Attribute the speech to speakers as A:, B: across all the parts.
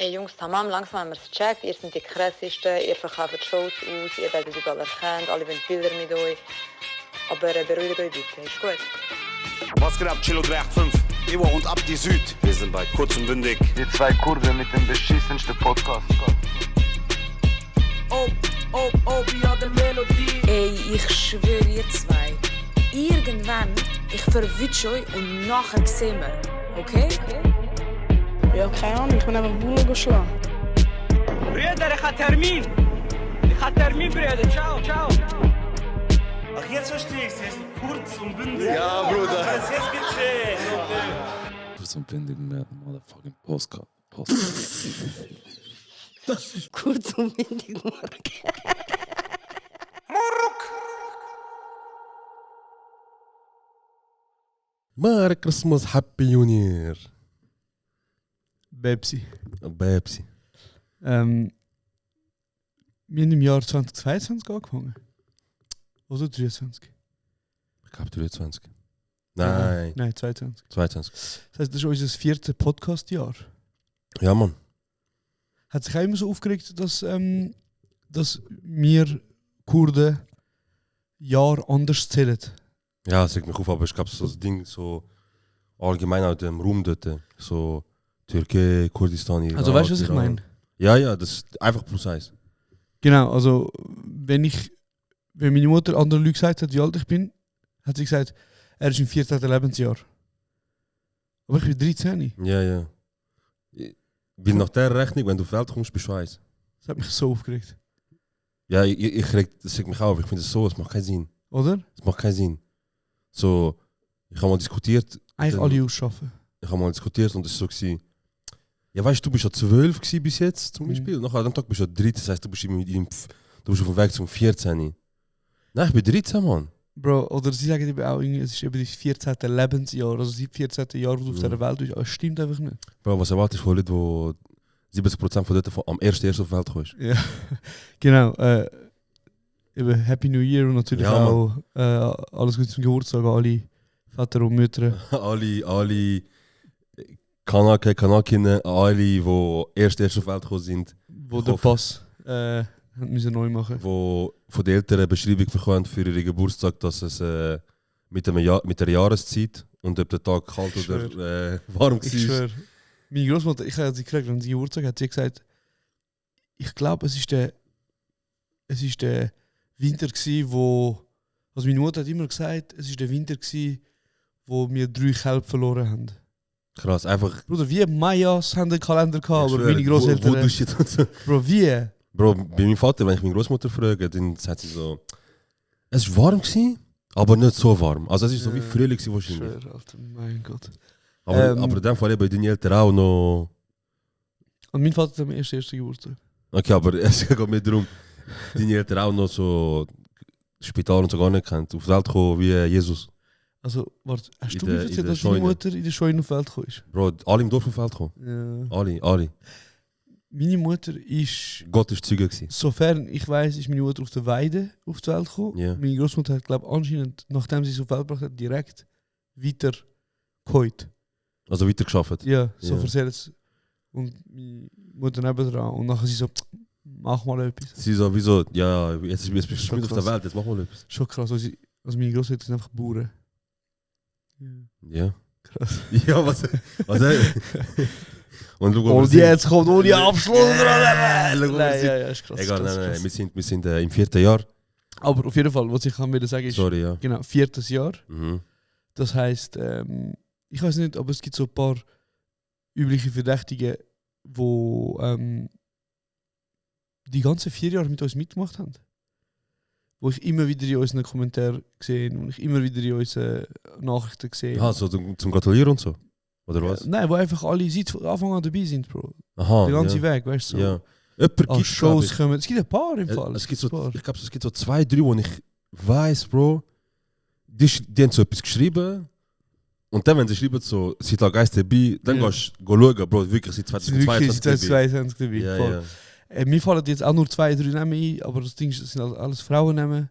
A: Ey Jungs, tamam, langsam haben wir es gecheckt. Ihr seid die krassesten, ihr verkauft Shows aus, ihr werdet überall erkannt, alle wollen Bilder mit euch. Aber beruhigt euch bitte, ist gut.
B: Was geht ab, Chilo 385? Ivo und Abdi Süd. Wir sind bei Kurz und Bündig.
C: Die zwei Kurden mit dem beschissensten Podcast.
D: ja, der Melodie.
E: Ey, ich schwöre ihr zwei. Irgendwann, ich verwünsche euch und nachher sehen wir. Okay?
F: Ja, keine Ahnung, ich bin einfach Bullen geschlagen.
D: Brüder, ich habe Termin, Brüder. Ciao.
G: Ach, jetzt verstehe ich es. Jetzt kurz und bündig.
B: Ja, Bruder.
G: Jetzt gecheckt.
H: Kurz und bündig mehr motherfucking Postcard.
F: Das ist kurz und windig,
H: Merry Christmas, Happy New Year.
I: Bebsi.
H: Bebsi.
I: Wir haben im Jahr 2022 angefangen. Oder 23?
H: Ich glaube 23. Nein.
I: Nein, 22.
H: 22.
I: Das heißt, das ist unser 4. Podcast-Jahr.
H: Ja, Mann.
I: Hat sich auch immer so aufgeregt, dass wir Kurden Jahr anders zählen.
H: Ja, das regt mich auf, aber ich glaube, so das Ding so allgemein aus dem Raum dort. So Türkei, Kurdistan, Irak,
I: Also weißt du, was ich
H: Iran.
I: meine?
H: Ja, das ist einfach plus eins.
I: Genau, also wenn meine Mutter anderen Leuten gesagt hat, wie alt ich bin, hat sie gesagt, er ist im 14. Lebensjahr. Aber ich bin 13.
H: Ja. Weil nach der Rechnung, wenn du auf die Welt kommst, bist du eins.
I: Das hat mich so aufgeregt.
H: Ja, das regt mich auf. Ich finde es so, es macht keinen Sinn.
I: Oder?
H: Es macht keinen Sinn. So, ich habe mal diskutiert.
I: Eigentlich alle ausschaffen.
H: Ich habe mal diskutiert und es war so gewesen, ja weißt du, bist ja 12 gewesen bis jetzt zum Beispiel. Nachher an dem Tag bist du ja 13, das heisst, du bist auf dem Weg zum 14. Nein, ich bin 13, Mann.
I: Bro, oder sie sagen eben auch, es ist eben das 14. Lebensjahr, also das 14. Jahr, wo du auf dieser Welt bist. Aber es stimmt einfach nicht. Bro,
H: was erwartest du von Leuten, die 70% von dort am 1. auf die Welt kommst?
I: Ja, genau. Eben Happy New Year und natürlich
H: Ja,
I: auch alles Gute zum Geburtstag an alle Väter und Mütter.
H: alle Kanakinnen, alle, die erst auf die Welt gekommen sind.
I: Wo der Pass müssen neu machen.
H: Wo von den Eltern eine Beschreibung bekommen für ihren Geburtstag, dass es mit der Jahreszeit und ob der Tag kalt oder warm war.
I: Ich schwöre. Meine Großmutter, ich habe sie gefragt, wenn sie Geburtstag hat, sie hat gesagt, ich glaube, es ist der Winter gsi, wo, also meine Mutter hat immer gesagt, es ist der Winter gsi, wo wir 3 Kälber verloren haben.
H: Krass, einfach.
I: Bruder, wie Mayas haben den Kalender gehabt, aber meine Großeltern.
H: Wo shit und so.
I: Bro, wie?
H: Bro, bei meinem Vater, wenn ich meine Großmutter frage, dann sagt sie so, es war warm gsi, aber nicht so warm. Also es ist so wie Frühling gsi wahrscheinlich.
I: Schwör, Alter, mein Gott.
H: Aber in dem Fall bei deinen Eltern auch noch.
I: Und mein Vater hat am ersten Geburtstag.
H: Okay, aber es geht mir darum, deine Eltern auch noch so Spital und so gar nicht kennt, auf die Welt kommen wie Jesus.
I: Also, warte, hast du
H: In
I: mir
H: der-
I: erzählt,
H: in der
I: dass deine
H: Scheune.
I: Mutter in der Scheune auf die Welt gekommen ist?
H: Bro, alle im Dorf auf die Welt kommen.
I: Ja.
H: Alle.
I: Meine Mutter ist,
H: Gott ist Zeuge gewesen.
I: sofern ich weiß, ist meine Mutter auf der Weide auf die Welt gekommen.
H: Ja.
I: Meine Großmutter hat, glaube ich, anscheinend, nachdem sie es auf die Welt gebracht hat, direkt weiter geholt.
H: Also weiter geschafft.
I: Ja, so
H: Ja.
I: erzählt es. Und meine Mutter nebendran. Und nachher sie so, mach mal etwas.
H: Sie so, wieso, ja, jetzt bist du
I: Schon
H: mit auf der
I: krass.
H: Welt, jetzt mach mal etwas.
I: Schon krass. Also meine Großeltern sind einfach Bauern. Ja.
H: Ja.
I: Krass.
H: Ja, was Und schau, wo wir
I: Und
H: sind.
I: jetzt kommt ohne Abschluss dran.
H: Schau, wo wir
I: Nein,
H: sind.
I: ja, ist krass.
H: Egal,
I: krass,
H: nein,
I: krass.
H: wir sind im 4. Jahr.
I: Aber auf jeden Fall, was ich kann wieder sagen ist,
H: Sorry, ja.
I: genau, 4. Jahr.
H: Mhm.
I: Das heisst, ich weiß nicht, aber es gibt so ein paar übliche Verdächtige, die die ganzen 4 Jahre mit uns mitgemacht haben. Wo ich immer wieder in unseren Kommentaren gesehen und ich immer wieder in unseren Nachrichten gesehen
H: Ja, so zum Gratulieren und so. Oder was?
I: Nein, wo einfach alle seit Anfang an dabei sind, Bro.
H: Aha.
I: Der ganze
H: ja.
I: Weg, weißt du? So.
H: Ja. Jemand
I: Als
H: gibt,
I: Shows kommen. Es gibt ein paar im Fall.
H: Es gibt so,
I: ein paar.
H: ich glaube, es gibt so 2, 3, wo ich weiß, Bro, die haben so etwas geschrieben. Und dann, wenn sie schreiben, so, seit der Geist dabei, dann
I: Ja.
H: gehst du schauen, Bro, wirklich seit
I: Es sind wirklich
H: 2022 dabei.
I: 22 dabei.
H: Ja,
I: voll.
H: ja.
I: Mir fallen jetzt auch nur 2, 3 Namen ein, aber das Ding ist, das sind alles Frauennamen.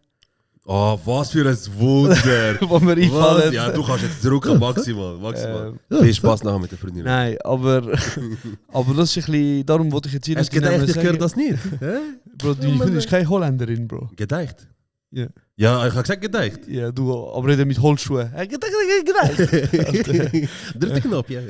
H: Oh, was für ein Wunder.
I: Wo wir einfallen.
H: Was? Ja, du kannst jetzt drücken, maximal. Viel Spaß nachher mit der Freundin.
I: Nein, aber das ist ein bisschen, darum wollte ich jetzt hier
H: Hast du gedacht, ich höre das nicht?
I: Bro, deine Freundin ist keine Holländerin, Bro.
H: Gedacht?
I: Ja.
H: Ja, ich habe gesagt gedacht.
I: Ja, du, aber nicht mit Holzschuhen. Gedacht.
H: Dritte Knopf, ja.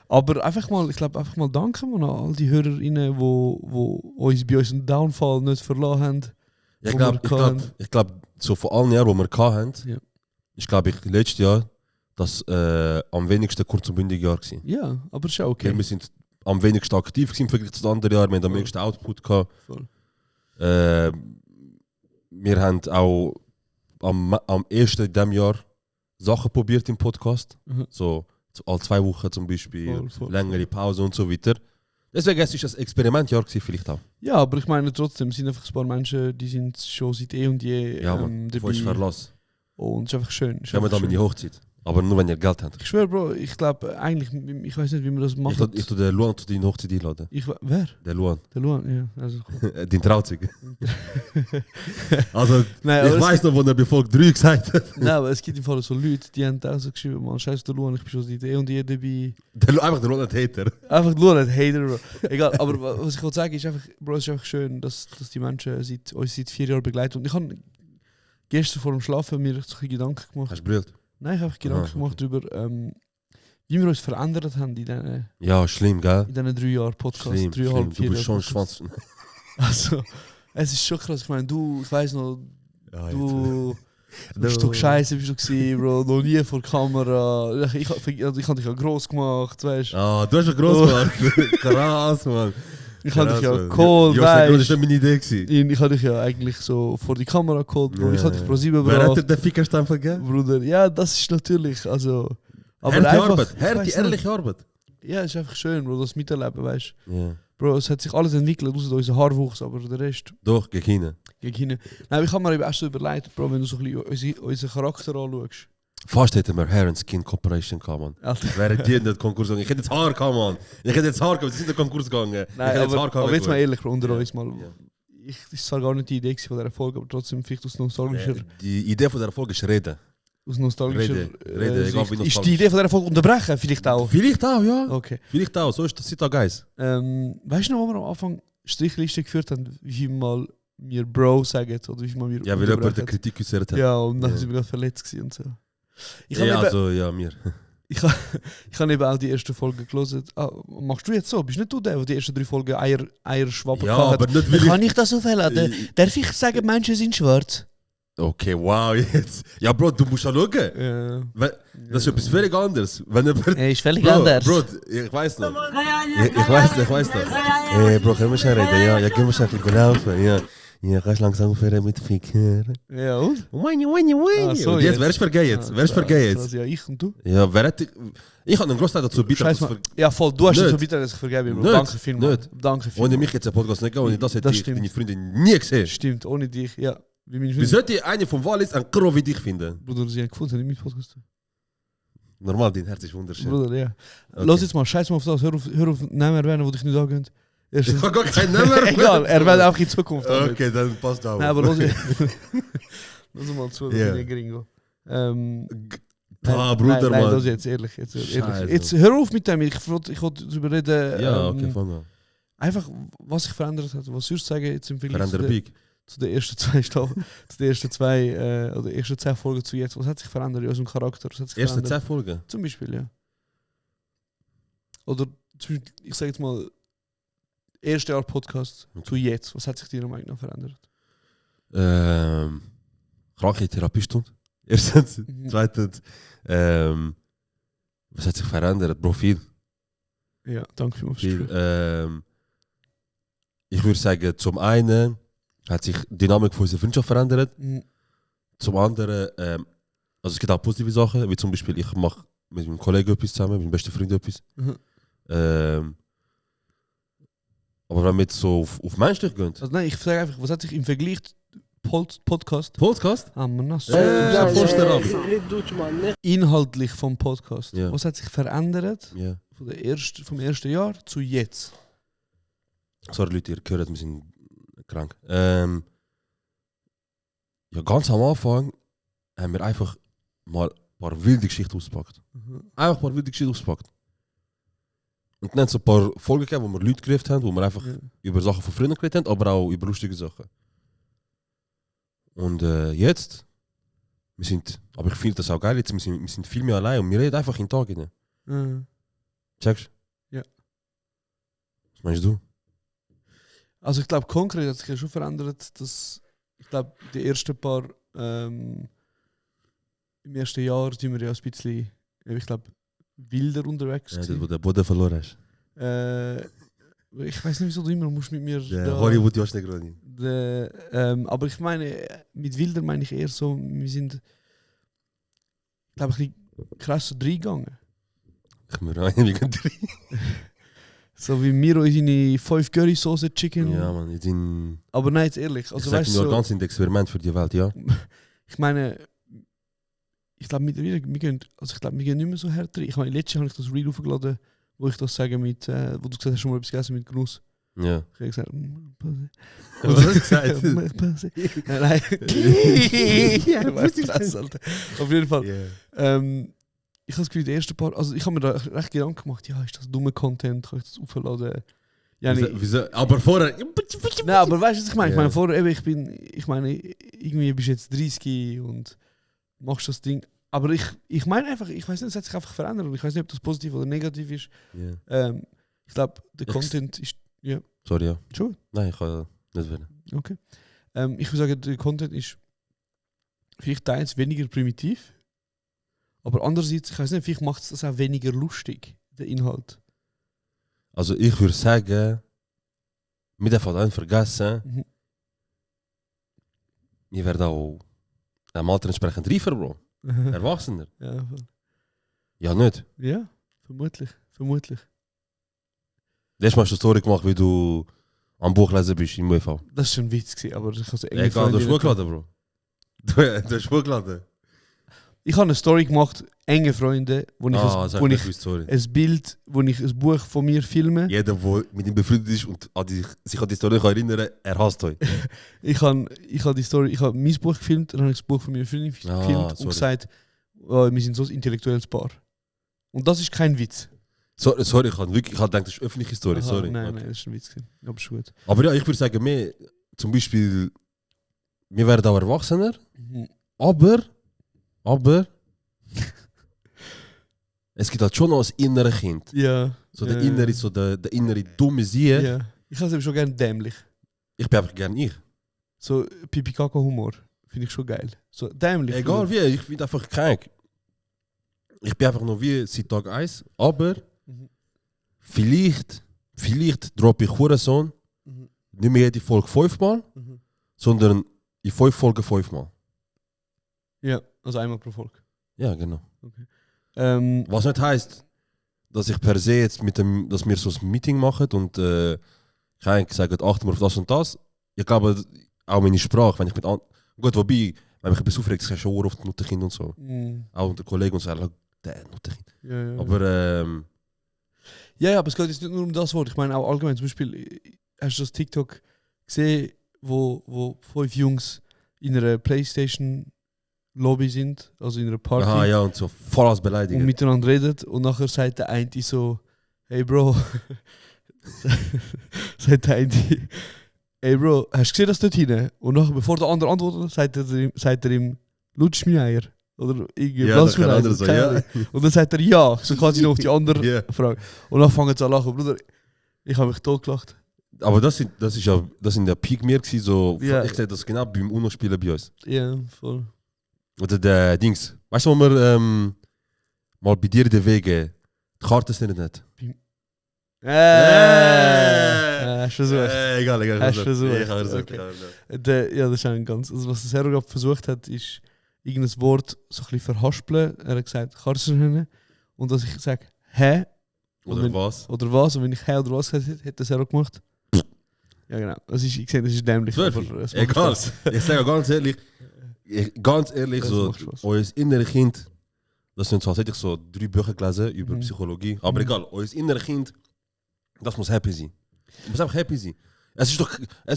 I: Aber einfach mal, ich glaube, einfach mal danken an all die HörerInnen, die uns bei unserem Downfall nicht verlassen haben.
H: Ja, ich glaube, so von allen Jahren, die wir hatten,
I: Ja.
H: ist, glaube ich, letztes Jahr das am wenigsten kurz- und bündige Jahr gewesen.
I: Ja, aber ist auch okay.
H: Wir sind am wenigsten aktiv gewesen im Vergleich zu den anderen Jahren. Wir haben am wenigsten Output gehabt.
I: Voll.
H: Wir haben auch am ersten in diesem Jahr Sachen probiert im Podcast.
I: Mhm.
H: So alle 2 Wochen zum Beispiel,
I: Voll.
H: längere Pause und so weiter. Deswegen es ist das Experimentjahr gewesen, vielleicht auch.
I: Ja, aber ich meine trotzdem, es sind einfach ein paar Menschen, die sind schon seit eh und je
H: Ja, man,
I: dabei.
H: wo ist Verlass?
I: Und es ist einfach schön.
H: Ich habe da meine Hochzeit. Aber nur wenn ihr Geld habt.
I: Ich schwöre, Bro, ich glaube eigentlich, ich weiß nicht, wie man das macht.
H: Ich tue den Luan zu deiner Hochzeit einladen.
I: Wer?
H: Der Luan.
I: Der Luan, ja. Also,
H: Den Trauzeuge. Also,
I: Nein,
H: ich
I: aber
H: weiß noch, wo er bei Folge 3 gesagt hat.
I: Nein, aber es gibt im Fall so Leute, die haben auch so geschrieben, man, scheiß der Luan, ich bin schon seit eh und je dabei.
H: Einfach der Luan hat Hater.
I: Einfach der Luan hat Hater, Bro. Egal, aber was ich wollte sagen ist einfach, Bro, es ist einfach schön, dass die Menschen uns seit 4 Jahren begleiten. Und ich habe gestern vor dem Schlafen mir so ein bisschen Gedanken gemacht.
H: Hast du brüllt?
I: Nein, ich habe Gedanken gemacht darüber, wie wir uns verändert haben in
H: Ja, schlimm, gell?
I: diesen 3 Jahren Podcast.
H: Schlimm,
I: 3,5,
H: schlimm.
I: 4
H: Du bist
I: Jahre
H: schon Schwanz.
I: Also, es ist schon krass. Ich meine, ich weiss noch,
H: Ja,
I: du ein Stück Scheiße bist du gewesen, Bro, noch nie vor der Kamera. Ich habe dich ja gross gemacht, weißt du.
H: Ah, du hast einen gross gemacht. Krass, Mann.
I: Ich habe dich ja
H: Krass, Mann.
I: geholt,
H: Ja, das
I: weißt
H: war meine Idee. gewesen.
I: Ich habe dich ja eigentlich so vor die Kamera geholt, Bro.
H: Ja,
I: Ich habe dich
H: ja.
I: pro 7
H: Wer hat dir
I: gebracht,
H: den Fickerstampf gegeben?
I: Bruder. Ja, das ist natürlich, also...
H: Harte Arbeit,
I: ich
H: harte,
I: weiss nicht.
H: ehrliche Arbeit.
I: Ja, es ist einfach schön, Bro, das miterleben, weißt du.
H: Ja.
I: Bro, es hat sich alles entwickelt, außer unser Haarwuchs, aber der Rest...
H: Doch, gegen ihn.
I: Gegen hinten. Nein, ich habe mir eben auch so überlegt, Bro, wenn du so ein bisschen unseren Charakter anschaust.
H: Fast hätten wir Hair and Skin Corporation gehabt, Mann.
I: Alter.
H: Wäre die nicht Konkurs gegangen. Ich hätte jetzt Haar gehabt, Mann. Ich hätte jetzt Haar gehabt, wir sind in den Konkurs gegangen.
I: Nein, aber jetzt mal ehrlich, Bro, unter
H: Ja.
I: uns mal.
H: Ja.
I: Das ist zwar gar nicht die Idee von dieser Folge, aber trotzdem vielleicht aus nostalgischer...
H: Die Idee von der Folge ist reden.
I: Aus nostalgischer
H: Reden, egal
I: Sicht.
H: wie
I: Ist
H: nostalgisch.
I: die Idee von dieser Folge unterbrechen? Vielleicht auch.
H: Vielleicht auch, ja.
I: Okay.
H: Vielleicht auch, so ist das auch geil.
I: Weißt du noch, wo wir am Anfang Strichliste geführt haben, wie viel mal wir Bro sagen oder wie viel mal wir
H: Ja, weil jemand der
I: unterbrechen?
H: Kritik geäußert hat.
I: Ja, und dann
H: Ja.
I: sind wir gerade verletzt gewesen und so. Ich habe
H: Ja,
I: eben,
H: also, ja, mir.
I: ich habe eben auch die erste Folge gelesen. Ah, machst du jetzt so? Bist nicht du der die ersten 3 Folgen Eierschwappen
H: Ja,
I: gehabt
H: aber
I: hat?
H: nicht weil
I: Kann ich das aufhellen?
H: ich...
I: Darf ich sagen, Menschen sind schwarz?
H: Okay, wow, jetzt. Ja, Bro, du musst ja schauen. Das ist etwas völlig anderes. Wenn jemand...
I: Ist völlig
H: Bro,
I: anders.
H: Bro, ich weiß noch. Ich weiß noch. Bro, können wir schnell reden? Ja, können wir schnell ein bisschen laufen? Ja. Ja, kannst langsam aufhören mit Ficker.
I: Ja, und?
H: Ah,
I: so,
H: und jetzt,
I: jetzt.
H: wer ist vergessen jetzt? Wer ist vergessen jetzt?
I: Ja, ich und du.
H: Ja, wer hat... Ich habe einen Großteil dazu beitragen.
I: Scheiß mal. Ja, voll. Du hast
H: Nicht.
I: es so bitte, dass ich vergebe. Bro.
H: Nicht.
I: Danke vielmals.
H: Nicht.
I: Danke vielmals.
H: Ohne mich jetzt ein Podcast nicht gehen, ohne das hätte
I: Das
H: ich
I: stimmt.
H: deine Freundin nie gesehen.
I: Stimmt, ohne dich, ja. Wie meine
H: Wie
I: Freundin.
H: sollte eine vom Wallis ein Kro wie dich finden?
I: Bruder, sie haben gefunden, nicht mit Podcast.
H: Normal, dein Herz ist wunderschön.
I: Bruder, ja.
H: Okay.
I: Los jetzt mal, scheiß mal auf das. Hör auf Namen erwähnen, wo dich nicht angehört.
H: Ich habe gar keinen Namen.
I: Egal, erwähnt auch in Zukunft. damit.
H: Okay, dann passt auch.
I: Nein, aber los mal zu,
H: Ja.
I: yeah. Gringo.
H: Bruder,
I: nein,
H: Mann.
I: das jetzt ehrlich. Jetzt
H: Scheiße.
I: hör auf mit dem, ich wollte darüber reden.
H: Ja, okay, fang an.
I: Einfach, was sich verändert hat. Was würdest du sagen jetzt im Vergleich
H: Veränder Big.
I: zu den ersten 2 Staffeln, zu den ersten 2 oder ersten 10 Folgen zu jetzt? Was hat sich verändert in unserem Charakter? Was hat sich
H: Erste
I: verändert?
H: 10 Folgen.
I: Zum Beispiel, ja. Oder zum Beispiel, ich sage jetzt mal, erste Jahr Podcast zu jetzt. Was hat sich dir am Meinung verändert?
H: Kranke Therapiestunde. Erstens.
I: Mhm.
H: Zweitens. Was hat sich verändert? Profil.
I: Ja, danke vielmals.
H: Viel. Ich würde sagen, zum einen hat sich die Dynamik von unserer Freundschaft verändert.
I: Mhm.
H: Zum anderen, also es gibt auch positive Sachen, wie zum Beispiel, ich mache mit meinem Kollegen etwas zusammen, mit meinem besten Freund etwas.
I: Mhm.
H: Aber wenn wir jetzt so auf menschlich gehen.
I: Also nein, ich sage einfach, was hat sich im Vergleich Podcast
H: Podcast?
I: inhaltlich vom Podcast,
H: Ja.
I: was hat sich verändert
H: Ja.
I: vom ersten Jahr zu jetzt?
H: Sorry Leute, ihr gehört, wir sind krank. Ja, ganz am Anfang haben wir einfach mal ein paar wilde Geschichten ausgepackt. Einfach ein paar wilde Geschichten ausgepackt. Und dann hat es ein paar Folgen gegeben, wo wir Leute gerufen haben, wo wir einfach über Sachen von Freunden geredet haben, aber auch über lustige Sachen. Und jetzt, aber ich finde das auch geil, jetzt, wir sind viel mehr allein und wir reden einfach in den Tag rein. Checkst du?
I: Ja.
H: Was meinst du?
I: Also ich glaube, konkret hat sich ja schon verändert, dass ich glaube, die ersten paar im ersten Jahr sind wir ja ein bisschen, ich glaube, wilder unterwegs.
H: Ja, dort, wo der Boden verloren hast.
I: Ich weiß nicht, wieso du immer musst mit mir.
H: Der Hollywood Josh Negroni.
I: Aber ich meine, mit wilder meine ich eher so, wir sind, glaube ich, ein bisschen krass so reingegangen.
H: Ich mir rein, wie gehen 3.
I: So wie Miro in seine 5 Curry-Sauce Chicken.
H: Ja, man, jetzt in.
I: Aber nein, jetzt ehrlich. Also,
H: Ich sag
I: weißt
H: nur
I: so,
H: ganz in Experiment für die Welt, ja.
I: ich meine, ich glaube mittlerweile, wir gehen nicht mehr so hart rein. Ich meine, letztes Jahr habe ich das Reel aufgeladen, wo ich das sage mit, wo du gesagt hast, schon mal etwas gegessen mit Genuss.
H: Ja.
I: Ich habe gesagt,
H: Was hast du gesagt?
I: Nein. Alter. Auf jeden Fall. Ich habe das Gefühl, die ersten paar, also ich habe mir da recht Gedanken gemacht, ja, ist das dumme Content, kann ich das aufladen? Ja,
H: Wieso? Aber vorher.
I: Nein, aber weißt du, was ich meine?
H: Ja.
I: Ich meine, vorher, eben, ich meine, irgendwie bist du jetzt 30 und machst das Ding. Aber ich meine einfach, ich weiß nicht, es hat sich einfach verändert und ich weiß nicht, ob das positiv oder negativ ist.
H: Ja.
I: Ich glaube, der Content ist. Ja.
H: Sorry, ja.
I: Schon?
H: Nein, ich kann nicht werden.
I: Okay. Ich würde sagen, der Content ist vielleicht teils weniger primitiv, aber andererseits, ich weiß nicht, vielleicht macht es das auch weniger lustig, der Inhalt.
H: Also ich würde sagen, wir dürfen nicht vergessen, wir werden auch dem Alter entsprechend reifer, Bro. Erwachsener.
I: Ja, voll.
H: Ja, nicht.
I: Ja, vermutlich.
H: Letztes Mal hast du eine Story gemacht, wie du am Buch lesen bist im UV.
I: Das war schon ein Witz, aber ich habe so
H: Egal, du hast Buch geladen, Bro. Du hast Buch geladen.
I: Ich habe eine Story gemacht, enge Freunde, wo ich,
H: sag
I: wo
H: nicht,
I: ich
H: wie Story.
I: ein Bild, wo ich ein Buch von mir filme.
H: Jeder, der mit ihm befreundet ist und sich an die Story erinnern kann, er hasst euch.
I: Ich habe mein Buch gefilmt, dann habe ich das Buch von meiner Freundin gefilmt und gesagt, wir sind so ein intellektuelles Paar. Und das ist kein Witz.
H: Sorry, ich habe gedacht, das ist öffentliche Story.
I: Aha,
H: Sorry.
I: Nein,
H: Okay.
I: das ist ein Witz. Aber ist gut.
H: Aber ja, ich würde sagen, wir, zum Beispiel, wir werden auch Erwachsener, aber es gibt halt schon noch ein inneres Kind.
I: Ja.
H: So der innere, der innere dumme Sie.
I: Ja. Ich habe es eben schon gerne dämlich.
H: Ich bin einfach gerne ich.
I: So Pipi-Kaka-Humor finde ich schon geil. So dämlich.
H: Egal wie, ich bin einfach krank. Ich bin einfach noch wie seit Tag 1, aber vielleicht droppe ich Hurensohn nicht mehr jede Folge 5-mal, sondern in 5 Folgen 5-mal.
I: Ja, also einmal pro Folge.
H: Ja, genau.
I: Okay.
H: Was nicht heisst, dass ich per se jetzt dass wir so ein Meeting machen und ich sage, achten wir auf das und das. Ich glaube, auch meine Sprache, wenn ich mit gut, wobei, wenn mich etwas aufregt, kann ich schon auf die Nutterkind und so. Auch unter Kollegen und so, der Nutterkind.
I: Ja.
H: Aber
I: Ja, aber es geht jetzt nicht nur um das Wort. Ich meine auch allgemein. Zum Beispiel, hast du das TikTok gesehen, wo 5 Jungs in einer Playstation-Lobby sind, also in einer Party,
H: aha, ja, und so voll als Beleidigung.
I: und miteinander redet und nachher sagt der eine so, hey Bro, sagt der eine, hey Bro, hast du gesehen, das dort hinten? Und nachher, bevor der andere antwortet, sagt er ihm, lutsch mir Eier. Oder irgendwie,
H: Ja,
I: lass
H: dann
I: mir
H: kann
I: Eier.
H: andere so,
I: Keine
H: ja.
I: Ahnung. Und dann sagt er ja, so quasi noch auf die andere
H: Ja.
I: Frage. Und dann fangen sie an lachen. Bruder, ich habe mich totgelacht.
H: Aber das sind der Peak mir gewesen, so,
I: Ja.
H: ich sehe das genau beim UNO-Spielen bei uns.
I: Ja, voll.
H: Oder der Dings, weißt du, wo wir mal bei dir in den Wegen die Karte sind nicht.
I: Hast du versucht.
H: Egal.
I: Hast du versucht.
H: Ich habe versucht.
I: Okay. Ja, das ist ein ganz. Also was der Serro gerade versucht hat, ist irgendein Wort so ein bisschen verhaspeln. Er hat gesagt, Karten. Und dass ich sage, hä?
H: Oder
I: wenn,
H: was?
I: Oder was? Und wenn ich hä oder was gesagt hätte, hätte der Serro gemacht. Ja, genau. Das ist, ich sehe, das ist dämlich.
H: Zwölf.
I: aber es macht
H: Egal.
I: Spaß.
H: Ich sage ganz ehrlich,
I: Das
H: so,
I: macht Spaß.
H: euer inneres Kind, das sind tatsächlich so 3 Bücher gelesen über Psychologie. Aber egal, euer inneres Kind, das muss happy sein. Das muss einfach happy sein. Es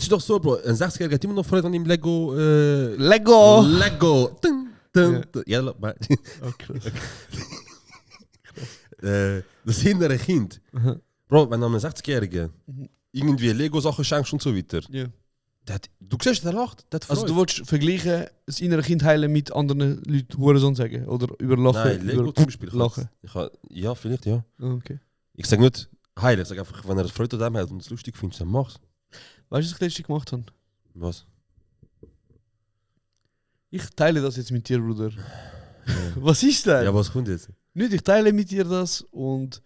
H: ist doch so, Bro, ein 60-Jähriger hat immer noch Freude an dem Lego.
I: Lego!
H: Lego! Dun, dun, dun. Ja,
I: Okay.
H: das innere Kind. Bro, wenn du einem 60-Jährigen irgendwie Lego-Sachen schenkst und so weiter,
I: Ja.
H: du siehst, der lacht. Der hat
I: Also
H: Freude.
I: du willst vergleichen, das innere Kind heilen mit anderen Leuten Hurensohn sagen? Oder über Lachen?
H: Nein, Lego
I: über
H: zum Beispiel.
I: Lachen.
H: Ja, vielleicht, ja.
I: Ah, okay.
H: Ich sage nicht heilen, ich sage einfach, wenn er Freude an dem hat und es lustig findest, dann mach's.
I: Weißt du, was ich letztens gemacht habe?
H: Was?
I: Ich teile das jetzt mit dir, Bruder. Was ist das?
H: Ja, was kommt jetzt?
I: Nicht, ich teile mit dir das und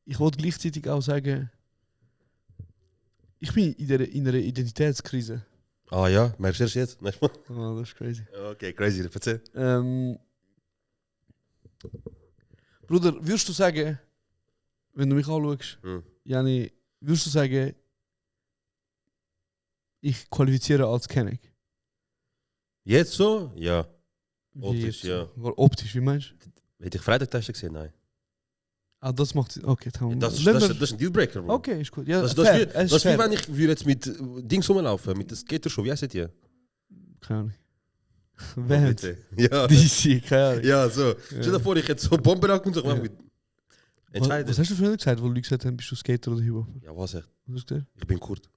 I: ich wollte gleichzeitig auch sagen, ich bin in einer Identitätskrise.
H: Ah ja, merkst du erst jetzt? Nein, Mann.
I: Oh, das ist crazy.
H: Okay, crazy, erzähl.
I: Bruder, würdest du sagen, wenn du mich anschaust, Jani, würdest du sagen, ich qualifiziere als Kenneck?
H: Jetzt so? Ja.
I: Wie
H: Optisch,
I: jetzt?
H: ja.
I: Optisch, wie meinst du?
H: Hätte ich Freitag-Test gesehen? Nein.
I: Ah, das macht Sinn. Okay, dann
H: Das ist ein Dealbreaker, Bro.
I: Okay, ist gut. Ja,
H: Das
I: fair.
H: ist wie wenn ich würde jetzt mit Dings rumlaufen, mit der Skater-Show. Wie heißt ihr?
I: Keine Ahnung. Wer hat?
H: Ja.
I: DC, keine Ahnung.
H: Ja, so. Stell dir vor, ich hätte so Bomben und so gemacht. Entscheiden.
I: Was hast du früher gesagt, wo Leute gesagt haben, bist du Skater oder Hip-Hop?
H: Ja, was echt?
I: Was hast du gesagt?
H: Ich bin Kurd.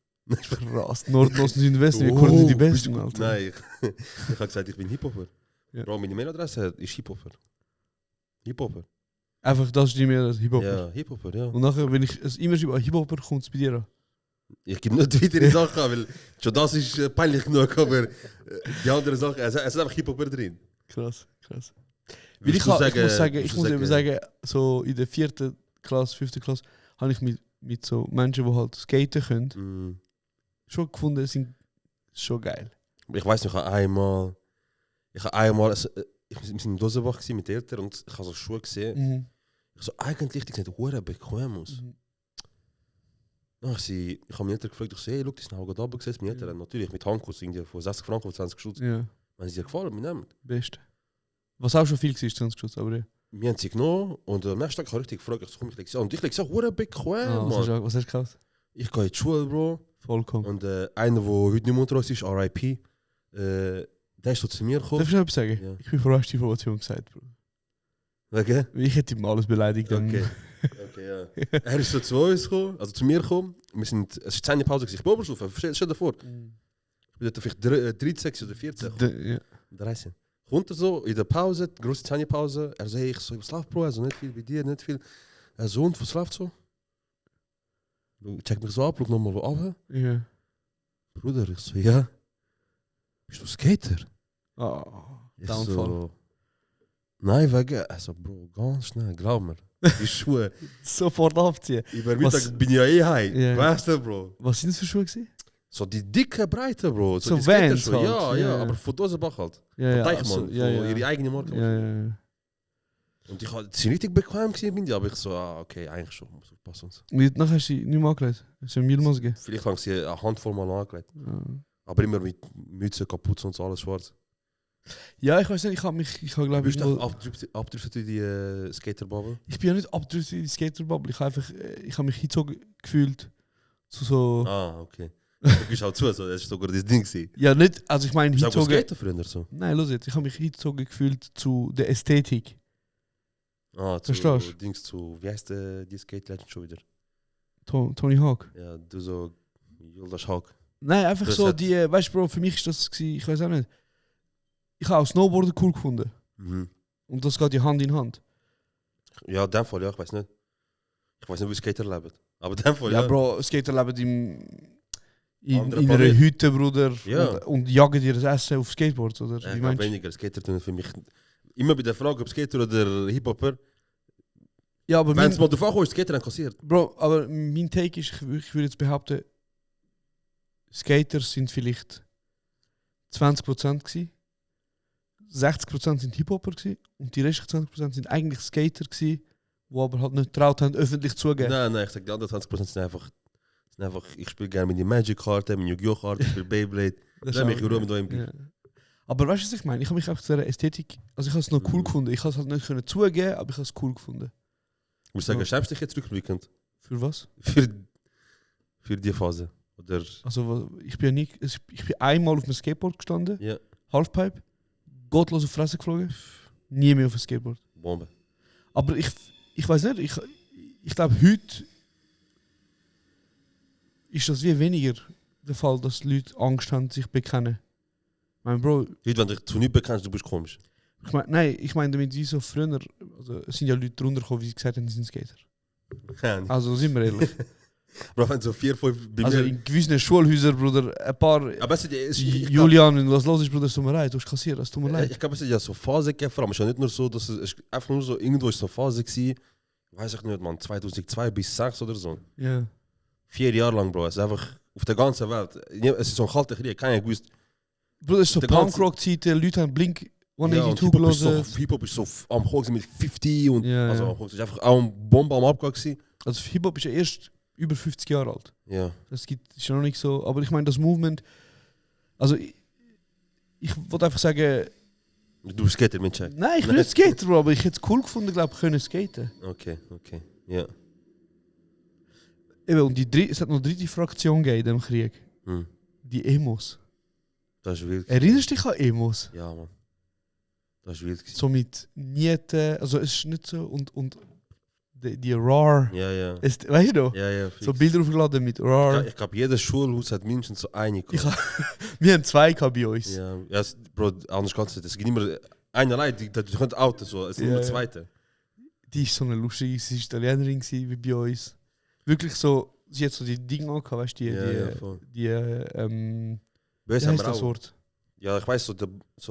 I: Krass, Nordosten, Südwesten, wir Kurden sind die Besten, Alter.
H: Nein, ich habe gesagt, ich bin Hip-Hopper.
I: Ja.
H: Bro, meine Mailadresse ist Hip-Hopper. Hip-Hopper.
I: Einfach, das ist nicht mehr das Hip-Hopper.
H: Ja, Hip-Hopper, ja.
I: Und nachher, wenn ich es immer schreibe, Hip-Hopper, kommt es bei dir an.
H: Ich gebe nicht weitere Sachen an, weil schon das ist peinlich genug, aber die anderen Sachen, es ist einfach Hip-Hopper drin.
I: Krass. Weil
H: Würdest
I: ich muss eben sagen, so in der 4. Klasse, 5. Klasse, habe ich mit so Menschen, die halt skaten können, schon gefunden, sind schon geil.
H: Ich weiß noch, wir sind in Dosenbach mit den Eltern und ich habe so Schuhe gesehen. Ich so, eigentlich, die sehen hure bequem aus. Ich habe meine Eltern gefragt, ich so, hey, schau, die sind auch gerade runtergesetzt. Meine Eltern natürlich mit Handkuss von 60 Franken auf 20 Schutz.
I: Ja,
H: Wenn sie dir gefallen, wir nehmen.
I: beste. Was auch schon viel war, 20 Schuss, aber ja.
H: Wir haben sie genommen und am nächsten Tag habe ich richtig gefragt, ich so, komm, ich lege sie an. Und ich lege sie auch hure bequem,
I: Was
H: Mann.
I: hast du gekauft?
H: Ich gehe in die Schule, Bro.
I: Vollkommen.
H: Und einer, der heute nicht mehr unter uns ist, RIP, der ist so zu mir gekommen.
I: Darf ich noch etwas sagen?
H: Ja.
I: Ich bin froh, hast du die Information gesagt, Bro.
H: Okay?
I: Ich hätte ihm alles beleidigt. Dann.
H: Okay. Okay, ja. Er ist so zu uns gekommen, also zu mir gekommen. Es war 10 Pause, ich bin Oberstufe, stell dir vor. Ich bin dort vielleicht 13 oder 14.
I: Ja.
H: 13. Kommt er so in der Pause, große Zähnepause. Er so, hey, ich so, was läuft, Bro? Also nicht viel bei dir, nicht viel. Er so, und was läuft so? Check mich so ab, schau nochmal ab.
I: Ja.
H: Bruder, ich so, ja. Bist du Skater? Ich
I: Downfall.
H: so, nein, wegen. Also, Bro, ganz schnell, glaub mir. Die Schuhe.
I: Sofort abziehen.
H: Über Mittag
I: Was-
H: bin ich ja eh heim.
I: Ja.
H: Weißt du, Bro?
I: Was sind das für Schuhe gewesen?
H: So die dicke Breite, Bro.
I: So
H: die
I: Vans
H: Skaterschuhe.
I: halt,
H: Ja,
I: ja.
H: aber von Dosenbach halt.
I: Ja,
H: Von
I: ja.
H: Deichmann,
I: also,
H: von
I: ja, ja.
H: ihre eigene Marke.
I: Ja.
H: Und ich war richtig bequem gewesen, bin ich, aber ich so, okay, eigentlich schon, muss aufpassen.
I: Und nachher hast du sie nicht mehr angelegt. Hast du eine Mühlmasse gegeben?
H: Vielleicht haben sie eine Handvoll mal angelegt.
I: Ja.
H: Aber immer mit Mütze, Kapuze und so, alles schwarz.
I: Ja, ich weiß nicht, ich habe glaube ich,
H: Bist du
I: mal-
H: abgedriftet in die Skaterbubble?
I: ich bin ja nicht abgedrückt in die Skaterbubble. Ich habe mich hingezogen gefühlt zu so.
H: Ah, okay. Du gehst auch zu, also, das ist sogar das Ding gewesen.
I: Ja, nicht, also ich meine
H: Bist du auch
I: hingezogen.
H: Skater früher so?
I: Nein, los jetzt, ich habe mich hingezogen gefühlt zu der Ästhetik.
H: Ah, zu
I: Verstehst du?
H: Dings zu, wie heißt die Skate-Legend schon wieder?
I: Tony Hawk.
H: Ja, du so, Yildiz Hawk.
I: Nein, einfach
H: Das
I: so
H: hat-
I: die, weißt du, Bro, für mich ist das gewesen, ich weiß auch nicht. Ich habe auch Snowboarden cool gefunden.
H: Mhm.
I: Und das geht ja Hand in Hand.
H: Ja, in dem Fall, ja, ich weiß nicht. Ich weiß nicht, wie Skater leben. Aber in dem Fall,
I: Ja,
H: ja.
I: Bro, Skater leben in
H: Andere
I: einer
H: Planet.
I: Hütte, Bruder.
H: Ja.
I: Und jagen dir das Essen auf Skateboards, oder?
H: Ich
I: Wie
H: glaube
I: meinst du?
H: weniger. Skater tun für mich. Immer bei der Frage, ob Skater oder Hip-Hopper.
I: Ja, aber
H: Wenn es mal davon kommt, ist Skater dann kassiert.
I: Bro, aber mein Take ist, ich würde jetzt behaupten, Skaters sind vielleicht 20% gewesen, 60% sind Hip-Hopper gewesen und die restlichen 20% sind eigentlich Skater gewesen, die aber halt nicht getraut haben, öffentlich zugeben.
H: Nein, ich sage, die anderen 20% sind einfach, ich spiele gerne meine Magic-Karte, meine Yu-Gi-Oh-Karte, ich spiele Beyblade.
I: Das
H: Dann
I: ist
H: mich
I: auch-
H: mit eurem
I: ja. Aber weißt du, was ich meine? Ich habe mich einfach zu dieser Ästhetik, also ich habe es noch cool gefunden. Ich habe es halt nicht können zugeben, aber ich habe es cool gefunden.
H: Ich muss sagen,
I: Ja.
H: schreibst du dich jetzt rückblickend?
I: Für was?
H: Für für die Phase? Oder?
I: Also ich bin einmal auf dem Skateboard gestanden,
H: Ja.
I: Halfpipe, gottlos auf die Fresse geflogen, nie mehr auf dem Skateboard.
H: Bombe.
I: Aber ich weiß nicht, ich glaube heute ist das wie weniger der Fall, dass Leute Angst haben, sich bekennen. Mein Bro,
H: Heute, wenn du dich zu nichts bekennst, du bist komisch.
I: ich meine damit wie so früher, also es sind ja Leute drunter gekommen, wie sie gesagt haben, sie sind Skater.
H: Ja,
I: Also sind wir ehrlich.
H: Bro, wenn so 4, 5 bei
I: Also
H: mir...
I: in gewissen Schulhäusern, Bruder, ein paar...
H: Aber es ist,
I: Julian, wenn du das los ist, Bruder, es tut mir leid, du hast kassiert, es tut mir leid.
H: Ich glaube, es ist ja so Phase gegeben, vor allem. Es ist ja nicht nur so, dass es einfach nur so, irgendwo ist so eine Phase gewesen, weiß ich nicht, man, 2002 bis 2006 oder so.
I: Ja.
H: 4 Jahre lang, Bro. Es ist einfach auf der ganzen Welt. Es ist so ein kalter Krieg, keiner gewusst.
I: Bruder, es ist so
H: Der ganze-
I: Punkrock-Zeit, Leute haben Blink
H: Ja, und
I: 182
H: Hip-Hop ist
I: gelesen.
H: so, Hip-Hop ist so am Hoch mit 50 und
I: Ja,
H: also
I: ja.
H: am Hoch ist einfach auch eine Bombe am Abgang gewesen.
I: Also Hip-Hop ist ja erst über 50 Jahre alt.
H: Ja.
I: Das ist ja noch nicht so. Aber ich meine, das Movement. Also, ich wollte einfach sagen,
H: Du bist Skater mit Check.
I: nein, ich bin nicht Skater, Bro, aber ich hätte es cool gefunden, glaube ich, können skaten.
H: Okay. Ja.
I: Eben, und es hat noch eine dritte Fraktion gegeben in diesem Krieg.
H: Hm.
I: Die Emos.
H: Das ist wild.
I: Erinnerst du dich an Emos?
H: Ja, Mann. Das ist wild gewesen.
I: So mit Nieten, also es ist nicht so. Und die RAR.
H: Ja.
I: Weißt du noch?
H: Ja, fix.
I: So Bilder aufgeladen mit RAR.
H: Ich glaube, jedes Schulhaus hat mindestens so eine.
I: Wir haben 2 gehabt bei uns.
H: Ja, Bro, anders kannst du nicht. Es gibt immer eine allein, die können Auto so. Es ist immer
I: Ja,
H: der
I: ja.
H: zweite.
I: Die ist so eine lustige, sie ist Italienerin gewesen, wie bei uns. Wirklich so, sie hat so die Dinge angehabt, weißt du,
H: Voll.
I: wie
H: Bei uns
I: heißt
H: haben wir
I: das
H: auch.
I: Wort?
H: Ja, ich weiß so.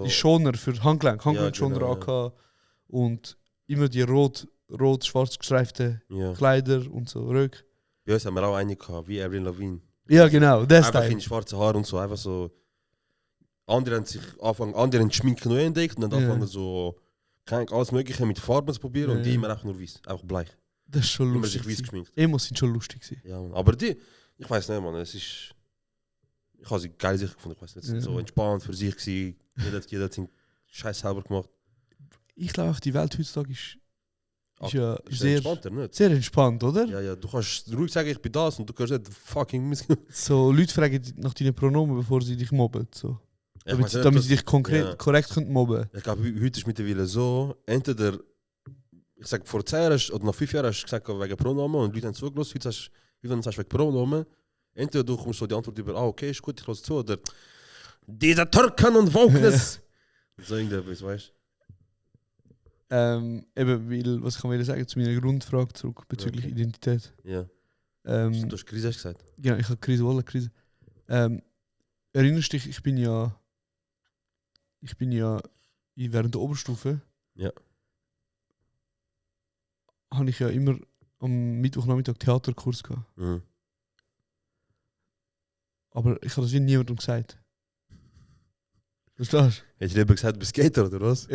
I: Die Schoner für Handgelenk-Schoner
H: genau, ja.
I: angehabt. Und immer die rot-schwarz gestreiften
H: Ja.
I: Kleider und so, Röck.
H: Bei uns haben wir auch eine gehabt, wie Avril Lavigne.
I: Ja, genau, das
H: Einfach
I: Teil.
H: in schwarze Haare und so. Einfach so. Andere haben die Schminke neu entdeckt und dann
I: Ja.
H: anfangen so. Alles Mögliche mit Farben zu probieren
I: Ja,
H: und die
I: ja.
H: immer einfach nur weiß. Einfach bleich.
I: Das ist schon
H: Immer
I: lustig.
H: sich weiß
I: gewesen.
H: geschminkt.
I: Emos sind schon lustig gewesen.
H: Ja, Mann. Aber die, ich weiß nicht, man. Es ist. Ich habe sie geil sicher gefunden. Ich weiß nicht,
I: Ja.
H: so entspannt für sich gewesen. Jeder hat seinen Scheiß selber gemacht.
I: Ich glaube, die Welt heutzutage ist ja
H: Ist
I: sehr,
H: entspannter, nicht?
I: sehr entspannt, oder?
H: Ja, du kannst ruhig sagen, ich bin das und du kannst nicht fucking Musik.
I: So, Leute fragen nach deinen Pronomen, bevor sie dich mobben. So.
H: Ich
I: Damit,
H: weiß nicht,
I: damit
H: ob
I: sie dich
H: ja.
I: korrekt können mobben.
H: Ich glaube, heute ist mittlerweile so, entweder, ich sage, vor 10 Jahren oder nach 5 Jahren hast du gesagt, wegen Pronomen und Leute haben zugelassen, heute sagst du wegen Pronomen, entweder du kommst so die Antwort über, okay, ist gut, ich lasse zu, oder dieser Türken und Wokeness. So irgendetwas, weißt du?
I: Eben, weil, was kann man sagen zu meiner Grundfrage zurück bezüglich
H: Okay.
I: Identität?
H: Ja.
I: Ähm,
H: Du hast Krise hast gesagt.
I: genau, ich habe Krise, wolle Krise. Erinnerst du dich, ich bin ja während der Oberstufe.
H: Ja.
I: Habe ich ja immer am Mittwochnachmittag Theaterkurs gehabt.
H: Mhm.
I: Aber ich habe das wie niemandem gesagt. Verstehst du?
H: Hättest du lieber gesagt, du bist Skater oder was?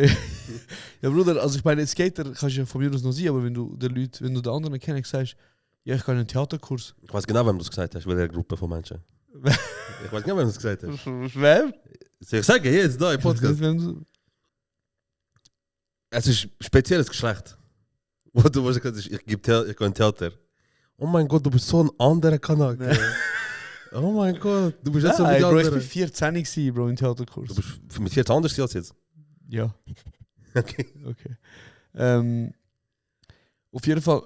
I: Ja, Bruder, also ich meine, Skater kannst du ja von mir aus noch sein, aber wenn du den anderen kennst, sagst, ja, ich gehe in einen Theaterkurs.
H: Ich weiß genau, wann du es gesagt hast, welche Gruppe von Menschen. Ich weiß genau, wann du es gesagt hast.
I: Wem?
H: Ich sage jetzt da im Podcast.
I: Podcast.
H: Es ist ein spezielles Geschlecht. Wo du was gesagt hast, ich gehe in Theater. Oh mein Gott, du bist so ein anderer Kanal. Oh mein Gott, du bist jetzt so wie
I: Nein,
H: die
I: Bro, ich
H: anderen.
I: bin 14 gewesen, Bro, im Theaterkurs.
H: Du bist mit 14 anders als jetzt.
I: Ja,
H: Okay.
I: okay. Auf jeden Fall,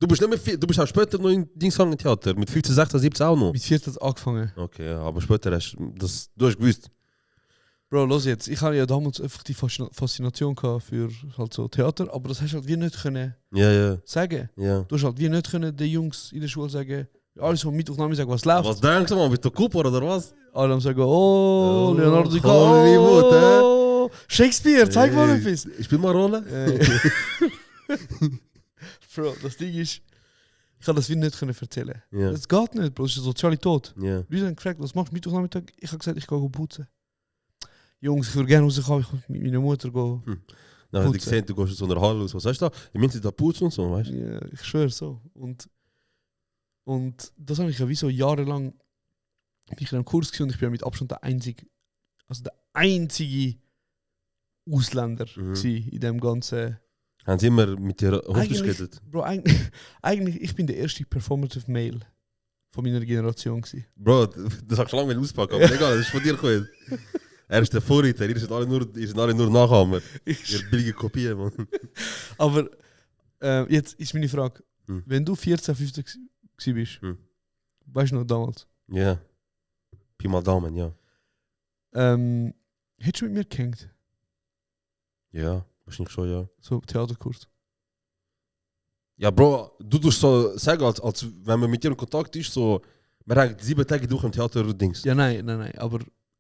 H: Du bist nicht mehr viel, du bist auch später noch in Dingsang im Theater. Mit 15, 16, 17 auch noch.
I: mit 14 angefangen.
H: Okay, ja, aber später hast du hast gewusst.
I: Bro, los jetzt, ich hatte ja damals einfach die Faszination gehabt für halt so Theater, aber das hast du halt wie nicht können
H: Ja.
I: sagen.
H: Ja.
I: Du hast halt wie nicht können den Jungs in der Schule sagen, alles am Mittwochnachmittag was läuft.
H: Was denkst du, man? Bist du Cooper oder was?
I: Alle haben sagen, oh,
H: Oh,
I: Leonardo DiCaprio,
H: Hollywood,
I: oh, Shakespeare, zeig mal etwas.
H: Ich spiel mal Rolle.
I: Bro, das Ding ist, ich kann das wie nicht können erzählen.
H: Ja.
I: Das geht nicht, Bro, das ist eine soziale Tod.
H: Ja.
I: Leute haben gefragt, was machst du Mittwochnachmittag? Ich habe gesagt, ich gehe putzen. Jungs, ich würde gerne rauskommen, ich muss mit meiner Mutter gehen.
H: Dann hast du
I: Putzen.
H: gesehen, du gehst in so einer Halle aus. Was sagst du da? Ich meine, da putzen und so, weißt du?
I: Ja, ich schwöre so. Und das habe ich ja wie so jahrelang bin ich in einem Kurs gewesen und ich bin ja mit Abstand der einzige Ausländer gewesen in dem ganzen.
H: Haben sie immer mit dir Hochdeutsch
I: Eigentlich,
H: geredet?
I: Bro, eigentlich, ich bin der erste Performative Male von meiner Generation gewesen.
H: Bro, das hast du schon lange auspacken, aber egal, das ist von dir gekommen. Er ist der Vorreiter, ihr sind alle nur Nachahmer. Ihr billige Kopien, Mann.
I: Aber jetzt ist meine Frage.
H: Hm.
I: Wenn du 14, 15 gewesen bist,
H: Hm.
I: weißt du noch damals,
H: Ja. Pi mal Daumen, ja.
I: hättest du mit mir gehängt?
H: Ja, wahrscheinlich schon, ja.
I: So Theaterkurs.
H: Ja, Bro, du tust so sagen, als wenn man mit dir in Kontakt ist, so, man hängt 7 Tage durch im Theater-Dings.
I: Ja, nein, aber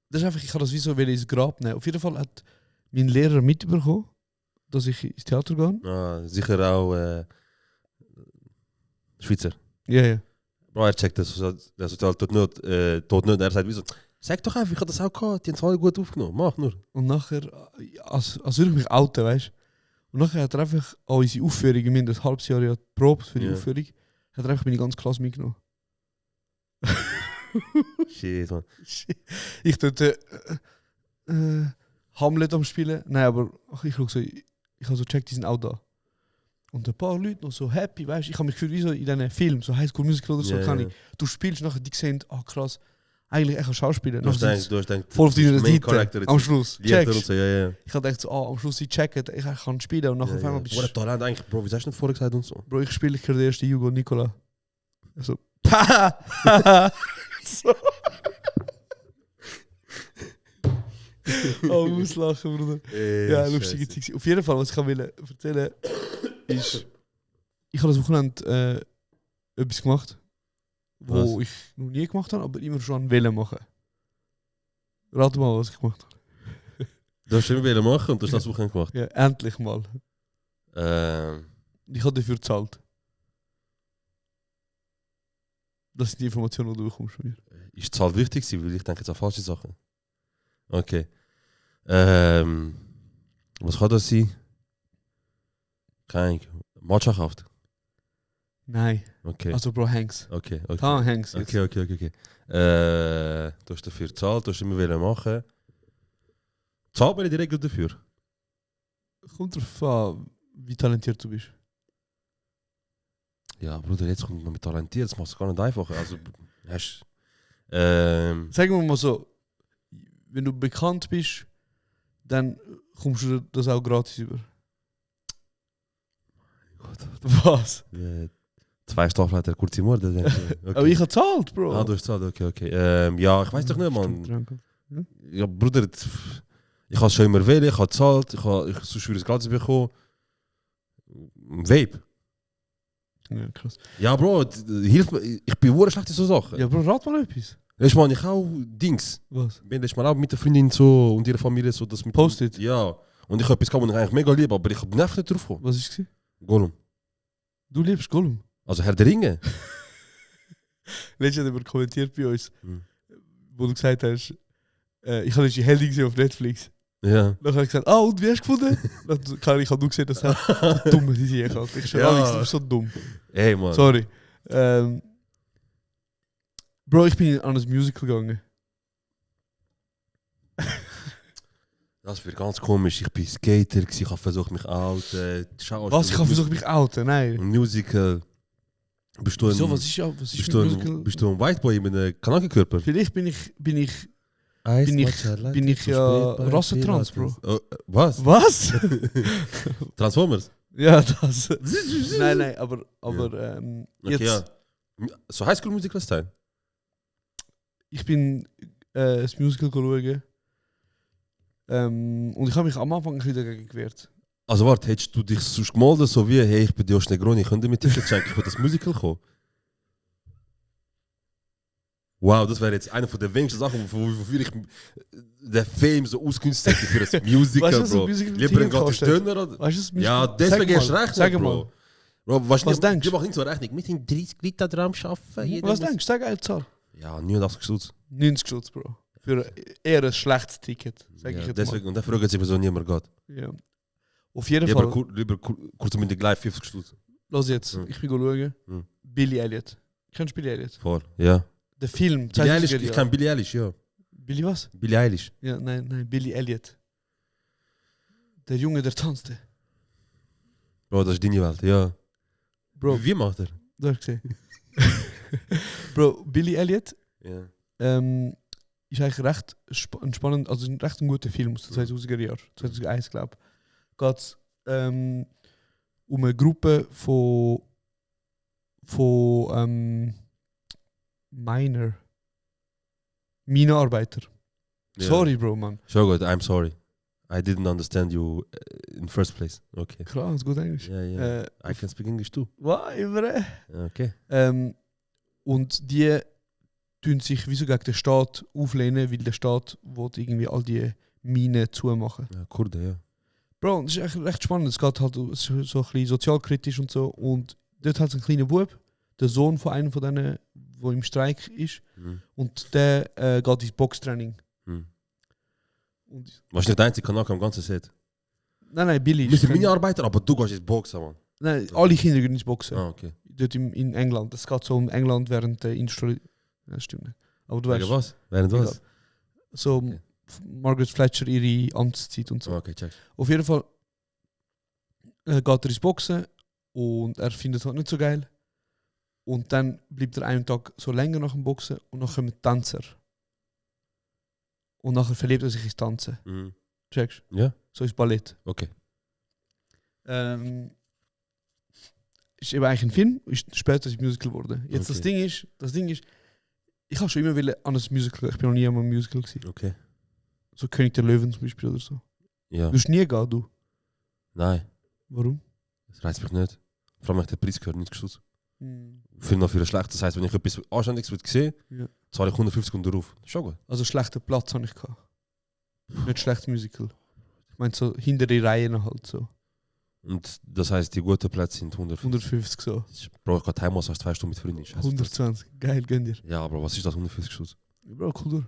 I: das ist einfach, ich habe das wie so ins Grab nehmen. Auf jeden Fall hat mein Lehrer mitbekommen, dass ich ins Theater gehe.
H: Ah, sicher auch Schweizer.
I: Ja, ja.
H: Bro, er checkt das Sozial tot nicht. Er sagt, wieso? Sag doch einfach, ich habe das auch gehabt, die haben es alle gut aufgenommen, mach nur.
I: Und nachher, als würde ich mich outen, weißt du? Und nachher hat er einfach an unsere Aufführung, wir haben ein halbes Jahr ja geprobt für die
H: Ja.
I: Aufführung, hat er einfach meine ganze Klasse mitgenommen.
H: Shit, man.
I: Ich dort Hamlet am Spielen. Nein, aber ich schaue so, ich habe so gecheckt, die sind auch da. Und ein paar Leute noch so happy, weißt du? Ich habe mich gefühlt wie so in diesen Film, so High School Musical oder so,
H: Ja,
I: kann
H: ja.
I: ich. Du spielst nachher, die sehen, krass, eigentlich echt ein Schauspieler.
H: Du hast
I: Nachher
H: gedacht,
I: sind's
H: du hast gedacht,
I: voll auf deiner
H: Main Character
I: Seite,
H: jetzt.
I: am Schluss.
H: Lieder und
I: Checkst.
H: so, ja.
I: Ich habe gedacht, so, am Schluss, sie checken, ich kann spielen und nachher auf einmal bist
H: Oder Talent eigentlich, Bro, wie hast du nicht vorher gesagt und so?
I: Bro, ich spiele der erste Hugo Nicola. So. so. Oh, auslachen, Bruder. Ja, lustige Zeit. Auf jeden Fall, was ich erzählen ist, ich habe das Wochenende etwas gemacht, wo
H: Was?
I: ich noch nie gemacht habe, aber immer schon wollen machen. Rate mal, was ich gemacht habe.
H: Du hast immer wieder machen und du hast das Wochenende gemacht.
I: Ja, endlich mal.
H: Ähm,
I: Ich habe dafür gezahlt. Das sind die Informationen, die du bekommst von mir.
H: ist Zahl wichtig gewesen, weil ich denke jetzt an falsche Sachen. Okay. Was kann das sein? Keine Ahnung. Matcha gekauft?
I: Nein.
H: Okay.
I: Also, Bro, Hanks.
H: Okay.
I: Tom Hanks jetzt.
H: Okay. Du hast dafür gezahlt, du hast immer wieder machen. Zahlt man in der Regel dafür?
I: Kommt drauf an, wie talentiert du bist.
H: Ja, Bruder, jetzt kommt man mit talentiert, das machst du gar nicht einfach. Also, hast
I: Sagen wir mal so, wenn du bekannt bist, dann kommst du das auch gratis über. Was?
H: 2 Staffeln hat er kurze Morde. Okay.
I: Aber ich habe gezahlt, Bro.
H: Ah, du hast gezahlt, okay. Ja, ich weiß doch nicht, man. Ja, Bruder, ich habe es schon immer wählen, ich habe gezahlt, ich habe so schweres gratis bekommen. Vape.
I: Ja, krass.
H: Ja, Bro, hilf mir, ich bin wirklich schlecht in so Sachen.
I: Ja, Bro, rat mal etwas.
H: Weißt du, man, ich auch Dings.
I: Was?
H: Ich bin letztes Mal auch mit der Freundin so und ihrer Familie so das mit.
I: Post-it?
H: Ja. Und ich habe etwas gehabt, was ich eigentlich mega liebe, aber ich habe nervt nicht drauf gekommen.
I: Was ist es?
H: Gollum.
I: Du liebst Gollum.
H: Also Herr der Ringe.
I: Letztes hat jemand kommentiert bei uns,
H: Hm.
I: wo du gesagt hast, ich habe die Heldin gesehen auf Netflix.
H: Ja.
I: Dann habe ich gesagt, und wie hast du gefunden? Ich habe nur gesehen, dass er dumm ist. Ich schwöre,
H: Ja.
I: Alex, du bist so dumm.
H: Ey, man.
I: Sorry. Bro, ich bin an ein Musical gegangen.
H: Das wird ganz komisch. Ich bin Skater, ich habe versucht mich outen.
I: Was? Ich habe versucht, mich outen? Nein.
H: Ein Musical. Bist du ein,
I: Wieso? Was ist mit
H: bist du
I: Musical?
H: bist du ein White Boy mit einem Kanakenkörper?
I: Vielleicht bin ich ja Rassentrans, Bro.
H: Was?
I: Was?
H: Transformers?
I: Ja, das. nein, aber
H: Okay,
I: jetzt,
H: ja. So Highschool-Musical-Style?
I: ich bin das Musical schauen. Und ich habe mich am Anfang ein bisschen dagegen gewehrt.
H: Also warte, hättest du dich sonst gemeldet, so wie, hey, ich bin Josh Negroni, könnt ihr mir Tickets schenken, ich will das Musical kommen? Wow, das wäre jetzt eine von der wenigsten Sachen, wofür ich den Fame so ausgünstig hätte für ein Musical,
I: Weißt du, was
H: Bro.
I: ein Musical
H: Lieber ein
I: Ticket
H: gratis
I: kostet?
H: Döner oder?
I: Weißt du, das
H: Ja,
I: Musical-
H: deswegen
I: Sag
H: erst
I: mal,
H: recht
I: sag
H: nicht,
I: mal.
H: Bro. Bro, was
I: denkst
H: Wir
I: du?
H: machen nicht so eine Rechnung. Wir sind 30 Leute dran arbeiten.
I: Was denkst du? Sag eine Zahl.
H: Ja, 89 Stutz.
I: 90 Stutz, Bro. Für eher ein schlechtes Ticket, sag ich
H: Ja,
I: jetzt
H: deswegen, und dann fragen sich, wieso niemand geht.
I: mal. Ja. Auf jeden
H: Lieber,
I: Fall,
H: lieber kurz und gleich 50 Stutz.
I: los jetzt,
H: Ja.
I: ich bin schauen.
H: Ja.
I: Billy Elliot. Kennst du Billy Elliot?
H: Voll, ja.
I: Der Film.
H: Billie Eilish,
I: 20er
H: ich
I: Jahre.
H: kann Billie Eilish, ja.
I: Billy was?
H: Billie Eilish.
I: Ja, nein, Billy Elliot. Der Junge, der tanzte.
H: Bro, das ist deine Welt, ja.
I: Bro,
H: Wie macht er?
I: du hast gesehen. Bro, Billy Elliot
H: Ja.
I: ist eigentlich recht spannend, also ein recht guter Film aus den 2000er Jahren, 2001 glaube ich. Geht um eine Gruppe von Minenarbeiter.
H: Ja.
I: Sorry, Bro, man.
H: Schon gut, I'm sorry. I didn't understand you in first place. Okay.
I: Klar, ist gut Englisch.
H: Ja, ja. I can speak English too.
I: Wow, immer.
H: Okay.
I: Und die tun sich wieso gegen den Staat auflehnen, weil der Staat will irgendwie all die Minen zumachen.
H: Ja, Kurde, ja.
I: Bro, das ist echt recht spannend. Es geht halt so ein bisschen sozialkritisch und so. Und dort hat es einen kleinen Bub, der Sohn von einem von denen, der im Streik ist.
H: Mhm.
I: Und der geht ins Boxtraining.
H: Mhm.
I: Und,
H: Was nicht der einzige Kanal am ganzen Set.
I: nein, Billy.
H: Wir sind Mini-Arbeiter, aber du gehst ins Boxen, Mann.
I: Nein, alle Kinder gehen ins Boxen.
H: Ah, okay.
I: Dort in England. Es geht so um England während der Industrie. Ja, das stimmt nicht. Aber du
H: Wegen
I: weißt.
H: was? Während was?
I: So
H: Okay.
I: Margaret Fletcher ihre Amtszeit und so.
H: Ah, okay, check.
I: Auf jeden Fall geht er ins Boxen und er findet es halt nicht so geil. Und dann bleibt er einen Tag so länger nach dem Boxen und dann kommen Tänzer. Und nachher verliebt er sich ins Tanzen.
H: Mhm.
I: Checkst?
H: Ja?
I: So ins Ballett.
H: Okay.
I: Ist eben eigentlich ein Film, ist später ein Musical geworden. Jetzt
H: Okay.
I: das Ding ist, ich habe schon immer an ein Musical, ich bin noch nie an einem Musical gewesen.
H: Okay.
I: So König der Löwen zum Beispiel oder so.
H: Ja.
I: Du wirst nie gehen, du.
H: Nein,
I: Warum?
H: das reizt mich nicht. Vor allem, wenn ich den Preis gehört, nicht geschützt. Viel noch für ein schlecht. Das heisst, wenn ich etwas Anständiges sehe,
I: Ja.
H: zahle ich 150 und drauf. Schon gut.
I: Also schlechten Platz habe ich gehabt. Nicht schlecht Musical. Ich meine so hintere Reihen halt so.
H: Und das heisst, die guten Plätze sind 150.
I: 150 so.
H: Bro, ich gehe Heimmassage 2 Stunden mit Freunden. Scheiße.
I: 120. Geil, gönn dir.
H: Ja, aber was ist das 150 Schuss?
I: Bro, Kultur.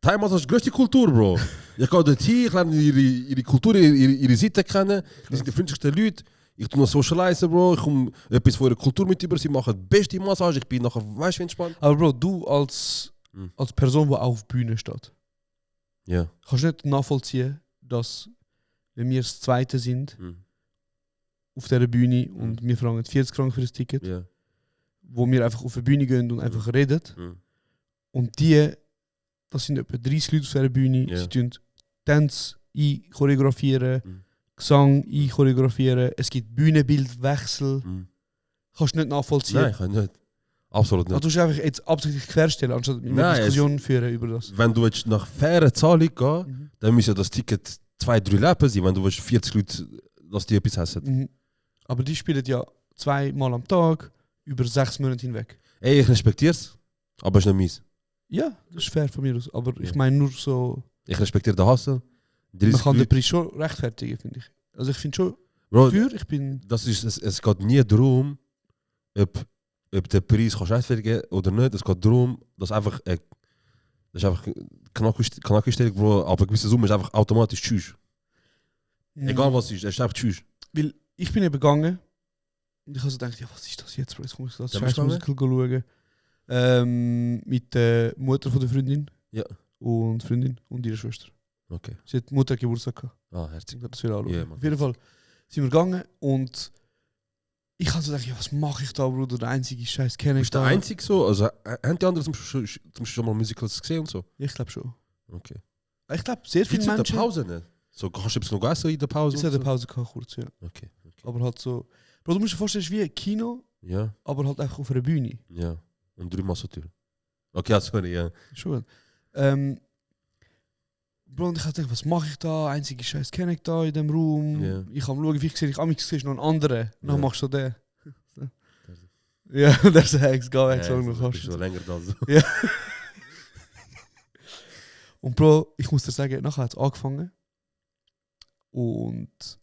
H: Heimmassage ist die größte Kultur, Bro. Ich gehe dort hin, ich lerne ihre Kultur, ihre Seite kennen. Die sind die freundlichsten Leute. Ich tue noch socialisen, Bro. Ich komme etwas von ihrer Kultur mit über. Sie machen die beste Massage. Ich bin nachher, weißt du, entspannt.
I: Aber Bro, du als Person, die auch auf der Bühne steht,
H: Ja.
I: kannst du nicht nachvollziehen, dass wenn wir das Zweite sind auf dieser Bühne und wir fragen 40 Franken für das Ticket,
H: Ja.
I: wo wir einfach auf die Bühne gehen und einfach reden. Und das sind etwa 30 Leute auf dieser Bühne,
H: Ja.
I: sie tun Tanz choreografieren, Gesang choreografieren, es gibt Bühnenbildwechsel. Kannst du nicht nachvollziehen.
H: Nein, ich kann nicht. Absolut nicht.
I: Also du musst einfach jetzt absichtlich querstellen, anstatt eine
H: Nein,
I: Diskussion führen über das.
H: Wenn du jetzt nach fairer Zahlung gehen, dann muss ja das Ticket 2-3 Leben sein. Wenn du willst 40 Leute, dass die etwas essen.
I: Mhm. Aber die spielen ja 2 Mal am Tag, über 6 Monate hinweg.
H: Ey, ich respektiere es, aber es ist nicht meins.
I: Ja, das ist fair von mir aus. Aber ich meine nur so,
H: Ich respektiere den Hustle.
I: man
H: 30
I: kann den
H: Leute.
I: Preis schon rechtfertigen, finde ich. Also ich finde schon,
H: Bro,
I: für, ich bin...
H: das ist, es geht nie darum, ob der Preis kannst rechtfertigen oder nicht. Es geht darum, dass einfach das ist einfach Knackenstellung, Bro, aber eine gewisse Summe ist einfach automatisch tschüss. Egal was es ist, es ist einfach tschüss.
I: Weil ich bin eben gegangen und ich habe so gedacht, ja, was ist das jetzt, Bro? Jetzt muss ich das
H: Ja,
I: scheiß
H: bist du
I: Musical schauen. Mit der Mutter von der Freundin.
H: Ja.
I: Und Freundin und ihrer Schwester.
H: Okay.
I: Sie hat Mutter Geburtstag gehabt.
H: Ah, herzlich.
I: Ich habe das wieder anschauen.
H: Ja, Mann.
I: Auf jeden Fall sind wir gegangen und ich habe so gedacht, ja, was mache ich da, Bruder? Der einzige Scheiß kenne ich
H: Bist du
I: da.
H: der Einzige so? Also, haben die anderen zum Beispiel schon mal Musicals gesehen und so?
I: Ich glaube schon.
H: Okay.
I: Ich glaube, sehr
H: Wie
I: viele
H: zu der
I: Menschen...
H: Pause nicht? So, kannst du etwas noch essen in der Pause?
I: Ich
H: und
I: hatte
H: so?
I: Pause gehabt, kurz, ja.
H: Okay.
I: Aber halt so... Bro, du musst dir vorstellen, es ist wie ein Kino,
H: Ja,
I: aber halt einfach auf einer Bühne.
H: ja. Und 3 Mal so teuer. Okay, ja, sorry, ja.
I: Schon. Bro, und ich habe gedacht, was mache ich da? Einzige Scheiß kenne ich da in dem Raum.
H: Ja.
I: Ich kann schauen, wie ich sehe, ich noch einen anderen. Dann
H: Ja.
I: machst du den. Ja, der ist Hex, geh weg, so
H: das
I: noch
H: ist schon länger da. So.
I: Ja. Und Bro, ich muss dir sagen, nachher hat es angefangen. Und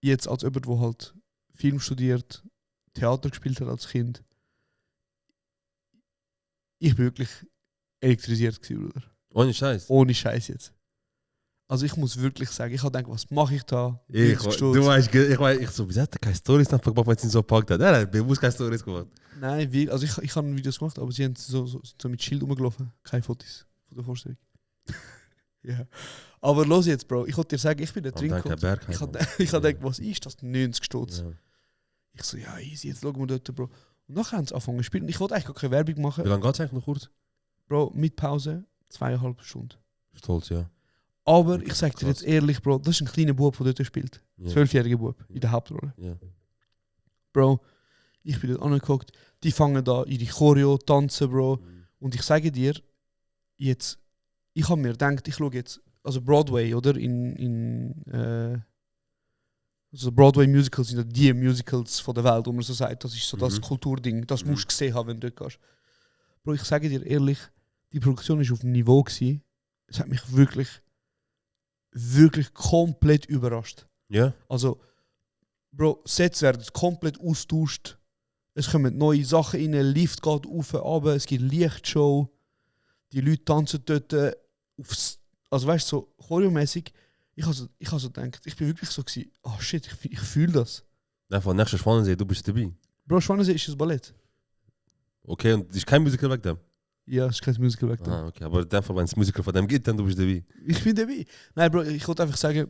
I: jetzt als jemand, der halt Film studiert, Theater gespielt hat als Kind, ich bin wirklich elektrisiert gewesen, Bruder.
H: Ohne Scheiß.
I: Ohne Scheiß jetzt. Also ich muss wirklich sagen, ich habe gedacht, was mache ich da?
H: Ich so, wie hat der keine Storys dann gemacht, wenn sie ihn so gepackt hat? Nein, bewusst keine Storys gemacht.
I: Nein, also ich habe Videos gemacht, aber sie haben so mit Schild rumgelaufen. Keine Fotos von der Vorstellung. Ja. Aber los jetzt, Bro. Ich wollte dir sagen, ich bin der
H: Oh, danke,
I: Trinkcode.
H: Bergheim,
I: Ich habe gedacht, was ist das? 90 Stutz.
H: Ja.
I: Ich so, ja, easy, jetzt schauen wir dort, Bro. Und nachher haben sie angefangen zu spielen. Und ich wollte eigentlich gar keine Werbung machen.
H: Wie lange geht es eigentlich noch kurz?
I: Bro, mit Pause 2,5 Stunden.
H: Stolz, ja.
I: Aber
H: Okay,
I: ich sag dir
H: krass.
I: jetzt ehrlich, Bro, das ist ein kleiner Bub, der dort spielt.
H: Ja.
I: 12-jähriger Bub in der Hauptrolle.
H: Ja.
I: Bro, ich bin dort angeguckt, die fangen da ihre Choreo, tanzen, Bro. Und ich sage dir, jetzt, ich habe mir gedacht, ich schaue jetzt, also Broadway, oder? Also Broadway-Musicals sind ja die Musicals von der Welt, wo man so sagt, das ist so das Kulturding, das musst du gesehen haben, wenn du dort gehst. Bro, ich sage dir ehrlich, die Produktion war auf dem Niveau gewesen. Es hat mich wirklich, wirklich komplett überrascht.
H: Ja?
I: Also, Bro, Sets werden komplett austauscht. Es kommen neue Sachen rein, Lift geht auf und runter, es gibt Lichtshow. Die Leute tanzen dort aufs... Also weißt du, so choreomäßig. Ich habe so gedacht, ich bin wirklich so gewesen, oh shit, ich fühle das.
H: Einfach nächstes Schwanensee, du bist dabei.
I: Bro, Schwanensee ist ein Ballett.
H: Okay, und ist kein Musical weg dem?
I: Ja, es ist kein Musical weg.
H: Ah, okay. Aber in dem Fall, wenn es Musical von dem gibt, dann du bist dabei.
I: Ich bin dabei. Nein, Bro, ich wollte einfach sagen,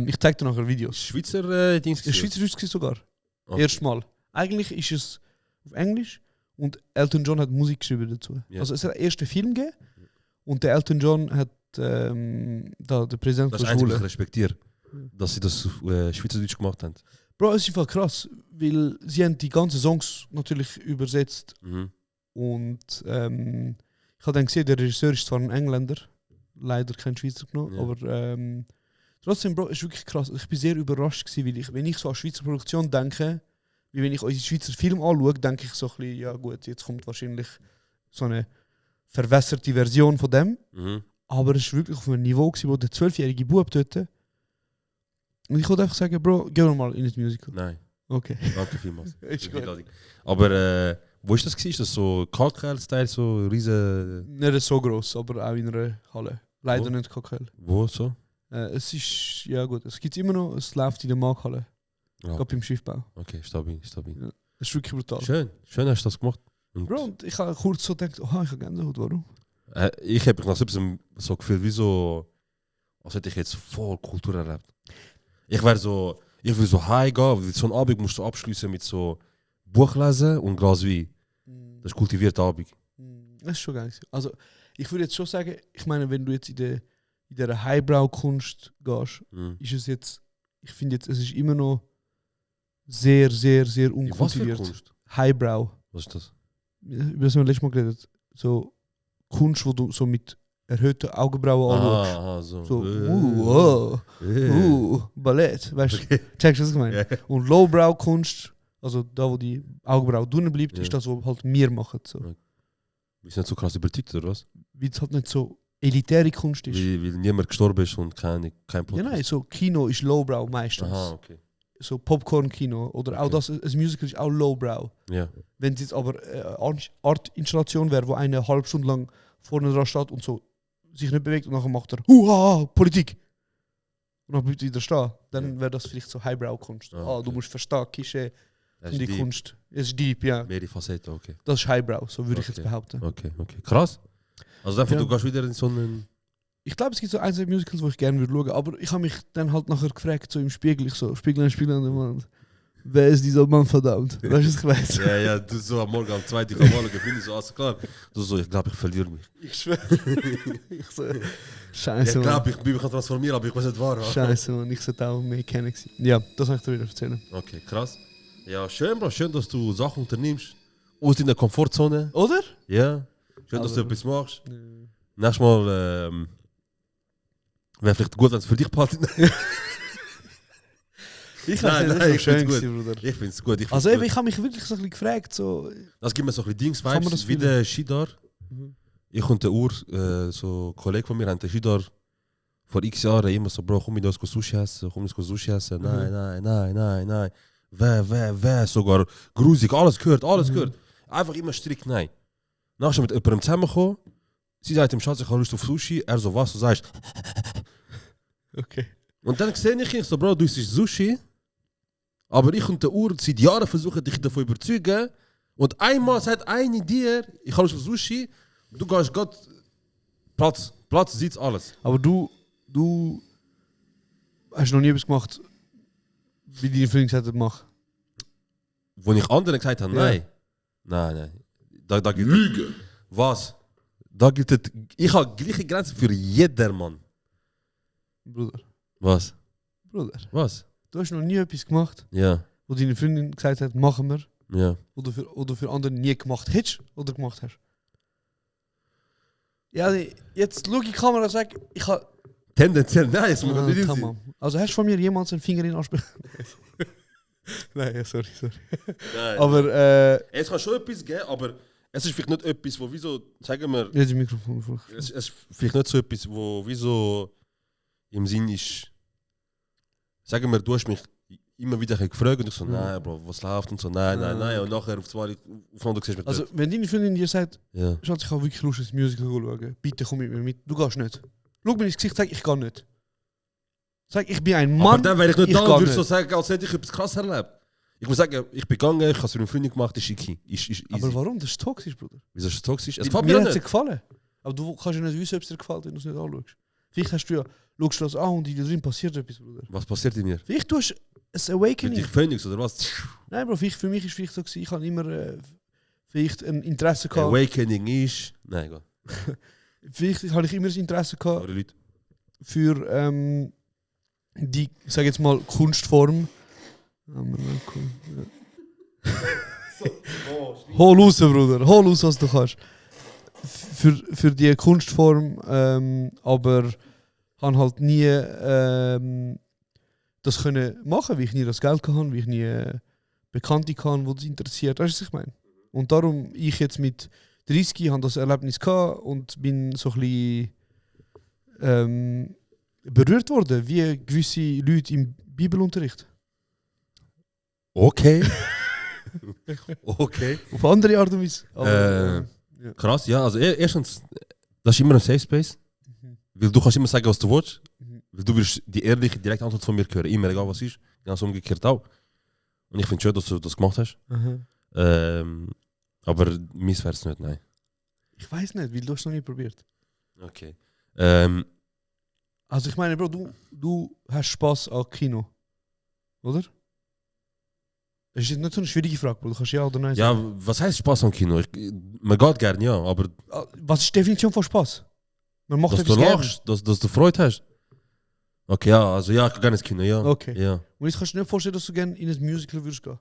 I: ich zeige dir nachher Videos.
H: Schweizer Dings.
I: Es Schweizerdeutsch sogar.
H: Okay.
I: Erstmal. Eigentlich ist es auf Englisch und Elton John hat Musik geschrieben dazu.
H: Ja.
I: Also es hat einen ersten Film gegeben und der Elton John hat da der Präsident
H: Das
I: von
H: ist eins, was ich
I: Schule.
H: respektiere. Dass sie das auf Schweizerdeutsch gemacht haben.
I: Bro, es ist einfach krass, weil sie haben die ganzen Songs natürlich übersetzt und ich habe dann gesehen, der Regisseur ist zwar ein Engländer, leider kein Schweizer genommen,
H: Ja.
I: aber trotzdem, Bro, es ist wirklich krass. Ich bin sehr überrascht gewesen, weil wenn ich so an Schweizer Produktion denke, wie wenn ich unsere Schweizer Film anschaue, denke ich so ein bisschen, ja gut, jetzt kommt wahrscheinlich so eine verwässerte Version von dem. Aber es war wirklich auf einem Niveau, gewesen, wo der 12-jährige Bub dort. Und ich wollte einfach sagen, Bro, gehen wir mal in das Musical.
H: Nein,
I: Okay.
H: danke vielmals.
I: Ist
H: Für die
I: gut.
H: Einladung. Aber wo ist das gewesen? Ist das so KKL-Style, so riesen...
I: Nicht so gross, aber auch in einer Halle. Leider
H: Wo?
I: nicht KKL.
H: Wo so?
I: Es ist, ja gut, es gibt immer noch, es läuft in der Markthalle.
H: Ah,
I: Gerade beim Schiffbau.
H: okay, stabil.
I: Ja. Es ist wirklich brutal.
H: Schön hast du das gemacht. Und,
I: Bro, und ich habe kurz so gedacht, oh, ich habe Gänsehaut, warum?
H: ich habe mich nach so gefühlt, wie so, als hätte ich jetzt voll Kultur erlebt. Ich will so heimgehen, weil so einen Abend musst du abschließen mit so Buch lesen und Glas Wein. Das ist kultivierter Abend.
I: Das ist schon geil. Also, ich würde jetzt schon sagen, ich meine, wenn du jetzt in dieser Highbrow-Kunst gehst, ist es jetzt, ich finde jetzt, es ist immer noch sehr, sehr, sehr
H: Was für
I: unkultiviert.
H: Kunst?
I: Highbrow.
H: Was ist das?
I: Über das haben wir letztes Mal geredet. So Kunst, wo du so mit erhöhten Augenbrauen anschaust.
H: so.
I: So, Ballett. Weißt du, checkst du, was ich meine?
H: Ja.
I: Und Lowbrow-Kunst, also da, wo die Augenbraue drinnen bleibt,
H: Ja.
I: ist das, was halt wir machen. So.
H: Okay. Bist du nicht so krass überzeugt, oder was?
I: Weil es halt nicht so elitäre Kunst ist.
H: Weil niemand gestorben ist und kein
I: Ja,
H: Podcast.
I: nein, so Kino ist Lowbrow meistens.
H: Aha, okay.
I: So Popcorn-Kino oder auch
H: Okay.
I: das, ein Musical ist auch Lowbrow.
H: Ja.
I: Wenn es jetzt aber eine Art-Installation wäre, wo eine halbe Stunde lang vorne dran steht und so sich nicht bewegt und nachher macht er Huha, Politik. Und dann bleibt er wieder stehen. Dann wäre das vielleicht so Highbrow-Kunst.
H: Ah, okay.
I: Du musst verstehen, Kische
H: Das
I: und die
H: deep.
I: Kunst. Es ist deep, ja.
H: Mehrere Facetten, okay.
I: Das ist Highbrow, so würde ich
H: Okay.
I: jetzt behaupten.
H: Okay. Krass. Also einfach,
I: Ja.
H: du gehst wieder in so einen...
I: Ich glaube, es gibt so ein, zwei Musicals, die ich gerne würde schauen, aber ich habe mich dann halt nachher gefragt, so im Spiegel, ich so, Spiegel an Mann. Wer ist dieser Mann, verdammt? Weißt du, was ich weiß?
H: ja, du so am Morgen am 2. Ich am Morgen bin ich so, alles klar. Du so, ich glaube, ich verliere mich.
I: Ich schwöre. Ich so,
H: Ich
I: Scheiße, Mann.
H: glaube, ich bin mich transformieren, aber ich weiß nicht wahr.
I: Scheiße, Mann. Ich sollte auch mehr kennen. Ja, das kann ich dir wieder erzählen.
H: Okay, krass. Ja, schön, Bro. Schön, dass du Sachen unternimmst. Aus deiner Komfortzone.
I: Oder?
H: Ja. Schön, dass du
I: Also-
H: etwas machst. Nächstes Mal wäre vielleicht gut, wenn es für dich passt.
I: Ich
H: Nein,
I: habe
H: nein,
I: es
H: ich
I: schön
H: find's gut.
I: gewesen, Bruder.
H: Ich finde es gut.
I: Also eben, ich habe mich wirklich so ein bisschen gefragt, so...
H: Das gibt mir so ein bisschen
I: Kann man das
H: Dings-Vibes, wie
I: fühlen?
H: der Shidar. Ich und der Ur, so ein Kollege von mir, haben den Shidar vor x Jahren immer so, Bro, komm mit uns Sushi essen, Nein. Wer, sogar grusig, alles gehört. Einfach immer strikt nein. Nachher mit jemandem zusammengekommen, sie sagt dem Schatz, ich habe Lust auf Sushi, er so, was, du sagst.
I: Okay.
H: Und dann sehe ich so, Bro, du isst Sushi, aber ich und der Ur seit Jahren versuchen, dich davon zu überzeugen. Und einmal sagt eine dir, ich habe Lust auf Sushi, du gehst Gott, Platz, Sitz, alles.
I: Aber du hast noch nie etwas gemacht, wie deine Freundin gesagt hat, mach.
H: wo ich anderen gesagt habe, nein. Nein. Da gilt Lüge. Was? Da gilt es. Ich habe gleiche Grenzen für jeder Mann.
I: Bruder.
H: Was?
I: Bruder.
H: Was?
I: Du hast noch nie etwas gemacht,
H: Ja.
I: wo deine Freundin gesagt hat, machen wir.
H: Ja.
I: Oder für andere nie gemacht hättest oder gemacht hast. Ja, jetzt schau in die Kamera und sag, ich habe...
H: Tendenziell nein, es muss nicht sein.
I: Tamam. Also hast du von mir jemals einen Finger in den Arsch? Nein, ja, sorry.
H: Nein.
I: Aber
H: Es kann schon etwas geben, aber es ist vielleicht nicht etwas, wo wieso, sagen wir,
I: jetzt im Mikrofon vor.
H: es ist vielleicht nicht so etwas, wo wieso im Sinn ist, sagen wir, du hast mich immer wieder gefragt und ich so, nein, Bro, was läuft und so, nein. Und nachher aufeinander siehst du mich
I: Also
H: dort.
I: wenn deine Freundin dir sagt,
H: Ja.
I: Schatz, ich habe wirklich Lust, ein Musical zu schauen, bitte komm mit mir mit, du gehst nicht. Schau mir ins Gesicht, sag, ich gehe nicht. Sag, ich bin ein Mann,
H: Aber dann, wenn ich nicht da
I: gehe
H: würde so sagen, als hätte ich etwas krass erlebt. Ich muss sagen, ich bin gegangen, ich habe es für eine Freundin gemacht, ist easy. Ist easy.
I: Aber warum? Das ist toxisch, Bruder.
H: Wieso ist es toxisch? Es gefällt
I: Mir
H: mir
I: hat es
H: nicht.
I: gefallen. Aber du kannst ja nicht wissen, ob es dir gefällt, wenn du es nicht anschaust. Vielleicht schaust du das an und in dir drin passiert etwas, Bruder.
H: Was passiert in mir?
I: Vielleicht tust du ein
H: Bin
I: Awakening.
H: ich Phoenix oder was?
I: Nein, Bro, für mich ist vielleicht so gewesen, ich habe immer vielleicht ein Interesse gehabt.
H: Awakening ist... Nein, egal.
I: Vielleicht habe ich immer das Interesse gehabt
H: Aber Leute...
I: für die, ich sage jetzt mal, Kunstform. Hol raus, Bruder. Hol raus, was du kannst. Für die Kunstform, aber habe halt nie das können machen, wie ich nie das Geld hatte, wie ich nie Bekannte hatte, die das interessiert. Weißt du, was ich meine? Und darum, ich jetzt mit 30 habe das Erlebnis gehabt und bin so ein bisschen berührt worden, wie gewisse Leute im Bibelunterricht.
H: Okay. Okay.
I: Auf andere Art und Weise. Aber, ja.
H: Krass, ja. Also erstens, das ist immer ein Safe Space. Weil du kannst immer sagen, was du willst. Weil du wirst die ehrliche, direkte Antwort von mir hören. Immer, egal was ist. Ganz umgekehrt auch. Und ich finde schön, dass du das gemacht hast. Aber meins wäre es nicht, nein.
I: Ich weiß nicht, weil du es noch nie probiert.
H: Okay.
I: Also ich meine, Bro, du hast Spaß an Kino. Oder? Das ist jetzt nicht so eine schwierige Frage, Bro. Du kannst ja oder nein
H: Ja,
I: sagen.
H: was heißt Spaß am Kino? Man geht gerne, ja, aber
I: Was ist die Definition von Spaß? Man macht
H: dass du
I: etwas gerne.
H: lachst, dass du Freude hast. Okay, ja, also ja, ich kann gerne ins Kino, ja.
I: Okay.
H: Ja.
I: Und jetzt kannst du dir nicht vorstellen, dass du gerne in ein Musical würdest gehen.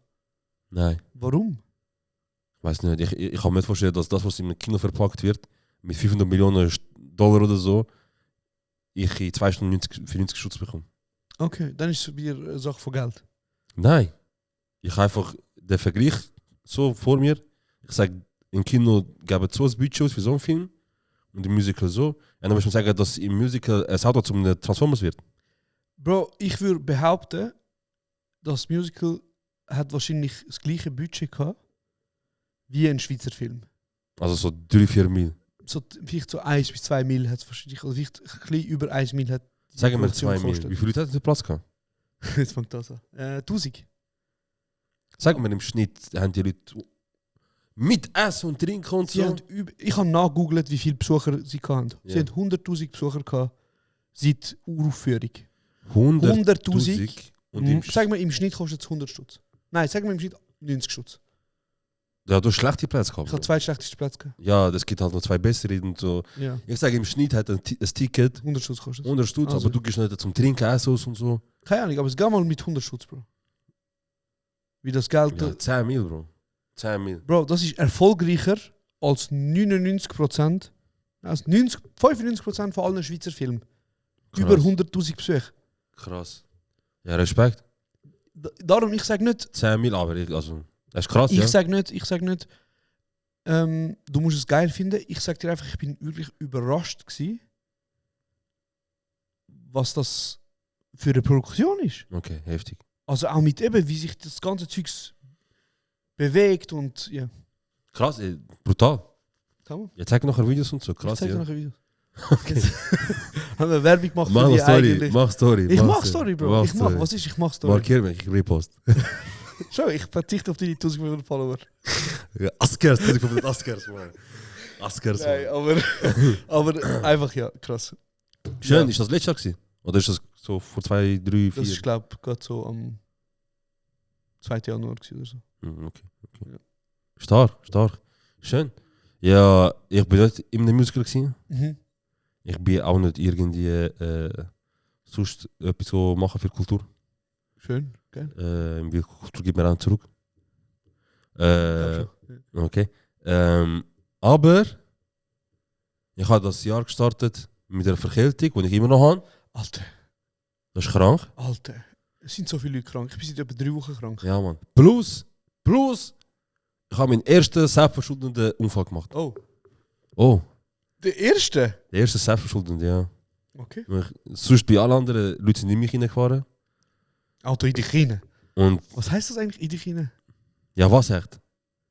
H: Nein,
I: Warum?
H: weiß nicht. Ich kann mir nicht vorstellen, dass das, was im Kino verpackt wird, mit 500 Millionen Dollar oder so, ich in 2 Stunden 90 Schutz bekomme.
I: Okay, dann ist es wieder eine Sache von Geld.
H: Nein. Ich habe einfach den Vergleich so vor mir. Ich sage, im Kino geben es so ein Budget aus für so einen Film und im Musical so. Und dann muss man sagen, dass im Musical ein Auto zum Transformers wird.
I: Bro, ich würde behaupten, das Musical hat wahrscheinlich das gleiche Budget gehabt wie ein Schweizer Film.
H: Also so 3-4 Mil.
I: So, vielleicht so 1 bis 2 Mil hat es wahrscheinlich, oder vielleicht ein bisschen über 1 Mil hat die
H: Sagen wir
I: Produktion
H: 2 Mil.
I: gekostet.
H: Wie viele Leute hat der Platz gehabt?
I: Jetzt fängt das an. 1000.
H: Sagen wir im Schnitt haben die Leute mit Essen und Trinken und
I: Sie
H: so.
I: haben ich habe nachgegoogelt, wie viele Besucher sie hatten. Sie
H: Ja.
I: haben 100'000 Besucher gehabt seit Uraufführung.
H: 100'000 und im
I: Sag mal, im Schnitt kostet es 100 Stutz. Nein, sag mal im Schnitt 90 Stutz.
H: Ja, du hast schlechte Plätze gehabt.
I: Ich habe 2 schlechteste Plätze gehabt.
H: Ja, das gibt halt noch 2 bessere und so.
I: Ja,
H: Ich sage, im Schnitt hat ein Ticket
I: 100 Stutz kostet es.
H: 100 Stutz,
I: Also.
H: aber du gehst nicht zum Trinken, Essen aus und so.
I: Keine Ahnung, aber es geht mal mit 100 Stutz, Bro. Wie das Geld...
H: Ja, 10 Mil, Bro. 10 Mil.
I: Bro, das ist erfolgreicher als 99%, als 95% von allen Schweizer Filmen.
H: Krass.
I: Über 100'000 Besucher.
H: Krass. Ja, Respekt.
I: Darum, ich sage nicht,
H: 10 Mil, aber also, das ist krass, ja.
I: ich sag nicht, du musst es geil finden. Ich sag dir einfach, ich bin wirklich überrascht gewesen, was das für eine Produktion ist.
H: Okay, heftig.
I: Also auch mit eben, wie sich das ganze Zeugs bewegt und ja.
H: Krass, brutal.
I: Tamam.
H: Ja, zeig nachher Videos und so,
I: Ich
H: krass,
I: zeig dir
H: ja.
I: nachher Videos. Jetzt haben wir Werbung gemacht
H: Mach
I: für
H: eine
I: die
H: Story,
I: eigentlich.
H: mach Story.
I: Ich mach Story, Bro. Ich mach,
H: Story.
I: was ist? Ich mach Story.
H: Markier mich, ich repost.
I: Schau, ich verzichte auf die 1500 Follower.
H: Ja, Askers, das ist Askers, man. Askers,
I: Nein,
H: man.
I: aber einfach ja, krass.
H: Schön,
I: Ja.
H: ist das letztes Jahr gewesen? Oder ist das so vor 2, 3, 4?
I: Das ist, glaube ich, gerade so am 2. Januar oder so.
H: Okay.
I: Ja.
H: Stark. Schön. Ja, ich bin nicht in einem Musical gewesen.
I: Mhm.
H: Ich bin auch nicht irgendwie sonst etwas so machen für Kultur.
I: Schön, geil.
H: Weil Kultur gibt mir auch zurück.
I: Ja.
H: Okay. Aber ich habe das Jahr gestartet mit einer Verkältung, die ich immer noch habe.
I: Alter,
H: Das ist krank.
I: es sind so viele Leute krank. Ich bin seit etwa 3 Wochen krank.
H: Ja, Mann. Plus, ich habe meinen ersten selbstverschuldeten Unfall gemacht. Oh,
I: Der erste?
H: der erste selbstverschuldete, ja.
I: Okay.
H: Sonst bei allen anderen Leuten sind in mich reingefahren.
I: Auto in die Chine.
H: Und
I: Was heißt das eigentlich, in die Chine?
H: ja, was echt?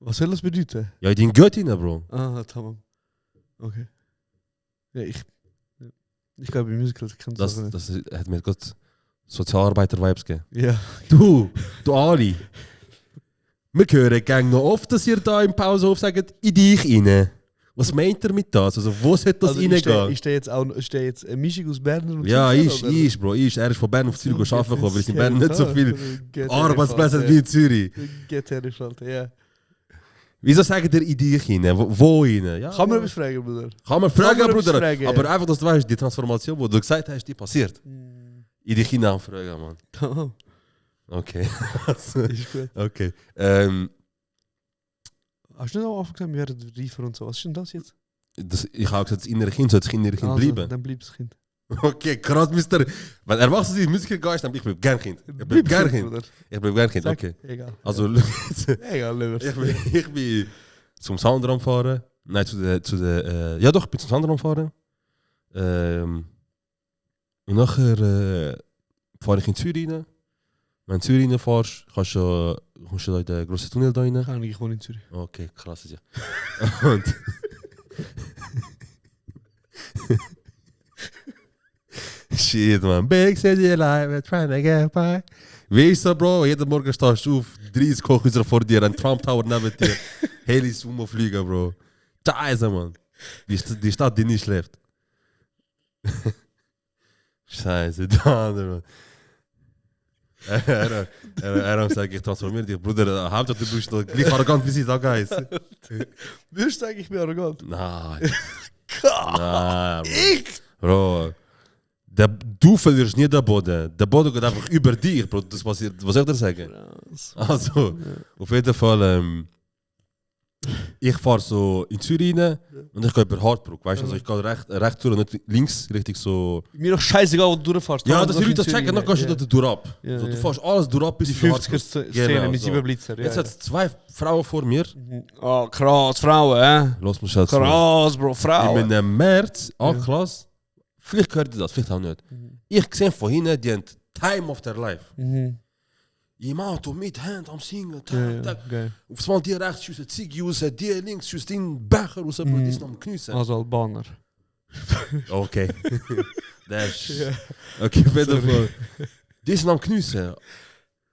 I: Was soll das bedeuten?
H: Ja, in den Göttin, Bro.
I: Ah, tamam. Okay. Ja, ich glaube, im Musical kennt das nicht.
H: Das hat mir gerade Sozialarbeiter-Vibes gegeben.
I: Ja.
H: Du Ali. Wir hören gang noch oft, dass ihr da im Pausenhof sagt, in dich rein. Was meint ihr mit das? Also, wo sollte das reingehen?
I: Ist der jetzt eine Mischung aus Berner und
H: Ja,
I: Zürcher,
H: Bro. Er ist von Bern auf Zürich arbeiten gekommen, weil es in
I: Geil,
H: Bern nicht so
I: ja.
H: viel Arbeitsplätze hat wie in Zürich.
I: Geht herrisch, Alter, ja.
H: Wieso sagen ihr in dich rein? Wo rein? Ja,
I: Kann man etwas fragen, Bruder?
H: Kann man fragen,
I: Kann man
H: Bruder.
I: etwas fragen?
H: Aber einfach, dass du weißt, die Transformation, die du gesagt hast, die passiert. In dich hinein fragen, Mann.
I: Tamam.
H: Okay.
I: Ist gut.
H: Okay.
I: Hast du nicht am Anfang gesagt, wir werden reifer und so? Was ist denn das jetzt?
H: Ich habe gesagt, das innere Kind soll das innere Kind bleiben.
I: Dann bleibt das Kind.
H: Okay, krass, Mister. Wenn erwachsen sind, Musiker gehst, dann ich bleib gern Kind. Ich bleib gern Kind.
I: Bruder.
H: Ich bleib gern Kind,
I: Sag,
H: okay.
I: Egal.
H: Also,
I: Egal, lieber.
H: ich bin zum Sound am fahren. Nein, ja doch, ich bin zum Sound am fahren. Und nachher fahre ich in Zürich rein. Wenn du in Zürich reinfährst, kommst du da in den grossen Tunnel da rein.
I: Kann ich wohne in Zürich.
H: Okay, krass, ja. Und shit, man. Big city life, we're trying to get by. Weißt du, Bro, jeden Morgen stehst du auf, 30 Kochhäuser vor dir, ein Trump Tower neben dir, Helis rumfliegen, Bro. Scheiße, man. Die Stadt, die nicht schläft. Scheiße, da, Mann. Er sagt, ich transformiere dich, Bruder. Hauptsache, du bist noch gleich arrogant, wie sie da heißt.
I: Würdest du sagen, ich bin arrogant?
H: Nein. Nein, Bro. Du verlierst nie den Boden. Der Boden geht einfach über dich, Bro. Das passiert. Was soll ich dir sagen? Also, auf jeden Fall, ich fahre so in Zürich rein und ich gehe über Hartbruck, weißt du? Also ich gehe rechts durch und nicht links, richtig so.
I: Mir doch scheißegal, wo du durchfährst.
H: Ja, dass die Leute das checken, dann gehst du da durch ab.
I: Ja,
H: So, du
I: ja.
H: fährst alles durch ab bis
I: Die
H: zu
I: 50er-Szene
H: Genau,
I: mit
H: so.
I: 7 Blitzer. Ja,
H: Jetzt hat es 2 Frauen vor mir.
I: Oh, krass, Frauen, hä?
H: Los mich schnell zu.
I: Krass, Bro,
H: In
I: Frauen.
H: meinem März, A-Klasse, vielleicht gehört ihr das, vielleicht auch nicht. Ich sehe von hinten, die haben Time of their life. Im Auto mit Hand am Singen,
I: Geil.
H: Aufs Mal die rechts schiessen Ziggy raus, die links schiessen den Becher raus, Bro, die ist noch am Knüssen.
I: Also Albaner.
H: Okay. Das ist... Okay, auf jeden Fall. Die sind am Knüssen.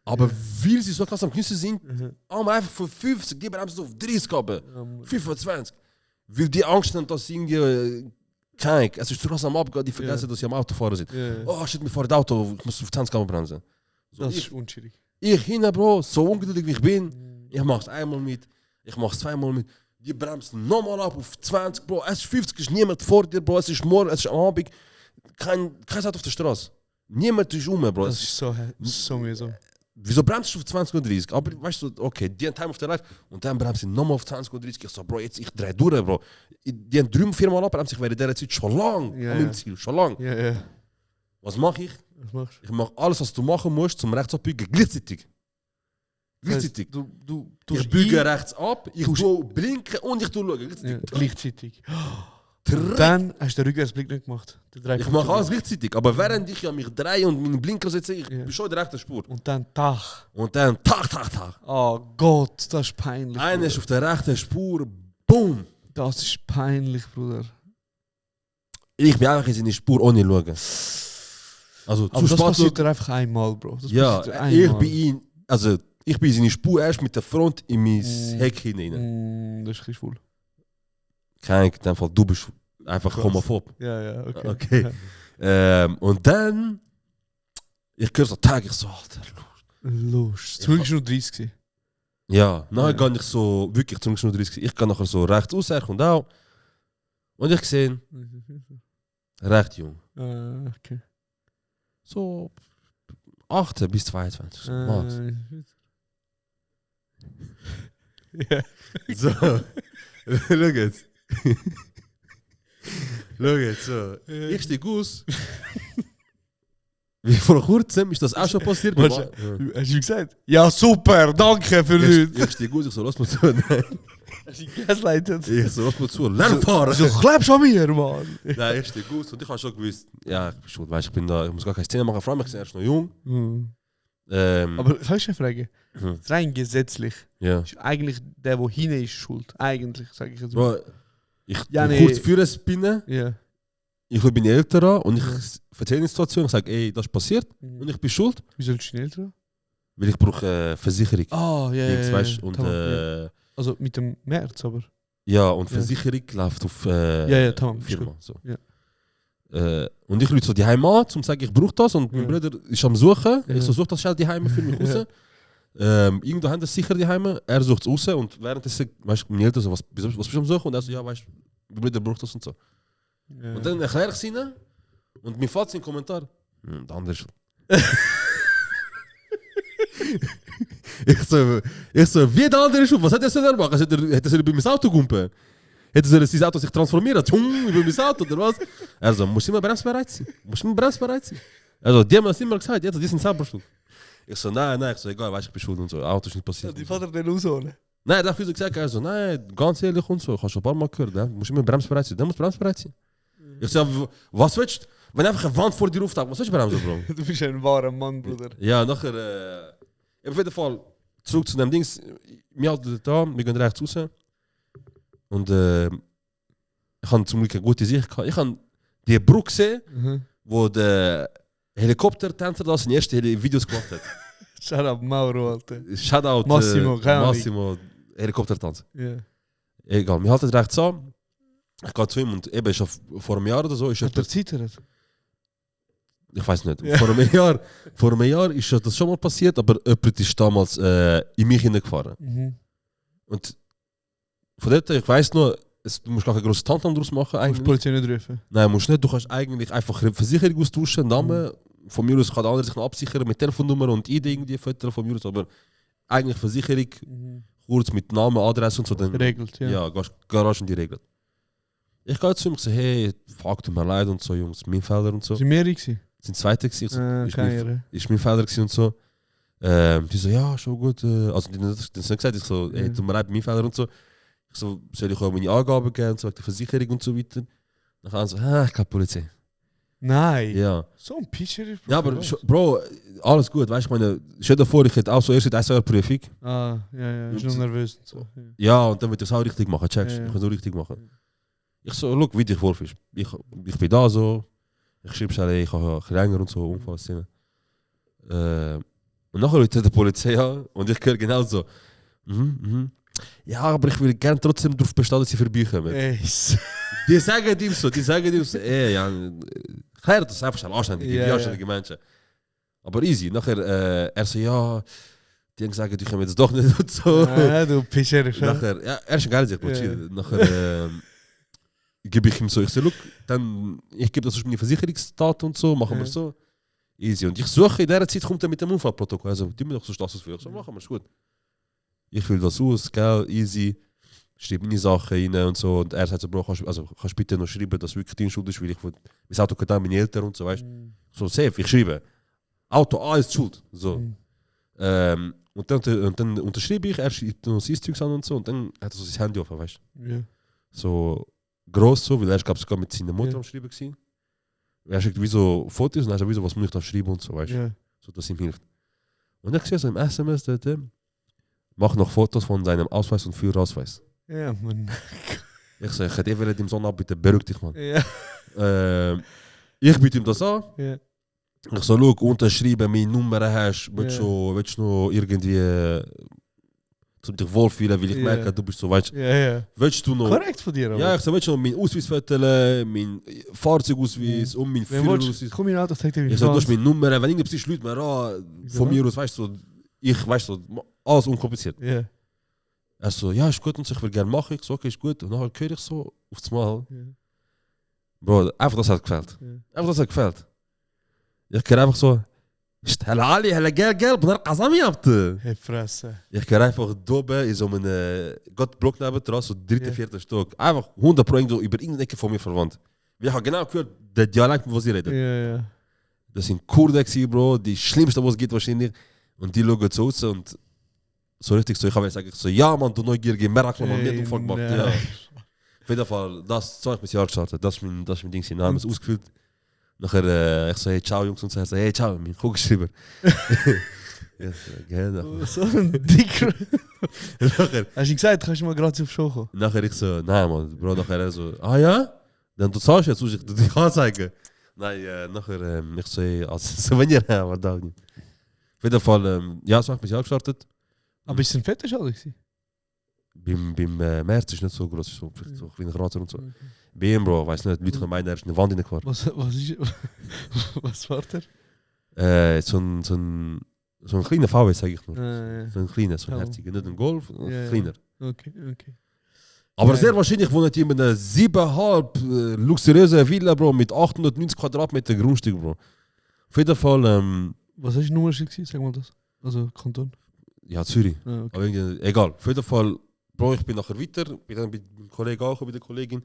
H: Aber weil sie so krass am Knüssen sind, haben wir einfach von 50, die haben sie auf 30 gehabt. 25. Weil die Angst haben, dass sie irgendwie... Kijk, es ist zu krass am Abgehen, die vergessen, dass sie am Auto fahren sind. Oh shit, wir fahren das Auto, ich muss auf 20 bremsen. So,
I: Das ist unschwierig.
H: ich hin, Bro, so ungeduldig wie ich bin, ich mach's einmal mit, ich mach's zweimal mit, die bremsen nochmal ab auf 20, Bro, es ist 50, ist niemand vor dir, Bro, es ist morgen, es ist am Abend, kein Auto auf der Straße. Niemand ist Bro.
I: Das ist so mühsam.
H: Wieso bremst du auf 20 und 30? Aber weißt du, okay, die haben Time of their life und dann bremst sie nochmal auf 20 und 30. Ich so, Bro, jetzt ich dreh durch, Bro. Die haben 3-4 Mal abbremst, ich wäre in dieser Zeit schon lang am meinem Ziel, schon lang.
I: Ja.
H: Was mache ich?
I: Was machst
H: Ich mache alles, was du machen musst, zum rechts abbiegen, gleichzeitig. Gleichzeitig.
I: Du
H: Ich biege rechts ab, ich tue blinken und ich tue schauen.
I: Gleichzeitig.
H: Gleichzeitig.
I: Dann hast du den Rückwärtsblick nicht gemacht.
H: Ich mache alles gleichzeitig, aber während ich mich drehe und meinen Blinker setze, ich
I: Ja.
H: bin schon in der rechten Spur.
I: Und dann Tag.
H: Und dann, Tag.
I: Oh Gott, das ist peinlich.
H: Einer ist
I: Bruder.
H: auf der rechten Spur, boom.
I: Das ist peinlich, Bruder.
H: Ich bin einfach in seine Spur ohne schauen. Also
I: Aber
H: zu
I: das
H: spät
I: passiert dir einfach einmal, Bro. Das
H: Ja,
I: passiert dir einmal.
H: ich bin in seine Spur erst mit der Front in mein Heck hinein.
I: Das ist ein bisschen schwul.
H: Kein, in dem Fall, du bist einfach homophob.
I: Ja, okay.
H: Okay. Und dann, ich höre so Tag, ich so, Alter,
I: Los. Zumindest nur 30 gewesen.
H: Ja, nachher
I: Ja.
H: gehe ich so, wirklich zumindest nur 30. Ich gehe nachher so rechts raus, er kommt auch. Und ich sehe, recht jung.
I: Okay.
H: So 18 bis 22. So, Max.
I: Ja.
H: So, schau jetzt. Schau jetzt, so. Ich stehe aus. Wie vor kurzem ist das auch schon passiert.
I: Warte, hast du gesagt? Ja, super, danke für nichts.
H: Ich stehe aus, ich so, lass mal zu. Nein.
I: Hast du gaslightet?
H: Ich so, lass mal zu. Lern fahren.
I: So, klebst an mir, Mann.
H: Nein, ich stehe aus und ich habe schon gewusst, ja, ich bin schuld, weißt, ich bin da, ich muss gar keine Szene machen, vor allem, ich bin erst noch jung.
I: Aber kann ich eine Frage?
H: Mhm.
I: Rein gesetzlich
H: Ja.
I: ist eigentlich der, der hinein ist, schuld. Eigentlich, sage ich jetzt mal.
H: Bro, ich
I: Ja,
H: bin
I: nee.
H: kurz für es bin,
I: Ja.
H: ich bin meine Eltern an und ich erzähle die Situation, ich sage, ey, das ist passiert und ich bin schuld,
I: Wie sollst du schnell dran?
H: weil ich brauche Versicherung.
I: Ah, ja,
H: Dings, weißt, und
I: tamam, ja. Also mit dem März, aber.
H: ja, und
I: Ja.
H: Versicherung läuft auf
I: ja, tamam, ist
H: Firma.
I: gut.
H: So.
I: Ja.
H: Und ich rufe so die Heim an, um zu sagen, ich brauche das und mein
I: Ja.
H: Bruder ist am Suchen.
I: Ja.
H: Ich so, such das schnell die Heime für mich
I: Ja.
H: raus. Irgendwo haben das sicher die Heime, er sucht es raus und währenddessen, weißt du, meine Eltern so, was bist du am Suchen? Und er so, ja, weißt du, mein Bruder braucht das und so.
I: Ja.
H: Und dann erkläre ich es ihnen und mir fällt es in den Kommentar, der andere ist. ich so, wie der andere ist, was hat er so machen? Hätte er über mein Auto gumpen? Hätte er sein Auto sich transformiert, über mein Auto oder was? Er so, musst du immer bremsbereit sein? Musst du immer bremsbereit sein? Also, die haben das immer gesagt, jetzt, die sind selber schuld. Ich so, nein, ich so, egal, weißt du, ich bin schuld und so, Auto ist nicht passiert.
I: Die Vater den ausholen.
H: Nein, da habe ich gesagt, er so, nein, ganz ehrlich und so, ich habe schon ein paar Mal gehört, ne? Du musst immer bremsbereit sein, der muss bremsbereit sein. Ich so, was willst du? Wenn einfach eine Wand vor dir auftaucht, was willst du bremsen, Bro?
I: Du bist ein wahrer Mann, Bruder.
H: Ja, nachher, auf jeden Fall, zurück zu dem Dings, wir halten da, wir gehen rechts raus. Und ich habe zum Glück eine gute Sicht gehabt. Ich habe die Brücke gesehen, wo der Helikoptertänzer da seine ersten Videos gemacht hat.
I: Shut up, Mauro, Alter.
H: Shoutout
I: Massimo, keine Ahnung.
H: Massimo, Helikoptertanz.
I: Ja.
H: Egal, wir halten rechts an. Ich gehe zu ihm und eben ist vor einem Jahr oder so, ist
I: Hat er zittert?
H: ich weiß nicht,
I: Ja.
H: vor einem Jahr ist das schon mal passiert, aber jemand ist damals in mich hineingefahren. Und von dort, ich weiss nur, du musst gar keine grosse Tantam draus machen.
I: Du musst
H: Eigentlich.
I: die Polizei nicht rufen.
H: Nein, musst nicht. Du kannst eigentlich einfach eine Versicherung austauschen, Namen. Von mir aus kann der andere sich noch absichern mit Telefonnummer und ID irgendwie Fotos von mir aus, aber eigentlich Versicherung, kurz mit Namen, Adresse und so. Dann,
I: Regelt, ja.
H: Ja, Garage und die regelt. Ich gehe zu ihm und sage, hey, fuck, tut mir leid und so, Jungs, mein Fehler und so.
I: Sind wir gewesen?
H: Sind Zweite gewesen, so,
I: Keine.
H: ist mein Fehler gewesen und so. Die so, ja, schon gut. Also, die haben das nicht gesagt, ich so, hey, tut mir leid, mein Fehler und so. Ich so, soll ich auch meine Angaben geben und so, wegen der Versicherung und so weiter. Dann haben sie so, ich glaube Polizei.
I: Nein.
H: Ja.
I: So ein Pischer.
H: Ja, aber Bro, alles gut, weißt du, ich meine, stell dir vor, ich hätte auch so erst 1 Jahr Prüfung.
I: Ah, ja, ich bin schon nervös und so.
H: Ja, und dann wird ich es auch richtig machen, checkst?
I: Ja.
H: Ich kann es auch richtig machen. Ich so, look, wie dich vorfühlst. Ich bin da so, ich schreibe schnell, ich habe länger und so, Unfallszene. Und nachher ruft der Polizei an und ich höre genau so, ja, aber ich will gerne trotzdem darauf bestehen, dass sie vorbeikommen.
I: Ey,
H: Die sagen ihm so, ja, klär das einfach schnell anständig,
I: Ja,
H: wie
I: ja.
H: anständige Menschen. Aber easy, nachher, er so, ja, die haben gesagt, die kommen jetzt doch nicht und so.
I: ah, du Pischer.
H: Nachher, ja, er ist ein geiler Polizei. Nachher gebe ich ihm so, ich so, look, dann, ich gebe das aus meine Versicherungsdaten und so, machen wir so. Easy. Und ich suche, in dieser Zeit kommt er mit dem Unfallprotokoll. Also, die mir doch so das für. Ich so, machen wir, ist gut. Ich fülle das aus, gell, easy. Schreibe meine Sachen rein und so. Und er sagt so, Bro, kannst du bitte noch schreiben, dass wirklich deine Schuld ist, weil mein Auto gehört an meine Eltern und so, weißt du. So, safe, ich schreibe. Auto A ist schuld. So. Und dann unterschreibe ich, er schreibt noch sein Zeugs an und so. Und dann hat er so sein Handy offen, weißt du.
I: Ja.
H: So gross so, weil er glaube sogar mit seiner Mutter am Schreiben gewesen. Er schickt wie so Fotos und er sagt wie so, was muss ich da schreiben und so, weißt du.
I: Ja.
H: So, dass ihm hilft. Und ich sehe so im SMS dort, mach noch Fotos von seinem Ausweis und Führerausweis.
I: Ja, Mann.
H: Ich sage, ich hätte dem Sonne bitte beruhig dich, Mann.
I: Ja.
H: Ich biete ihm das an.
I: Ja.
H: Ich so, schau, unterschreiben, meine Nummer hast, willst
I: Ja.
H: du noch irgendwie dich wohlfühlen, weil ich
I: Ja.
H: merke, du bist so, weißt du.
I: Ja.
H: Willst du noch...
I: Korrekt von dir, aber.
H: Ja, ich so, willst du noch mein Ausweisfoto, mein Fahrzeugausweis und mein
I: Wenn du willst,
H: Führerausweis?
I: komm in Auto, zeig dir, wie
H: Ich so, du hast meine Nummer, wenn irgendwas ist, Leute mir an,
I: Wieso?
H: von mir aus, weißt du, so, ich weiß so, alles unkompliziert.
I: Ja.
H: Er so, ja, ist gut und so, ich will gerne machen. Ich so, okay, ist gut. Und nachher höre ich so aufs Mal.
I: Ja.
H: Bro, einfach das hat gefällt.
I: Ja.
H: Einfach das hat gefällt. Ich höre einfach so, هلا علي هلا قال بدنا قزامي abte.
I: Hey, Fresse.
H: Ich höre einfach doben in so einem Gottblock neben dran, so dritte, vierte Stock. Einfach 100% so über irgendeine Ecke von mir verwandt. Wir haben genau gehört, der Dialekt, wo sie reden.
I: Ja, ja.
H: Das sind Kurden gewesen, Bro, die schlimmste, was es gibt wahrscheinlich. Und die schauen so aus und so richtig so, ich habe gesagt, so, ja man, du neugierige Merk, man mit dem Volk gemacht. Ja. Auf jeden Fall, das 20 Jahre gestartet, das ist mein Ding, sie haben es ausgefüllt. Nachher, ich so, hey, ciao Jungs, und so, hey, ciao, mein Kugelschreiber. Ja, gerne.
I: So ein dicker.
H: Nachher,
I: Hast du ihm gesagt, kannst du mal gratis auf Show kommen?
H: nachher ich so, nein man, Bro, nachher er so, ah ja? Dann du zahlst jetzt, ich dich anzeigen. Nein, nachher, ich so, hey, als Souvenir, aber da nicht. Auf jeden Fall, ja, 20 Jahre gestartet.
I: Aber ist es ein fetter Schal gewesen?
H: Beim März ist nicht so groß, so vielleicht so kleine Krater und so. Bei ihm, Bro, weiß nicht, die Leute meinen, er ist eine Wand in der Quart.
I: Was war der?
H: So ein kleiner VW, sag ich nur.
I: Ja.
H: So ein kleiner, so ein
I: Ja.
H: herziger, nicht ein Golf,
I: Ja.
H: kleiner.
I: Okay.
H: Aber
I: Ja.
H: sehr wahrscheinlich wohnt ihr in einer 7,5 luxuriöse Villa, Bro, mit 890 Quadratmeter Grundstück, Bro. Auf jeden Fall,
I: Was hast du Nummer gewesen? Sag mal das. Also Kanton.
H: ja, Zürich.
I: Ah, okay.
H: Aber irgendwie, egal. Auf jeden Fall, Bro, ich bin nachher weiter, bin dann mit dem Kollegen auch, mit der Kollegin.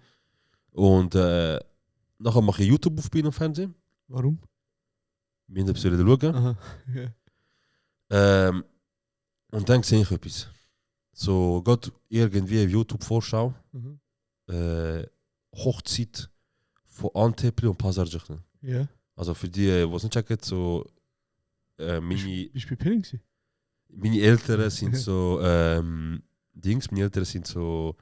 H: Und nachher mache ich YouTube auf Bild und Fernsehen.
I: Warum?
H: Wir haben etwas schauen.
I: Aha. Ja.
H: Und dann sehe ich etwas. So, Gott irgendwie YouTube-Vorschau.
I: Mhm.
H: Hochzeit von Antepli und Pasarjachne.
I: Ja.
H: Also für die, die es nicht checken, so meine
I: Bist du bei Pilling gewesen?
H: Eltern sind so Dings, meine Eltern sind so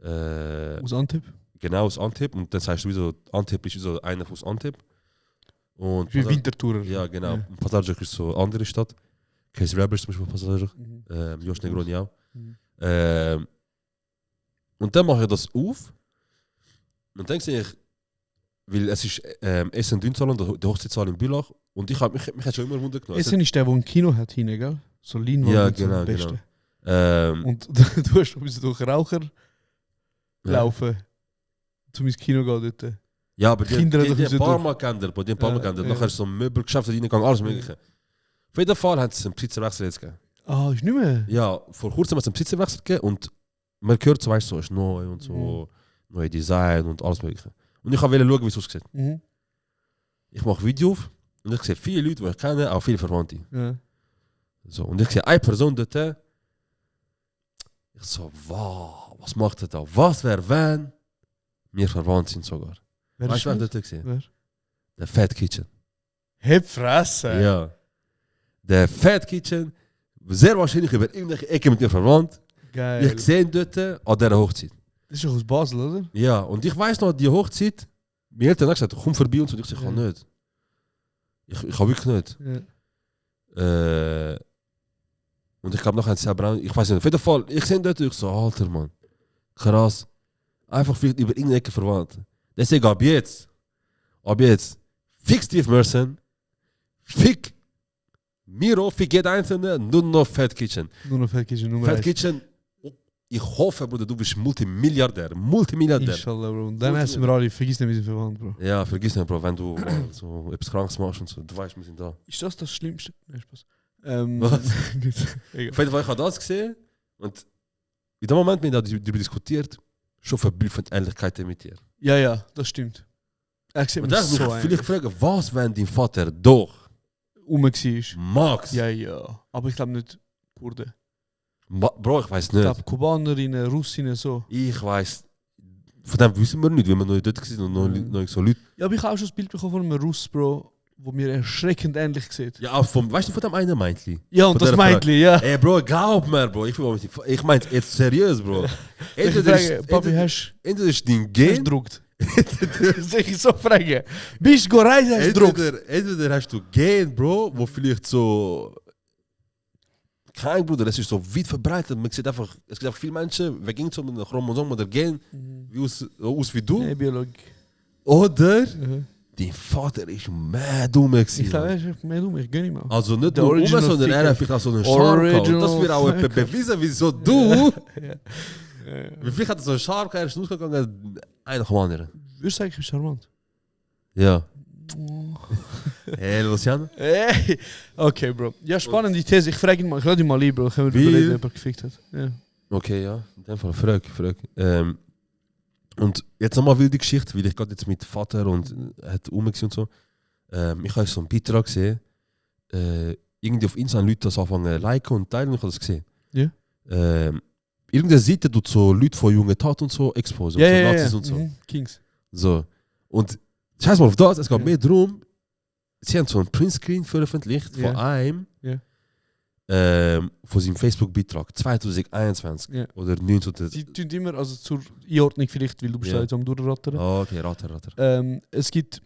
I: Aus Antep?
H: genau aus Antep und dann sagst du wieso, Antep ist wie so einer aus Antep. Und
I: Wie Wintertourer.
H: ja, genau.
I: Ja.
H: Und Pasarjach ist so eine andere Stadt. Case Rebels zum Beispiel Pasarjach.
I: Mhm.
H: Josh Negroni auch.
I: Mhm.
H: Und dann mache ich das auf. Und dann sehe ich, weil es ist Essen Dünsalon, der Hochzeitssaal in Bülach. Und mich hat schon immer Wunder genommen.
I: Essen ist der, der ein Kino hat, hinein, gell? So Leinwand
H: Ja,
I: und so
H: genau,
I: am besten.
H: Und
I: Und du hast müssen durch Raucher laufen, um ins Kino gehen dort.
H: ja, aber die
I: Kinder
H: haben
I: doch
H: ein
I: müssen
H: paar
I: durch.
H: Mal geändert, die ein paar Mal
I: Ja,
H: geändert.
I: ja.
H: Nachher ist so ein Möbelgeschäft reingegangen, alles mögliche. Auf jeden Fall hat es einen Besitzerwechsel jetzt gegeben.
I: Ah, ist nicht mehr?
H: Ja, vor kurzem hat es einen Besitzerwechsel gegeben und man hört so, weißt du, so ist neu und so, neue Design und alles mögliche. Und ich wollte schauen, wie es aussieht.
I: Mhm.
H: Ich mache Video auf und ich sehe viele Leute, die ich kenne, auch viele Verwandte.
I: Ja.
H: So, und ich sehe eine Person dort. Ich so, wow, was macht er da? Was wäre, wenn wir verwandt sind sogar?
I: Wer
H: Weißt du, wer
I: das?
H: dort gesehen?
I: Wer?
H: Der Fat Kitchen.
I: Heb Fresse!
H: Ja. Der Fat Kitchen, sehr wahrscheinlich über irgendwelche Ecke mit mir verwandt.
I: Geil.
H: Ich sehe ihn dort an dieser Hochzeit.
I: Das ist doch aus Basel, oder?
H: Ja, und ich weiß noch, die Hochzeit, meine Eltern haben gesagt, komm vorbei und so. Ich sage, ich kann
I: Ja.
H: nicht. Ich kann wirklich nicht.
I: Ja.
H: Und ich glaube noch ein selber, ich weiß nicht, auf jeden Fall, ich sehe ihn dort, ich so, Alter Mann, krass. Einfach vielleicht über irgendeine Ecke verwandt. Deswegen ab jetzt, fick Steve Merson, fick Miro, fick jeder Einzelne, nur noch Fat Kitchen.
I: Nur noch Fat Kitchen Nummer
H: Fat
I: 1.
H: Kitchen, ich hoffe, Bruder, du bist Multimilliardär. Multimilliardär.
I: Inshallah, Bro. Und dann essen wir alle, vergiss nicht, wir sind verwandt, Bro.
H: Ja, vergiss nicht, Bro, wenn du so etwas Krankes machst und so, du weißt, wir sind da.
I: Ist das das Schlimmste? Nein, Spaß.
H: Was?
I: Nicht.
H: Auf jeden Fall, ich habe das gesehen und in dem Moment, wenn wir darüber diskutiert, schon verblüffend Ehrlichkeit mit dir.
I: Ja, das stimmt. Er sieht
H: Und
I: mir
H: dann
I: so
H: muss ich vielleicht fragen, was, wenn dein Vater doch
I: war.
H: Max?
I: Ja. Aber ich glaube nicht Kurden.
H: Bro, ich weiß
I: Ich
H: nicht.
I: glaube Kubanerinnen, Russinnen, so.
H: Ich weiß. Von dem wissen wir nicht, wenn wir noch dort waren und noch so Leute.
I: Ja, aber ich habe auch schon das Bild bekommen von einem Russ, Bro, wo mir erschreckend ähnlich sieht.
H: Ja, auch weißt du von dem einen Meintli?
I: Ja, und
H: Von
I: das
H: der
I: Meintli, ja.
H: Ey, Bro, glaub mir, Bro. Ich meine jetzt seriös, Bro.
I: Ich frage, Papi, hast
H: Entweder ist dein
I: du
H: Gen.
I: gedruckt? Das ich so fragen. Bist du reisen, hast du gedruckt?
H: Entweder hast du Gen, Bro, wo vielleicht so. Kein Bruder, das ist so weit verbreitet. Man sieht einfach, es gibt einfach viele Menschen, wer ging so mit einem Chromosom oder Gen, wie aus wie du.
I: Nee, Biologie.
H: Oder
I: Mhm.
H: dein Vater ist mehr dumm gewesen.
I: Ich glaube, er ist mehr dumm, ich gönne ihm auch.
H: Also nicht
I: Der
H: nur
I: Original
H: sondern er
I: Ficker.
H: hat vielleicht auch so einen Charme gehabt. Und das wird auch
I: Original
H: jemand beweisen, wieso du...
I: Ja.
H: Wie viel hat er so einen Charme gehabt, er ist ausgegangen, einer nach dem anderen.
I: Würdest du sagen, ich bin charmant?
H: Ja. Hey, Luciano?
I: Hey. Okay, Bro. Ja, spannende These. Ich frage ihn mal, ich lade ihn mal ein, Bro. Können wir
H: Wie?
I: überlegen, ob er gefickt hat. Ja.
H: Okay, ja. In dem Fall, frag. Und jetzt nochmal wilde Geschichte, weil ich gerade jetzt mit Vater und hat und so. Ich habe so einen Beitrag gesehen. Irgendwie auf Instagram Leute das anfangen liken und teilen und ich habe das gesehen.
I: Ja.
H: Irgendeine Seite tut so Leute von jungen Tat und so exposen.
I: Ja,
H: so
I: ja,
H: Nazis
I: ja.
H: und so.
I: Mhm. Kings.
H: So. Und scheiß mal auf das, es geht
I: Ja.
H: mehr darum, sie haben so einen Printscreen veröffentlicht von
I: Ja.
H: einem,
I: Ja.
H: von seinem Facebook-Beitrag 2021
I: Ja.
H: oder 19.
I: Sie tun immer, also zur Einordnung vielleicht, weil du bist
H: Ja.
I: da jetzt am Durchrattern.
H: Okay, ratter.
I: Es gibt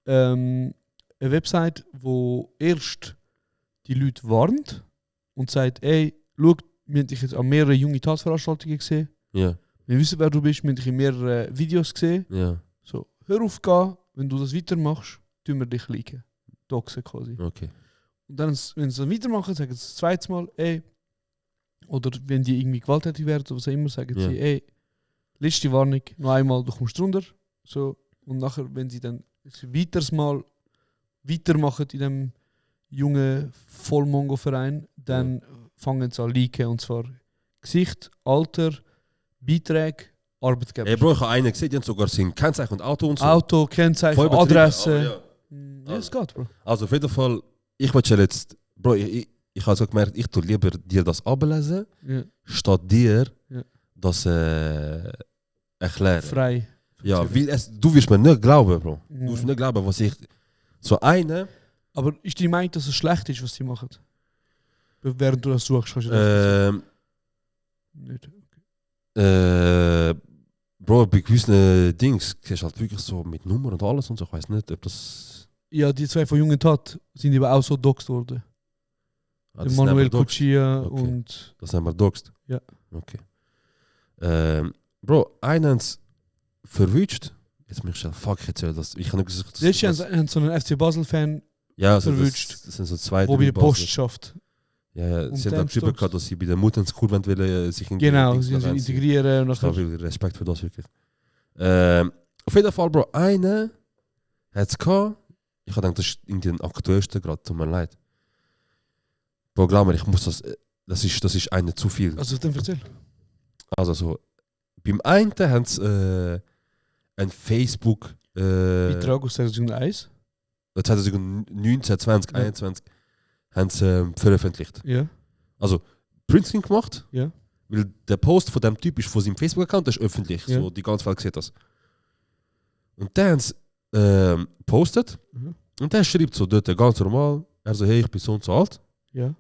I: eine Website, wo erst die Leute warnt und sagt, ey, schau, wir haben dich jetzt an mehreren junge Tatveranstaltungen gesehen.
H: Ja,
I: Wir wissen, wer du bist, wir haben dich in mehreren Videos gesehen.
H: ja,
I: So, hör auf, gehen. Wenn du das weitermachst, tun wir dich liken. Doxen quasi.
H: okay.
I: Und dann, wenn sie dann weitermachen, sagen sie das zweite Mal, ey, oder wenn die irgendwie gewalttätig werden oder was auch immer, sagen
H: Ja.
I: sie, ey, letzte Warnung, noch einmal, du kommst runter. So, und nachher, wenn sie dann ein weiteres Mal weitermachen in dem jungen Vollmongo-Verein, dann fangen sie an liken, und zwar Gesicht, Alter, Beiträge, Arbeitgeber.
H: Ey, Bro, ich habe einen gesehen, die haben sogar sein Kennzeichen und Auto und so.
I: Auto, Kennzeichen,
H: Voll betrieben,
I: Adresse.
H: aber ja.
I: Ja, es geht, Bro.
H: Also auf jeden Fall, ich wollte jetzt, Bro, ich habe so gemerkt, ich tue lieber dir das ablesen,
I: Ja.
H: statt dir
I: Ja.
H: das erklären.
I: Frei.
H: Ja, weil du wirst mir nicht glauben, Bro.
I: Mhm.
H: Du wirst mir nicht glauben, was ich... So eine...
I: Aber ist die Meinung, dass es schlecht ist, was sie machen? Während du das suchst, kannst du das nicht.
H: Bro, bei gewissen Dings siehst du halt wirklich so mit Nummern und alles und so. Ich weiß nicht, ob das...
I: Ja, die zwei von Jungen Tat sind eben auch so doxt worden.
H: Ah,
I: Der
H: das
I: Manuel
H: nehmen wir doxt.
I: Cuccia
H: Okay.
I: und...
H: Das haben wir doxt.
I: Ja.
H: Okay. Bro, einen haben sie verwünscht. Jetzt mich schon, fuck, ich erzähle das. Ich kann nicht gesagt,
I: Letztes Jahr haben so einen FC Basel-Fan,
H: ja, also
I: verwünscht.
H: das sind so zwei,
I: der bei
H: drei
I: der Post
H: Basler.
I: schafft.
H: Ja, ja,
I: Und
H: sie haben
I: dann
H: auch geschrieben,
I: stoppst.
H: gehabt, dass sie bei der Mutter ins Kurvent wollen, sich in
I: Genau,
H: Dings
I: sie sind
H: reinziehen.
I: integrieren und
H: Ich habe
I: nachher...
H: viel Respekt für das wirklich. Auf jeden Fall, Bro, eine hat es gehabt. Ich habe gedacht, das ist irgendwie den aktuellsten gerade, tut mir leid. Bro, glaub mir, ich muss das ist eine zu viel.
I: Also dann erzähl.
H: Also so, beim einen haben sie ein Facebook
I: Beitrag aus 2001.
H: 2019, 20, 21 haben sie veröffentlicht.
I: Ja.
H: Also Printscreen gemacht,
I: Ja.
H: weil der Post von dem Typ ist von seinem Facebook-Account, das ist öffentlich,
I: Ja.
H: so die ganze Welt sieht das. Und dann haben sie postet
I: Mhm.
H: und der schreibt so dort ganz normal, er so, hey, ich bin so und so alt.
I: Ja.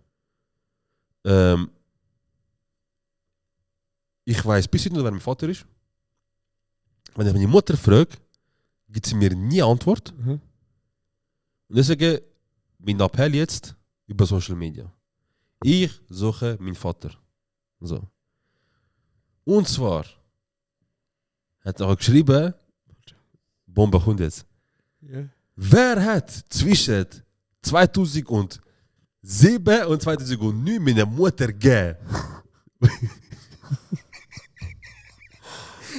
H: Ich weiß bis heute nicht, wer mein Vater ist. Wenn ich meine Mutter frage, gibt sie mir nie Antwort.
I: Mhm.
H: Und deswegen mein Appell jetzt über Social Media. Ich suche meinen Vater. So. Und zwar hat er auch geschrieben, Bombe kommt jetzt.
I: Ja.
H: Wer hat zwischen 2007 und 2009 meine Mutter gegeben?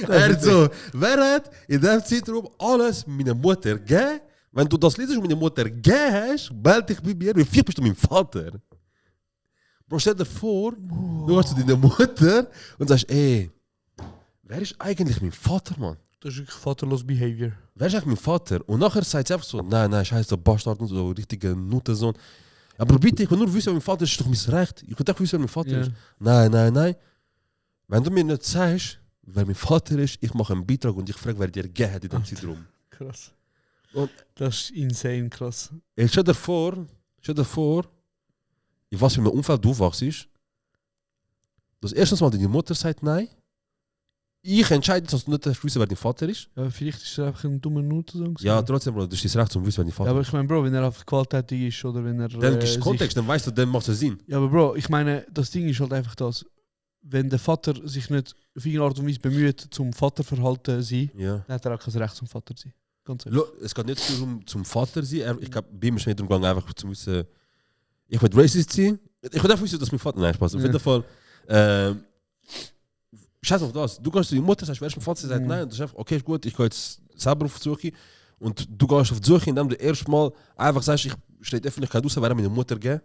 H: Er so, wer hat in diesem Zeitraum alles meiner Mutter gegeben? Wenn du das liest und meine Mutter gegeben hast, melde dich bei mir, wie viel bist du mein Vater? Bro, stell dir vor, du hast zu deiner Mutter und sagst, ey, wer ist eigentlich mein Vater, Mann?
I: Das ist wirklich vaterlos Behavior.
H: Wer ist eigentlich mein Vater? Und nachher sagt sie einfach so, nein, scheiße, der Bastard und so, richtiger Nuttensohn. Aber bitte, ich will nur wissen, wer mein Vater ist, ist doch mein Recht. Ich will doch wissen, wer mein Vater
I: Ja.
H: ist. Nein. Wenn du mir nicht sagst, wer mein Vater ist, ich mache einen Beitrag und ich frage, wer dir gegeben hat in dem Zeitraum.
I: Krass.
H: Und-
I: das ist insane krass.
H: Ey, stell dir vor, in was für einem Umfeld du wachst. Das erste Mal deine Mutter sagt nein. Ich entscheide, dass du nicht wissen, wer dein Vater ist.
I: Ja, vielleicht ist er einfach ein dummer Nutzung.
H: Ja, trotzdem, Bro, das ist dein Recht, zum wissen, wer dein
I: Ja,
H: Vater
I: aber
H: ist.
I: ich meine, Bro, wenn er einfach gewalttätig ist oder wenn er.
H: Dann gibst du Kontext, dann weißt du, dann macht es Sinn.
I: Ja, aber Bro, ich meine, das Ding ist halt einfach das, wenn der Vater sich nicht auf irgendeine Art und Weise bemüht, zum Vaterverhalten zu sein,
H: Ja.
I: dann hat er auch kein Recht zum Vater zu sein. Ganz ehrlich.
H: Es geht nicht darum, zum Vater zu sein. Ich glaube, bei ihm ist es nicht darum gegangen, einfach zu wissen, ich will racist sein. Ich will einfach wissen, dass mein Vater... Nein, Spaß. Auf jeden Fall... Scheiß auf das. Du gehst zu deiner Mutter, sagst, wer ist mein Vater? Sie sagt nein. Das ist einfach, okay, ist gut, ich gehe jetzt selber auf die Suche. Und du gehst auf die Suche, indem du erstmal einfach sagst, ich stehe die Öffentlichkeit raus, wer meine Mutter gegeben.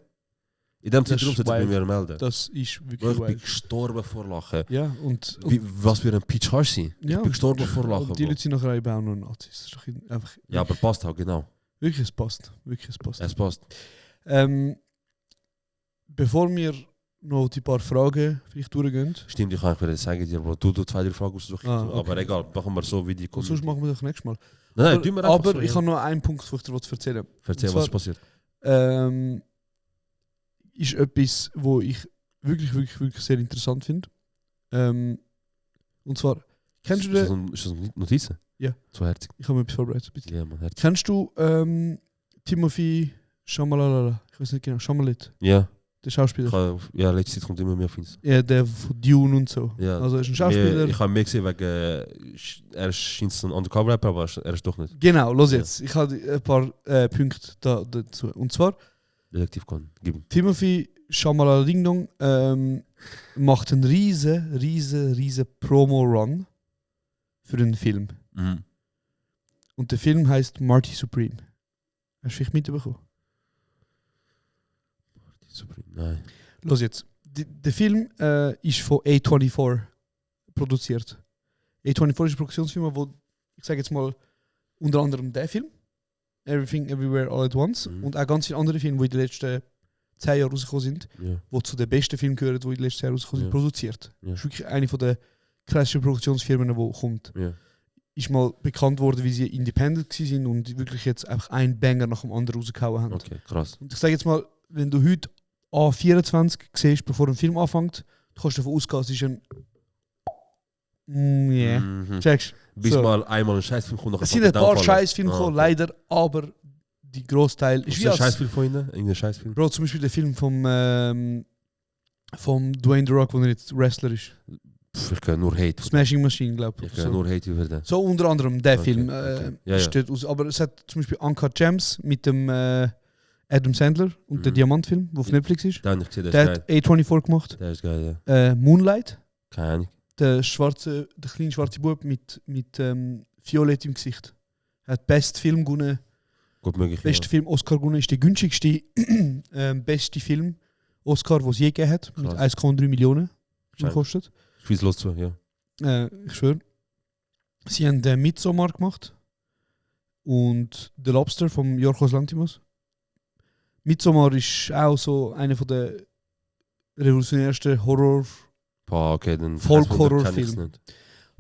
H: In dem Zeitraum sollte ich bei mir melden.
I: Das ist
H: Bro,
I: wirklich
H: ich bin
I: wild.
H: gestorben vor Lachen.
I: Ja, und
H: Was für ein Pitch hast du? Ich bin gestorben vor Lachen.
I: Und die
H: Bro.
I: Leute sind nachher eben auch noch Nazis. Das ist doch einfach,
H: Ja, aber passt auch, genau.
I: wirklich, es passt. Wirklich, es passt.
H: Es passt.
I: Bevor wir noch die paar Fragen vielleicht durchgehen,
H: Stimmt, ich kann eigentlich sagen dir, Bro, du 2-3 Fragen aussuchen.
I: Ah,
H: Aber
I: okay.
H: egal, machen wir so wie die
I: und sonst machen wir das nächstes Mal.
H: Nein, tun wir einfach
I: aber
H: so,
I: ich
H: ja.
I: habe noch einen Punkt, wo ich dir erzählen will.
H: Erzähl,
I: Und
H: was
I: zwar,
H: ist passiert.
I: Ist etwas, wo ich wirklich, wirklich, wirklich sehr interessant finde. Und zwar, kennst du den...
H: Ist das Notizen?
I: Ja.
H: Zu herzig.
I: Ich habe mir etwas vorbereitet. Bitte.
H: Ja, man, herzig.
I: Kennst du Timothy Chalamet? Ich weiß nicht genau, Chalamet,
H: Ja,
I: der Schauspieler.
H: ja, letzte Zeit kommt immer mehr auf uns.
I: Ja, der von Dune und so.
H: Ja.
I: Also er ist ein Schauspieler.
H: Ich habe mehr gesehen, wegen er scheint ein Undercover-Rapper, aber er ist doch nicht.
I: Genau, los jetzt. Ich habe ein paar Punkte dazu. Und zwar,
H: Detektiv kann geben.
I: Timothy Chalamet macht einen riesen Promo-Run für einen Film.
H: Mhm.
I: Und der Film heißt Marty Supreme. Hast du vielleicht mitbekommen?
H: Super, nein.
I: Los jetzt. Der Film ist von A24 produziert. A24 ist eine Produktionsfirma, wo, ich sage jetzt mal, unter anderem der Film, Everything Everywhere All at Once, und auch ganz viele andere Filme, die in den letzten 10 Jahren rausgekommen sind,
H: Ja.
I: die zu den besten Filmen gehören, die in den letzten Jahren rausgekommen sind,
H: Ja.
I: produziert.
H: Ja.
I: Das ist wirklich eine der krassesten Produktionsfirmen, die kommt.
H: Ja.
I: Ist mal bekannt worden, wie sie independent waren und wirklich jetzt einfach einen Banger nach dem anderen rausgehauen haben.
H: Okay, krass.
I: Und ich sage jetzt mal, wenn du heute A24 siehst, bevor ein Film anfängt, du kannst davon ausgehen, es ist ein... Yeah.
H: Mhm.
I: Checkst
H: Bis
I: so.
H: mal einmal ein Scheißfilm kommt, nachher
I: Es sind
H: fängt
I: ein
H: der
I: paar
H: Downfall an.
I: Scheißfilme gekommen,
H: okay.
I: leider, aber die Großteil
H: Ist
I: wie
H: ein
I: als-
H: Scheißfilm von Ihnen? Irgendein Scheißfilm?
I: Bro, zum Beispiel der Film vom Dwayne The Rock, wo er jetzt Wrestler ist.
H: Ich kann nur Hate.
I: Smashing Machine, glaube
H: Ich
I: ich.
H: kann
I: So.
H: nur Hate über den.
I: So unter anderem der
H: Okay,
I: Film.
H: okay. Ja,
I: Ist
H: ja.
I: dort aus, aber es hat zum Beispiel Uncut Gems mit dem Adam Sandler und der
H: Mhm.
I: Diamantfilm, der auf Netflix ist.
H: Den, ich sehe, der
I: Der
H: ist
I: hat
H: geil.
I: A24 gemacht.
H: Der ist geil, ja.
I: Moonlight,
H: Keine Ahnung.
I: der kleine schwarze Bub mit Violett im Gesicht. Er hat Best Film gewonnen.
H: Gut möglich,
I: Beste Film Oscar gewonnen, ist der günstigste beste Film Oscar, den es je gegeben hat, mit
H: Krass.
I: 1,3 Millionen
H: Scheiße.
I: gekostet.
H: Schweiz los zu, ja.
I: Ich schwöre. Sie haben den Midsommar gemacht und The Lobster vom Yorgos Lanthimos. Midsommar ist auch so einer der revolutionärsten Horror.
H: Boah, okay, dann...
I: Folk-Horror-Film.
H: kenn ich's nicht.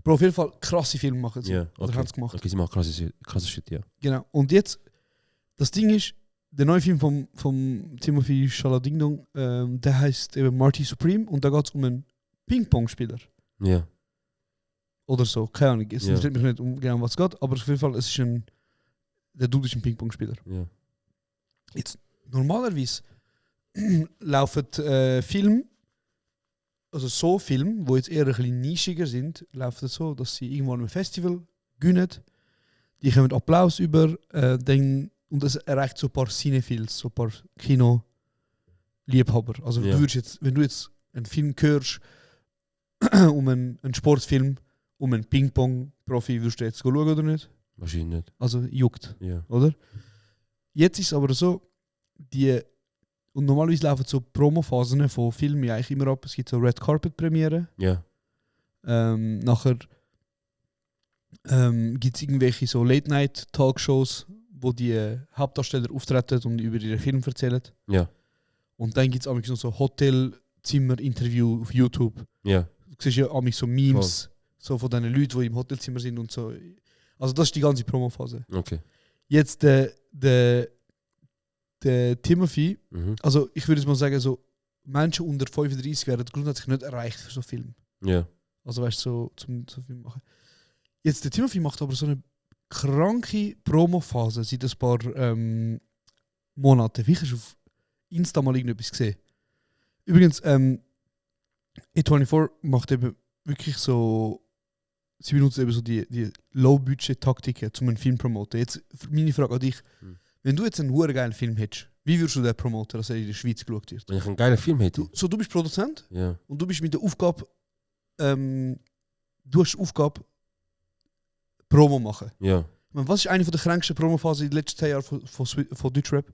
I: Bro, auf jeden Fall krasse Filme machen sie.
H: Ja,
I: Oder
H: okay.
I: haben sie gemacht.
H: Okay, sie machen krasse Shit, ja.
I: Genau. Und jetzt, das Ding ist, der neue Film vom Timothy Chalamet, der heißt eben Marty Supreme und da geht es um einen Ping-Pong-Spieler.
H: Ja.
I: Oder so, keine Ahnung. Es
H: Ja.
I: interessiert mich nicht um genau was es geht, aber auf jeden Fall, es ist der Dude ist ein Ping-Pong-Spieler.
H: Ja.
I: Jetzt, normalerweise laufen Filme, also so Filme, die jetzt eher ein bisschen nischiger sind, laufen so, dass sie irgendwann an einem Festival gewinnen, die kommen Applaus über, und es erreicht so ein paar Cinephiles, so ein paar Kino-Liebhaber. Also
H: Ja.
I: du würdest jetzt, wenn du jetzt einen Film hörst, um einen Sportfilm, um einen Ping-Pong-Profi, würdest du jetzt schauen oder nicht?
H: Wahrscheinlich nicht.
I: Also juckt,
H: Ja.
I: oder? Jetzt ist es aber so, und normalerweise laufen so Promophasen von Filmen ja eigentlich immer ab. Es gibt so Red Carpet Premiere.
H: Ja.
I: Nachher gibt es irgendwelche so Late Night Talkshows, wo die Hauptdarsteller auftreten und über ihren Film erzählen.
H: Ja.
I: Und dann gibt es noch so Hotelzimmer-Interview auf YouTube.
H: Ja.
I: Du siehst ja auch so Memes so von diesen Leuten, die im Hotelzimmer sind und so. Also das ist die ganze Promophase.
H: Okay.
I: Jetzt der Timothy,
H: Mhm.
I: also ich würde jetzt mal sagen, so Menschen unter 35 werden grundsätzlich nicht erreicht für so Film.
H: Ja.
I: Also weißt du, so zum Film machen. Jetzt der Timothy macht aber so eine kranke Promophase seit ein paar Monaten. Wie hast du auf Insta mal irgendetwas gesehen? Übrigens, A24 macht eben wirklich so sie benutzen eben so die Low-Budget-Taktiken, um einen Film zu promoten. Jetzt meine Frage an dich. Wenn du jetzt einen geilen Film hättest, wie würdest du den promoten, dass er in der Schweiz geschaut wird?
H: Wenn ich einen geilen Film hätte.
I: Du bist Produzent
H: Ja.
I: und du bist mit der Aufgabe, du hast die Aufgabe, Promo machen.
H: Ja.
I: Ich meine, was ist eine der kränksten Promophasen in den letzten 10 Jahren von Deutschrap?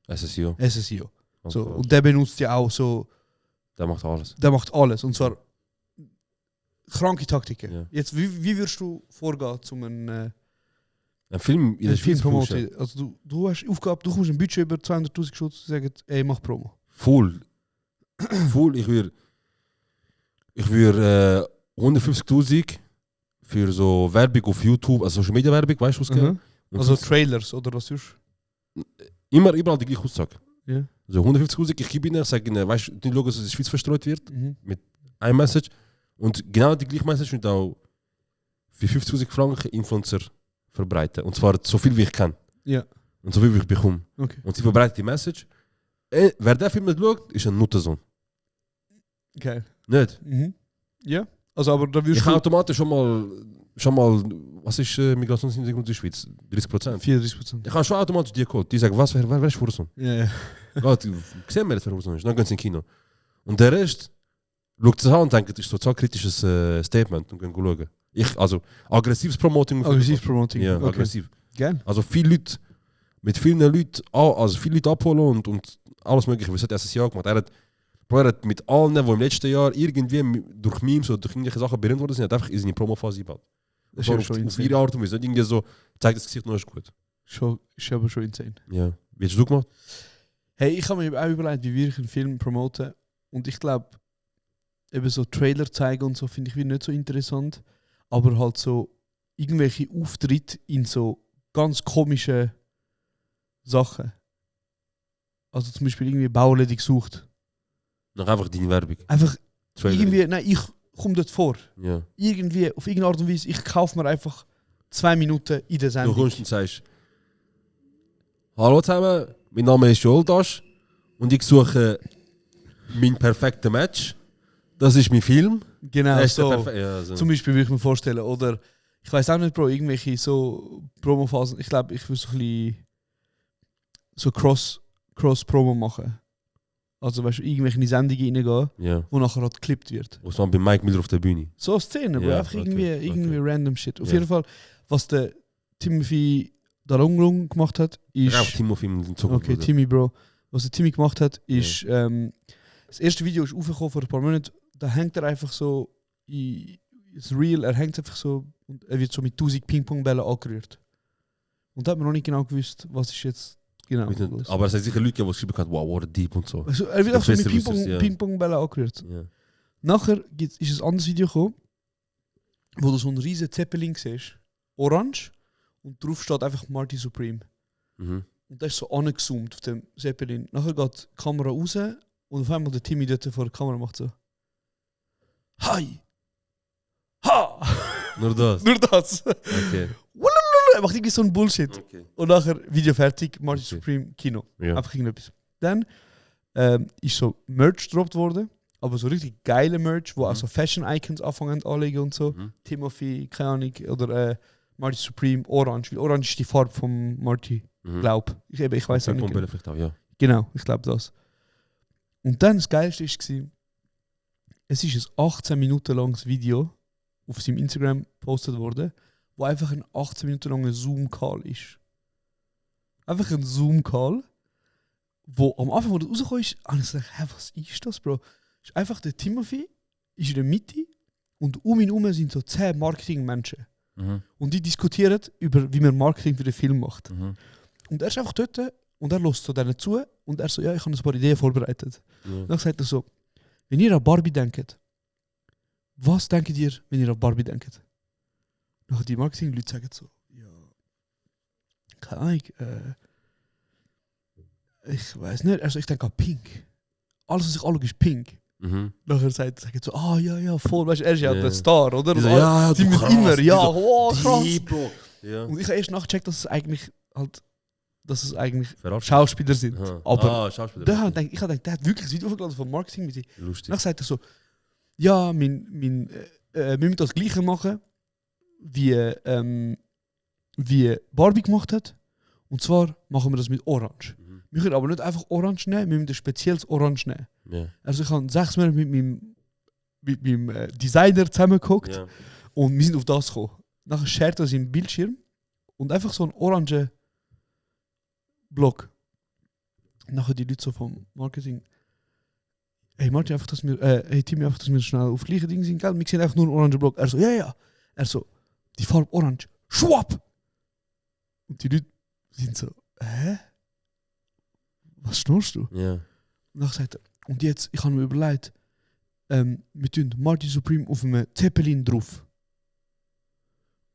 H: SSIO.
I: SSIO. So, und der benutzt ja auch so,
H: Der macht alles.
I: der macht alles. Und zwar kranke Taktiken.
H: Ja.
I: Jetzt, wie würdest du vorgehen, um einen
H: Ein Film in der Schweiz
I: promoten? Also du hast die Aufgabe, du kommst ein Budget über 200'000 Schutz und sagst, ey, mach Promo.
H: Full. Full. Ich würde 150'000 für so Werbung auf YouTube, also Social Media Werbung, weißt du was?
I: Mhm.
H: Und
I: Also
H: 50
I: Trailers oder was sonst?
H: überall die gleiche Aussage.
I: Ja.
H: Also 150'000, ich gebe ihnen, sage ihnen, weißt du, die schauen, dass es in der Schweiz verstreut wird,
I: Mhm.
H: ein Message. Und genau die gleiche Message wird auch für 50'000 Franken Influencer verbreiten. Und zwar so viel wie ich kann.
I: Ja.
H: Und so viel wie ich bekomme.
I: Okay.
H: Und sie verbreiten die Message. Wer den Film nicht schaut, ist ein Nuttersohn.
I: Geil.
H: Nicht?
I: Mhm. Ja. Also aber da
H: Ich
I: würdest
H: habe
I: du
H: automatisch schon mal, was ist Migrationshintergrund in der Schweiz? 30%.
I: 34%.
H: Ich habe schon automatisch die geholt. Die sagen, wer ist Hurensohn?
I: Ja, ja.
H: Gott, sehen wir jetzt, wer Hurensohn ist. Dann gehen sie ins Kino. Und der Rest schaut es an und denkt, das ist so ein sozialkritisches Statement und gehen schauen. Also aggressives Promoting.
I: Aggressiv Promoting.
H: Ja,
I: Okay.
H: aggressiv.
I: Geil.
H: Also viele Leute, mit vielen Leuten, also viele Leute abholen und alles mögliche. Was hat er SSIO gemacht? Er hat mit allen, die im letzten Jahr irgendwie durch Memes oder durch irgendwelche Sachen berühmt worden sind, hat einfach in seine Promophase gebaut.
I: Das
H: So
I: ist ja
H: auf
I: schon
H: auf
I: insane.
H: ihre Art und Weise. Nicht irgendwie so, zeigt das Gesicht noch ist gut.
I: Ist aber schon insane.
H: Ja. Wie hast du gemacht?
I: Hey, ich habe mir auch überlegt, wie wir einen Film promoten. Und ich glaube, eben so Trailer zeigen und so finde ich wieder nicht so interessant. Aber halt so irgendwelche Auftritte in so ganz komischen Sachen. Also zum Beispiel irgendwie Bauerledig sucht.
H: Noch einfach deine Werbung.
I: Einfach
H: Trailer.
I: irgendwie, nein, ich komme dort vor.
H: Ja.
I: Irgendwie, auf irgendeine Art und Weise, ich kaufe mir einfach 2 Minuten in der
H: Du
I: Sendung.
H: kommst und sagst, hallo zusammen, mein Name ist Joldasch und ich suche mein perfektes Match. Das ist mein Film.
I: Genau,
H: Das ist der
I: so.
H: ja, so.
I: Zum Beispiel würde ich mir vorstellen, oder ich weiß auch nicht, Bro, irgendwelche so Promophasen. Ich glaube, ich würde so ein bisschen so Cross-Promo machen. Also, weißt du, irgendwelche in die Sendungen reingehen,
H: Ja.
I: wo nachher halt geklippt wird.
H: Was man bei Mike Miller auf der Bühne.
I: So Szenen, Bro,
H: Ja,
I: einfach
H: okay,
I: irgendwie
H: okay.
I: random Shit. Auf
H: Ja.
I: jeden Fall, was der Timothy Dalonglung gemacht hat, ist.
H: Ja, auch Timo-Film in Zukunft.
I: Okay,
H: oder?
I: Timmy, Bro. Was der Timmy gemacht hat, ist. Das erste Video ist aufgekommen vor ein paar Monaten. Da hängt er einfach so. Ist real, er hängt einfach so. Und er wird so mit 1000 Ping-Pong-Bällen angerührt. Und da hat man noch nicht genau gewusst, was ist jetzt genau.
H: Mit den-
I: los.
H: Aber es sind sicher Leute, die geschrieben haben, wow, what a deep und so.
I: Also, er wird auch so mit
H: besser wusstest, ja.
I: Ping-Pong-Bällen angerührt.
H: Ja.
I: Nachher ist ein anderes Video gekommen, wo du so einen riesen Zeppelin siehst. Orange. Und drauf steht einfach Marty Supreme.
H: Mhm.
I: Und der ist so angezoomt auf dem Zeppelin. Nachher geht die Kamera raus und auf einmal der Timmy dort vor der Kamera macht so. Hi! Ha!
H: Nur das.
I: Nur das.
H: Okay.
I: Er macht irgendwie so ein Bullshit.
H: Okay.
I: Und nachher Video fertig, Marty
H: Okay.
I: Supreme, Kino.
H: Ja.
I: Einfach irgendetwas. Dann ist so Merch gedroppt worden, aber so richtig geile Merch, wo auch so Fashion-Icons anfangen anlegen und so.
H: Mhm.
I: Timothy, keine Ahnung, oder Marty Supreme, Orange. Weil Orange ist die Farbe von Marty,
H: Mhm.
I: glaub. Ich weiß auch nicht.
H: Ping-Pong-Bälle vielleicht auch, ja.
I: Genau, ich glaube das. Und dann das Geilste war, es ist ein 18 Minuten langes Video auf seinem Instagram gepostet worden, wo einfach ein 18 Minuten langer Zoom-Call ist. Einfach ein Zoom-Call, wo am Anfang, wo das rausgekommen ist, habe ich gedacht, hä, was ist das, Bro? Ist einfach der Timothy ist in der Mitte und um ihn herum sind so 10 Marketingmenschen.
H: Mhm.
I: Und die diskutieren über, wie man Marketing für den Film macht.
H: Mhm.
I: Und er ist einfach dort und er lässt so denen zu und er so, ja, ich habe ein paar Ideen vorbereitet.
H: Ja.
I: Dann sagt er so, wenn ihr an Barbie denkt, was denkt ihr, wenn ihr an Barbie denkt? Nachher die Marketing-Leute sagen so, ja, keine Ahnung, ich weiß nicht, also ich denke an Pink. Alles, was ich anschaue, ist Pink.
H: Mhm.
I: Nachher sagt er so, ah ja, voll, weißt du, er ist ja
H: Ja.
I: der Star, oder?
H: Die so, ja,
I: die
H: du
I: müssen
H: krass,
I: immer,
H: die
I: ja,
H: so,
I: wow, krass.
H: Die, Bro. Ja.
I: Und ich habe erst nachgecheckt, dass es eigentlich
H: Verarscht.
I: Schauspieler sind.
H: Aha.
I: Aber
H: Schauspieler.
I: ich habe gedacht, der hat wirklich ein Video hochgeladen von Marketing mit.
H: Lustig.
I: Dann sagt er so, ja, wir müssen das Gleiche machen. wie Barbie gemacht hat. Und zwar machen wir das mit Orange. Wir können aber nicht einfach Orange nehmen, wir müssen ein spezielles Orange nehmen.
H: Ja.
I: Also ich habe 6 Monate mit meinem Designer zusammengeguckt
H: Ja.
I: und wir sind auf das gekommen. Nachher schert er seinen Bildschirm und einfach so ein orange Block. Nachher die Leute so vom Marketing. Hey Martin, einfach, dass wir, hey Timmy, einfach, dass wir schnell auf gleiche Ding sind, gell? Wir sehen einfach nur einen orange Block. Er so, ja. Er so, die Farbe orange. Schwab! Und die Leute sind so, hä? Was schnurst du?
H: Ja.
I: Und dann sagt er, und jetzt, ich habe mir überlegt, wir tun Martin Supreme auf einem Zeppelin drauf.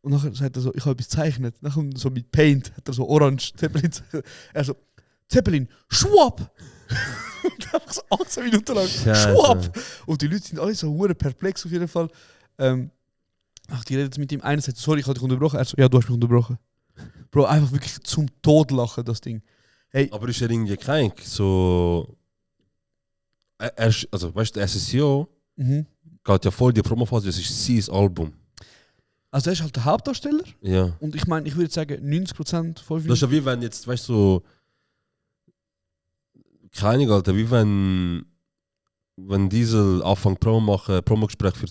I: Und nachher sagt er so, ich habe etwas gezeichnet. Nachher so mit Paint hat er so orange Zeppelin. Er so, Zeppelin, schwab! Und einfach so 18 Minuten lang,
H: Scheiße.
I: schwab! Und die Leute sind alle so hure perplex auf jeden Fall. Die redet mit ihm, einer sagt, sorry, ich habe dich unterbrochen. Er so, ja, du hast mich unterbrochen. Bro, einfach wirklich zum Tod lachen, das Ding. Hey,
H: Aber ist er irgendwie krank? So. Also, weißt du, der SSO geht ja voll die Promophase, das ist sein Album.
I: also er ist halt der Hauptdarsteller.
H: Ja.
I: Und ich meine, ich würde sagen, 90% von
H: Das ist ja wie wenn jetzt, weißt du, so. Keine Ahnung, Alter, wie wenn Diesel anfängt Promo-Gespräch für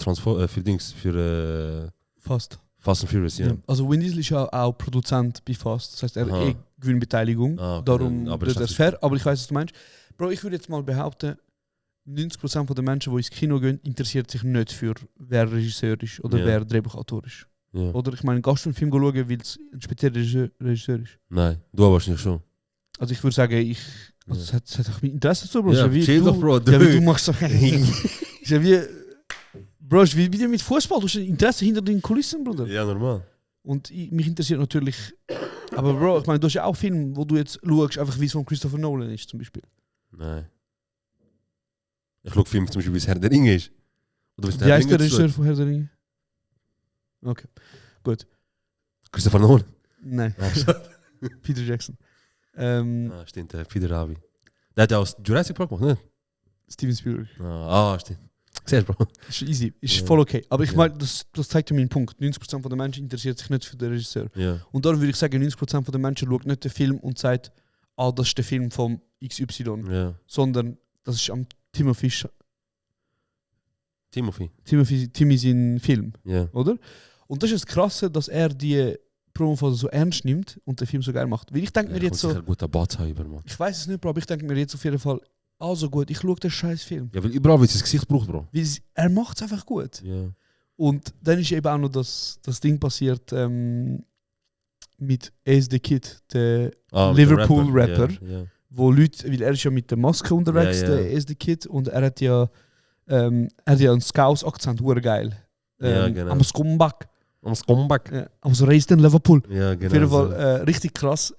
I: fast.
H: Fast and Furious, ja.
I: Ja. Also Vin Diesel ist ja auch Produzent bei Fast. Das heißt, er
H: Aha.
I: hat Gewinnbeteiligung.
H: Okay,
I: Darum
H: aber
I: wird
H: das
I: er
H: ist
I: fair. Aber ich weiß, was du meinst. Bro, ich würde jetzt mal behaupten, 90% der Menschen, die ins Kino gehen, interessiert sich nicht für wer Regisseur ist oder
H: Ja.
I: wer Drehbuchautor ist.
H: Ja.
I: Oder ich meine, gehst du einen Film schauen, weil es ein spezieller Regisseur ist?
H: Nein, du wahrscheinlich schon.
I: Also ich würde sagen, also es hat auch mit Interesse zu, Bro.
H: Ja,
I: Ist wie
H: chill
I: du,
H: doch, Bro.
I: Ja, wie du machst so. Ist ja wie... Bro, ist wie dir mit Fußball. Du hast ein Interesse hinter den Kulissen, Bruder.
H: Ja, normal.
I: Und mich interessiert natürlich... Aber Bro, ich meine, du hast ja auch Filme, wo du jetzt schaust, einfach wie es von Christopher Nolan ist, zum Beispiel.
H: Nein. Ich schaue Filme zum Beispiel, wie es Herr der Ringe ist. Oder wie es
I: Wie heißt der
H: Ringe
I: Regisseur
H: ist.
I: von Herr der Ringe? Okay, gut.
H: Christopher Nolan.
I: Nein, Peter Jackson.
H: Ah, stimmt, Peter Ravi. Der hat ja aus Jurassic Park gemacht, ne?
I: Steven Spielberg.
H: Stimmt. Siehst du, Bro?
I: Ist easy, ist
H: Ja.
I: voll okay. Aber ich
H: Ja.
I: meine, das zeigt ja meinen Punkt. 90% der Menschen interessiert sich nicht für den Regisseur.
H: Ja.
I: Und darum würde ich sagen, 90% der Menschen schaut nicht den Film und sagt, das ist der Film vom XY.
H: Ja.
I: Sondern das ist am Timmy sein Film,
H: Ja.
I: oder? Und das ist das Krasse, dass er die Promophase so ernst nimmt und den Film so geil macht. Weil ich denke mir jetzt so,
H: Sicher guter Batzheiber, Mann.
I: ich weiß es nicht, Bro, aber ich denke mir jetzt auf jeden Fall, also gut, ich schaue den scheiß Film.
H: Ja, weil überall wird sein Gesicht braucht, Bro.
I: Weil er macht es einfach gut.
H: Ja.
I: Und dann ist eben auch noch das Ding passiert mit Ace the Kid, der
H: Mit
I: Liverpool-Rapper.
H: dem Ja.
I: Wo Leute, weil er ist ja mit der Maske unterwegs,
H: Ja, ja.
I: der Ace the Kid, und er hat ja einen Scouse-Akzent, urgeil.
H: Ja, genau.
I: I'm a scumbag.
H: Am Scumbag.
I: I was raised in Liverpool.
H: Ja, genau.
I: Auf jeden Fall
H: so.
I: richtig krass.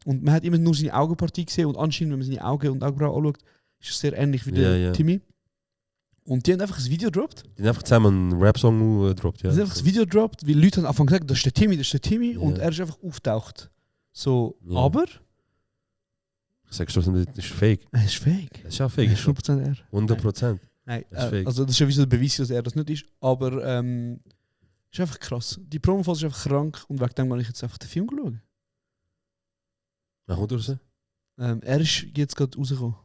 I: Und man hat immer nur seine Augenpartie gesehen und anscheinend, wenn man seine Augen und Augenbrauen anschaut, ist es sehr ähnlich wie der
H: Ja.
I: Timmy. Und die haben einfach ein Video gedroppt.
H: Die haben einfach zusammen einen Rap-Song gedroppt, ja.
I: Die haben einfach ein Video gedroppt, weil Leute haben angefangen gesagt, das ist der Timmy, das ist der Timmy.
H: Ja.
I: Und er ist einfach auftaucht. So,
H: Ja.
I: aber
H: Ich sag schon, das ist fake.
I: er ist fake.
H: Das ist ja
I: Er
H: fake.
I: ist 100% er.
H: 100%.
I: Nein,
H: Das ist fake.
I: also das ist ja wie so der Beweis, dass er das nicht ist. Aber ist einfach krass. Die Promophase ist einfach krank und wegen dem kann ich jetzt einfach den Film schauen.
H: Ach, kommt raus?
I: Er ist jetzt gerade rausgekommen.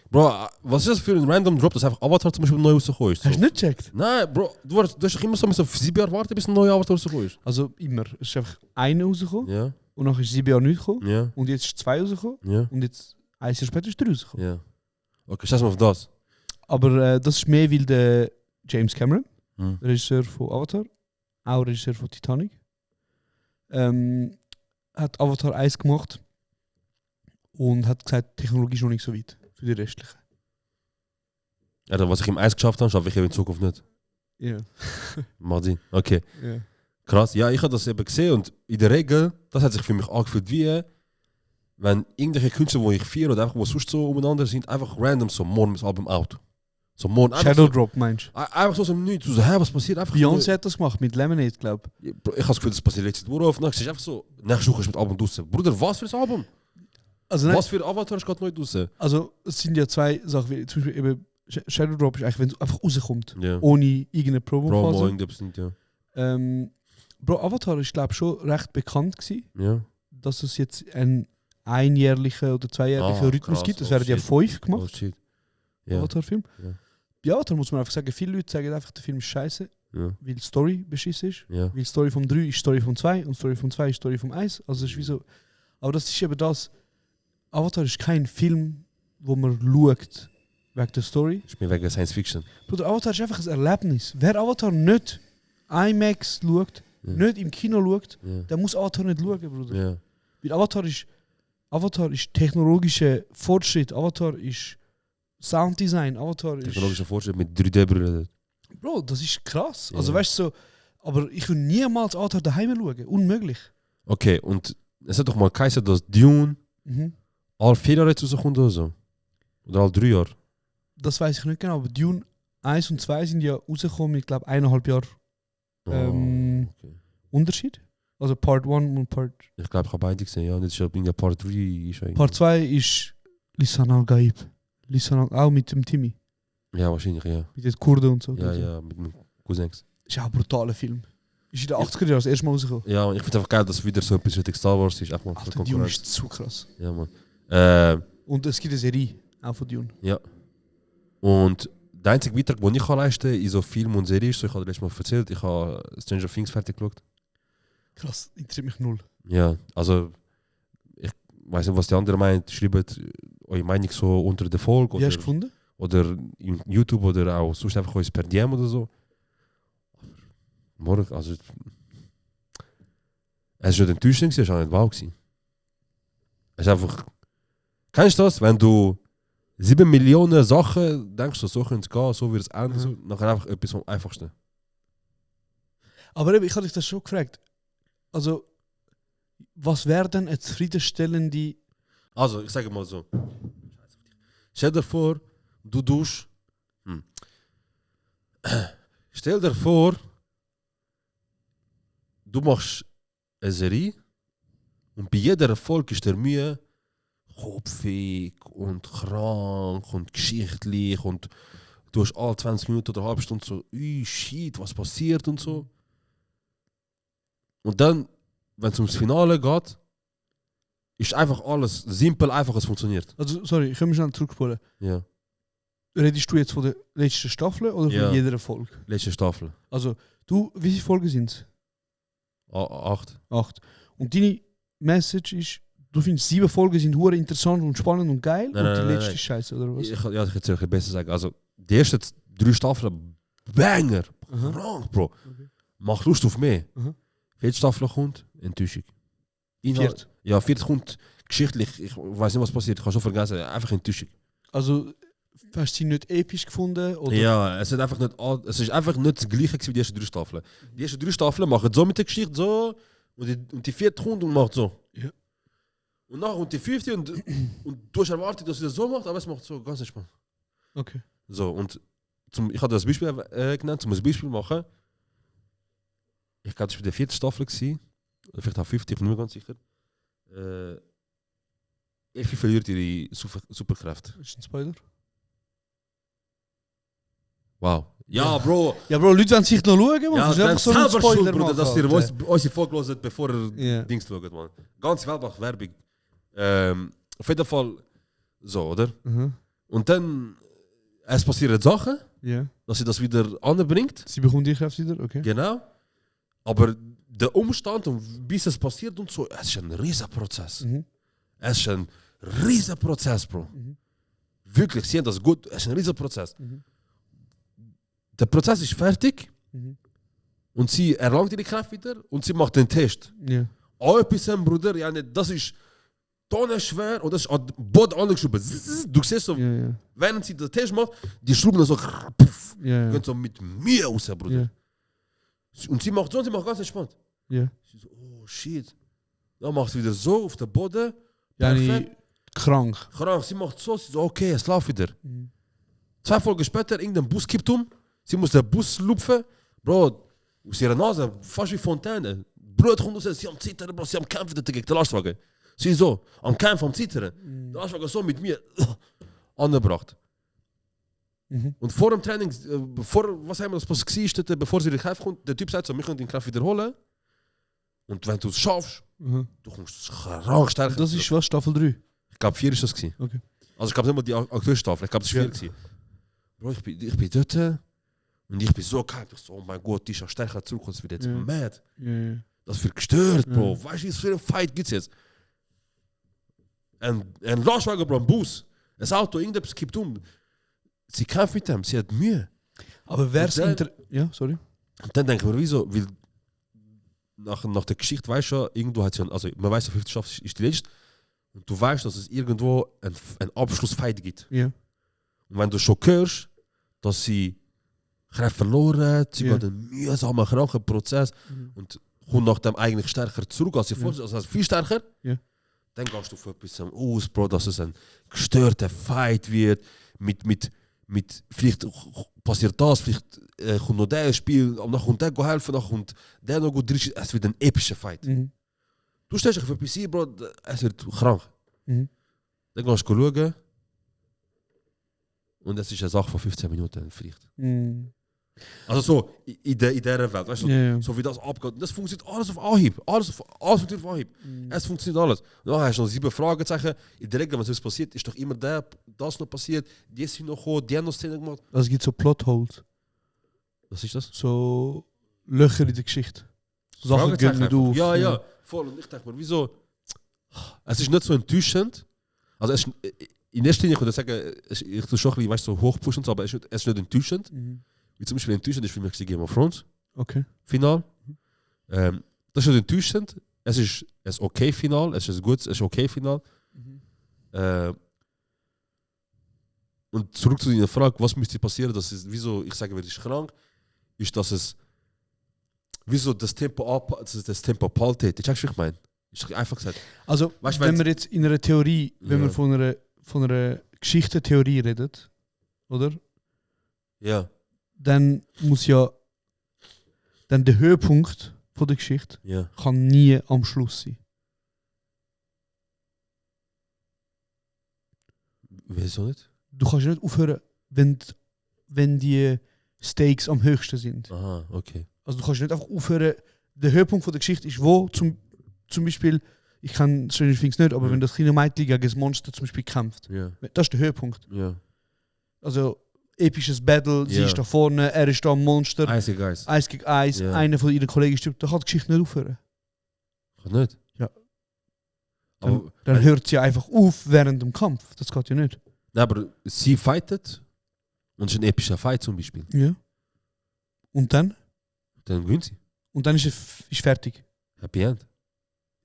H: Bro, was ist das für ein random Drop, dass einfach Avatar zum Beispiel neu rausgekommen ist? So.
I: Hast du nicht gecheckt?
H: Nein, Bro, du hast doch immer so 7 Jahre warten, bis ein neuer Avatar rausgekommen ist.
I: Also immer. Es ist einfach einer rausgekommen
H: Ja,
I: und nachher ist 7 Jahre nicht gekommen.
H: ja,
I: Und jetzt ist 2 rausgekommen
H: ja,
I: und jetzt 1 Jahr später ist 3 rausgekommen.
H: ja. Okay, scheiß mal auf das.
I: Aber das ist mehr, weil der James Cameron,
H: Hm.
I: Regisseur von Avatar, auch Regisseur von Titanic, hat Avatar 1 gemacht und hat gesagt, die Technologie ist noch nicht so weit für die restlichen.
H: Also, was ich im Eis geschafft habe, schaffe ich in Zukunft nicht.
I: Ja.
H: Macht Sinn. Okay,
I: Ja.
H: krass. Ja, ich habe das eben gesehen und in der Regel, das hat sich für mich angefühlt wie, wenn irgendwelche Künstler, die ich feiere oder einfach wo sonst so umeinander sind, einfach random so morgen das Album out. So morgen einfach
I: Shadow
H: so,
I: Drop meinst du?
H: einfach so aus dem Nichts. So, hä, was passiert? Einfach
I: Beyoncé hat das gemacht mit Lemonade, glaube ich.
H: Ja, Bro, ich habe das Gefühl, das passiert letzte Woche auf. Dann siehst du einfach so, nächste Woche ist mit Album draussen. Bruder, was für ein Album?
I: Also, nein,
H: Was für ein Avatar ist gerade neu draussen?
I: also es sind ja zwei Sachen, wie zum Beispiel eben Shadow Drop ist eigentlich, wenn es einfach rauskommt,
H: Ja.
I: ohne irgendeine
H: Promo,
I: Promo-Phase.
H: irgendetwas nicht, ja.
I: Bro, Avatar ist glaube ich schon recht bekannt gewesen,
H: Ja.
I: dass es jetzt einen einjährlichen oder zweijährlichen Rhythmus
H: krass,
I: gibt. Es
H: oh
I: werden ja
H: shit.
I: 5
H: Oh
I: gemacht,
H: shit. Ja.
I: Avatar-Film.
H: Ja.
I: Bei Avatar muss man einfach sagen, viele Leute sagen einfach, der Film ist scheiße,
H: Ja.
I: weil die Story beschissen ist.
H: Ja.
I: Weil die Story vom 3 ist Story vom 2 und Story vom 2 ist Story vom 1. Also es ist wie so. Aber das ist eben das. Avatar ist kein Film, wo man schaut wegen der Story.
H: Ich bin wegen Science Fiction.
I: Bruder, Avatar ist einfach ein Erlebnis. Wer Avatar nicht IMAX schaut,
H: Ja.
I: nicht im Kino schaut,
H: Ja.
I: der muss Avatar nicht schauen, Bruder.
H: Ja.
I: Weil Avatar ist technologischer Fortschritt, Avatar ist Sounddesign, Avatar ist...
H: Technologischer Fortschritt mit 3D-Brillen.
I: Bro, das ist krass.
H: Ja.
I: Also weißt du so, aber ich will niemals Avatar daheim schauen. Unmöglich.
H: Okay, und es hat doch mal geheißen, dass Dune alle 4 Jahre jetzt rauskommt oder so. Oder alle 3 Jahre.
I: Das weiß ich nicht genau, aber Dune 1 und 2 sind ja rausgekommen mit, glaube 1,5 Jahren
H: Okay.
I: Unterschied. Also Part 1 und Part...
H: Ich glaube, ich habe beide gesehen, ja. Und jetzt ist ja Part 3. Ist ja
I: Part 2 ist Lisan al-Gaib. Auch mit dem Timmy.
H: Ja, wahrscheinlich, ja.
I: Mit den Kurden und so.
H: Ja, ja, mit meinen Cousins.
I: Ist ja auch ein brutaler Film. Ist in den 80er Jahren das erste Mal rausgekommen.
H: Ja, und ich finde einfach geil, dass wieder so etwas Richtung Star Wars ist. Einfach mal für
I: Alter, Dune
H: Konkurrenz.
I: ist zu krass.
H: Ja, Mann.
I: Und es gibt eine Serie, auch von Dune.
H: Ja. Und der einzige Beitrag, den ich leisten kann in so Film und Serie ist, so, ich habe dir letztes Mal erzählt, ich habe Stranger Things fertig geschaut.
I: Krass, interessiert mich null.
H: Ja, also ich weiß nicht, was die anderen meinen. Schreibt eure Meinung so unter der Folge
I: Wie hast du gefunden?
H: oder in YouTube oder auch sonst einfach uns per DM oder so. Morgen, also es ist nicht enttäuschend, es war auch nicht wow gewesen. Es ist einfach, kennst du das, wenn du 7 Millionen Sachen denkst, so könnte es gehen, so wird es enden, so, nachher einfach etwas vom Einfachsten.
I: Aber eben, ich habe dich das schon gefragt. Also, was wäre denn eine zufriedenstellende...
H: Also, ich sage mal so. Stell dir vor, du duschst. Stell dir vor, du machst eine Serie und bei jeder Folge ist der Mühe kopfig und krank und geschichtlich und du hast alle 20 Minuten oder eine halbe Stunde so, shit, was passiert und so. Und dann, wenn es ums Finale geht, ist einfach alles simpel, einfach, es funktioniert.
I: Also, sorry, ich kann mich schnell zurückspulen.
H: Ja,
I: Redest du jetzt von der letzten Staffel oder
H: Ja.
I: von jeder Folge?
H: letzte Staffel.
I: Also, wie viele Folgen sind es?
H: 8.
I: 8. Und deine Message ist, du findest 7 Folgen sind hure interessant und spannend und geil
H: Nein,
I: und
H: nein,
I: die
H: nein,
I: letzte
H: nein.
I: ist scheiße, oder was?
H: Ich kann es ein besser sagen. Also, die ersten 3 Staffeln, Banger,
I: Aha.
H: krank, Bro.
I: Okay.
H: Mach Lust auf mehr.
I: Aha.
H: 4. Staffel kommt, Enttäuschung.
I: Viert?
H: Ja, 4. kommt geschichtlich, ich weiß nicht, was passiert, ich kann schon vergessen, einfach Enttäuschung.
I: Also, hast du sie nicht episch gefunden? Oder?
H: Ja, es ist einfach nicht das Gleiche wie die ersten 3 Staffeln. Die ersten 3 Staffeln machen so mit der Geschichte so und die 4. kommt und macht so.
I: Ja.
H: Und nachher kommt die 5. und du hast erwartet, dass sie das so macht, aber es macht so ganz entspannt.
I: Okay.
H: So, und ich habe das Beispiel genannt, um ein Beispiel machen. Ich glaube, das war die 4. Staffel gewesen. Oder vielleicht auch 5. Ich bin nicht mehr ganz sicher. Effi verliert ihre Superkräfte.
I: Ist ein Spoiler?
H: Wow. Ja, Bro.
I: Ja, Bro, Leute wollen sich noch schauen, man.
H: Ja,
I: Das ist einfach so ein
H: selber schuld,
I: Spoiler,
H: Bruder,
I: machen,
H: dass ihr
I: Alter.
H: unsere Folge hört, bevor ihr
I: Ja.
H: Dings schaut, man. Ganz Weltbach Werbung. Auf jeden Fall so, oder?
I: Mhm.
H: Und dann, es passieren Sachen,
I: Ja.
H: dass sie das wieder anbringt.
I: Sie bekommt die Kraft wieder, okay.
H: Genau. Aber der Umstand und bis es passiert und so, es ist ein riesiger Prozess.
I: Mhm.
H: Es ist ein riesiger Prozess, Bro.
I: Mhm.
H: Wirklich, sie haben das gut, es ist ein riesiger Prozess.
I: Mhm.
H: Der Prozess ist fertig
I: Mhm.
H: und sie erlangt ihre Kraft wieder und sie macht den Test.
I: Ja.
H: Auch etwas, Bruder, ja, das ist tonnenschwer und das ist an den Boden angeschrieben. Du siehst so,
I: Ja, ja.
H: während sie den Test macht, die Schrauben so, puff,
I: Ja, ja.
H: gehen so mit mir raus, Bruder.
I: Ja.
H: Und sie macht so und sie macht ganz entspannt.
I: Ja.
H: Sie so, oh shit. Dann macht sie wieder so auf den Boden.
I: Ja,
H: Perfekt.
I: krank.
H: Krank. Sie macht so, sie so, okay, es läuft wieder.
I: Mhm.
H: 2 Folgen später, irgendein Bus kippt um. Sie muss den Bus lupfen. Bro, aus ihrer Nase, fast wie Fontäne. Blut kommt raus, sie am Zittern, Bro, sie am Kämpfen gegen den Lastwagen. Sie so, am Kämpfen, am Zittern. Der Lastwagen so mit mir angebracht.
I: Mhm.
H: Und vor dem Training, was haben wir das war, bevor sie in den Kampf kommt, der Typ sagt so, wir können den Kraft wiederholen. Und wenn du es schaffst,
I: Mhm.
H: du kommst krank stärker.
I: Das ist was, Staffel 3?
H: Ich glaube 4 ist das gewesen.
I: Okay.
H: Also ich glaube nicht mal die aktuelle Staffel, ich glaube das war 4 gewesen. Bro, ich bin dort und ich bin so gehypt. Ich so, oh mein Gott, die ist ja stärker zurück, das wird jetzt mad.
I: Ja.
H: Das wird gestört, Bro. Weißt du, was für ein Fight gibt's jetzt? Ein Lastwagen, Bro, ein Bus. Ein Auto, irgendetwas kippt um. Sie kämpft mit dem, sie hat Mühe.
I: Aber wer es
H: Und dann-
I: Ja, sorry.
H: Und dann denke ich mir, wieso? Weil nach der Geschichte weißt du ja, irgendwo hat sie, also man weiß, der 5. Staffel ist die letzte. Und du weißt, dass es irgendwo ein Abschlussfight gibt.
I: Ja.
H: Und wenn du schon hörst, dass sie Kräfte verloren hat, sie
I: Ja.
H: geht einen mühsamen, kranken Prozess und kommt nach dem eigentlich stärker zurück als sie vorher, also viel stärker,
I: Ja.
H: dann gehst du von etwas aus, Bro, dass es ein gestörter Fight wird, mit vielleicht passiert das, vielleicht kommt noch der ins Spiel, und dann kommt der helfen, dann kommt der noch gut drin, es wird ein epischer Fight.
I: Mhm.
H: Du stellst dich für PC, Bro, es wird krank.
I: Mhm.
H: Dann gehst du schauen und es ist eine Sache von 15 Minuten vielleicht.
I: Mhm.
H: Also so, in dieser Welt, weißt du,
I: Ja.
H: so wie das abgeht. Das funktioniert alles auf Anhieb. Alles funktioniert auf Anhieb. Es funktioniert alles. Und dann hast du noch 7 Fragezeichen. In der Regel, wenn es passiert, ist doch immer das noch passiert, die ist noch gekommen, die haben noch Szene gemacht.
I: Also es gibt so Plotholes,
H: Was ist das?
I: so Löcher in der Geschichte. Sachen
H: Fragezeichen
I: gehen nicht
H: einfach.
I: auf.
H: Ja, voll. Und ich denke mir, wieso? Es ist nicht so enttäuschend. Also es ist, in erster Linie, ich würde sagen, ich tue schon ein bisschen, weißt du, so hochpushen, aber es ist nicht enttäuschend.
I: Mhm.
H: Wie zum Beispiel enttäuschend ist für mich Game of Thrones.
I: Okay.
H: Final. Das ist nicht enttäuschend. Es ist ein okay Final. Es ist ein gutes, es ist okay Final. Und zurück zu deiner Frage, was müsste passieren, dass es, wieso ich sage, wer ist krank, ist, dass es, wieso das Tempo abhaltet. Das checkst du, was ich meine? Ist doch einfach gesagt.
I: Also,
H: Weißt du,
I: wenn
H: wenn-
I: wir jetzt in einer Theorie, wenn
H: Ja.
I: wir von einer Geschichtentheorie reden, oder?
H: Ja,
I: Dann muss ja dann der Höhepunkt von der Geschichte
H: ja.
I: kann nie am Schluss sein.
H: Wieso nicht?
I: Du kannst nicht aufhören, wenn die Stakes am höchsten sind.
H: Aha, okay.
I: Also du kannst nicht einfach aufhören, der Höhepunkt von der Geschichte ist wo, zum Beispiel, ich kann Stranger Things nicht, aber
H: Ja.
I: wenn das kleine Mädchen gegen das Monster zum Beispiel kämpft,
H: Ja,
I: das ist der Höhepunkt.
H: ja.
I: Also episches Battle, sie
H: Ja.
I: ist da vorne, er ist da am Monster,
H: Eisig Eis.
I: Eis gegen Eis,
H: Ja.
I: einer von ihren Kollegen stirbt, da kann die Geschichte nicht aufhören.
H: Kann nicht?
I: Ja.
H: Aber,
I: Dann hört sie einfach auf während dem Kampf, das geht ja nicht.
H: nein, aber sie fightet und es ist ein epischer Fight zum Beispiel.
I: Ja. Und dann?
H: Dann gewinnt sie.
I: Und dann ist fertig.
H: Happy End.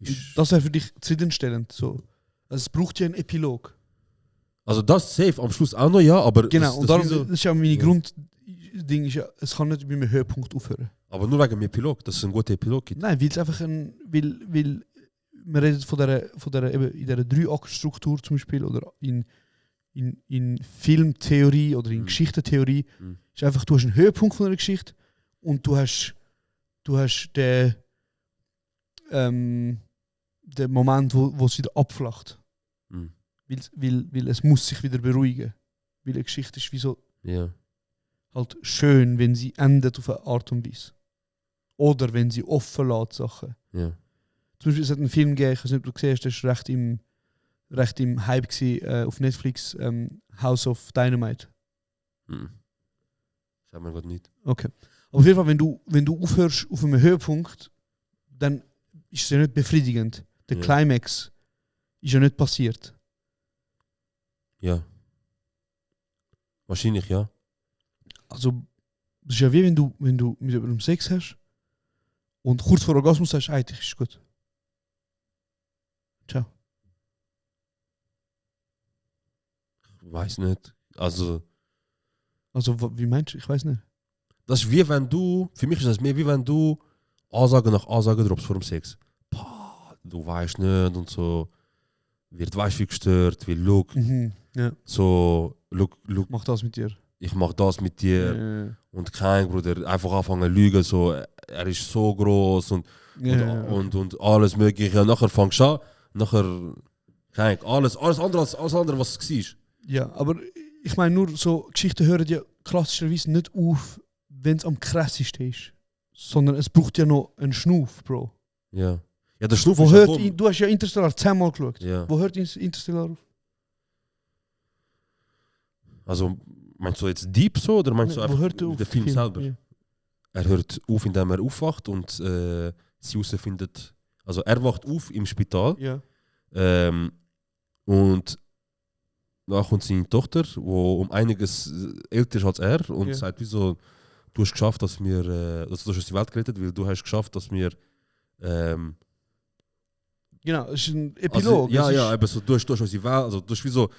H: Ist,
I: Das wäre für dich zufriedenstellend. So. Also es braucht ja einen Epilog.
H: also das safe am Schluss auch noch, ja, aber
I: Genau,
H: das,
I: und
H: das
I: darum,
H: wieso-
I: das ist ja meine
H: Ja.
I: Grundding, ist ja, es kann nicht bei einem Höhepunkt aufhören.
H: aber nur wegen dem Epilog, dass es einen guten Epilog gibt.
I: Nein, weil es einfach weil wir reden von der eben in dieser 3-Akt-Struktur zum Beispiel oder in Filmtheorie oder in
H: Mhm.
I: Geschichtentheorie
H: Mhm.
I: ist einfach, du hast einen Höhepunkt von einer Geschichte und du hast den Moment, wo es wieder abflacht.
H: Mhm.
I: Weil es muss sich wieder beruhigen. Weil eine Geschichte ist wie so
H: Ja.
I: halt schön, wenn sie endet auf eine Art und Weise. Oder wenn sie offen lässt Sachen.
H: Ja.
I: Zum Beispiel, es hat einen Film gegeben, ich weiß nicht, ob du gesehen hast, der ist recht im Hype gewesen, auf Netflix, House of Dynamite.
H: Mhm. Sag mir gerade nicht.
I: Okay. Aber auf jeden Fall, wenn du aufhörst auf einem Höhepunkt, dann ist es ja nicht befriedigend. Der
H: Ja.
I: Climax ist ja nicht passiert.
H: Ja. Wahrscheinlich, ja.
I: Also, das ist ja wie wenn du mit jemandem Sex hast und kurz vor Orgasmus sagst, eigentlich ist es gut. Ciao.
H: Weiß nicht. Also,
I: Also, wie meinst du? Ich weiß nicht.
H: das ist wie wenn du, für mich ist das mehr wie wenn du Ansage nach Ansage droppst vor dem Sex. Pah, du weißt nicht und so. Wird weißt wie gestört, wie look.
I: Ja.
H: So, look,
I: Mach das mit dir.
H: ich mach das mit dir. Und kein Bruder, einfach anfangen zu lügen, so, er ist so groß und alles mögliche. Und nachher fängst du an, nachher, kein, alles andere als alles andere, was es war.
I: Ja, aber ich meine nur, so Geschichten hören ja klassischerweise nicht auf, wenn es am krassesten ist. Sondern es braucht ja noch einen Schnuff, Bro.
H: Ja. Ja, der Schnuff
I: Wo
H: ist
I: hört
H: ja
I: du hast ja Interstellar 10-mal geschaut.
H: Ja.
I: Wo hört Interstellar auf?
H: Also, meinst du jetzt deep so oder meinst du
I: Wo
H: einfach
I: hört er auf?
H: den Film selber?
I: Ja.
H: Er hört auf, indem er aufwacht und sie herausfindet, also er wacht auf im Spital
I: Ja.
H: und dann kommt seine Tochter, die um einiges älter ist als er und
I: Ja.
H: sagt, wieso, du hast geschafft, dass wir, also du hast die Welt gerettet, weil du hast geschafft, dass wir
I: Genau, es ist ein
H: also,
I: Epilog.
H: ja,
I: es
H: ja, eben so, du hast unsere Welt, also du hast wie so,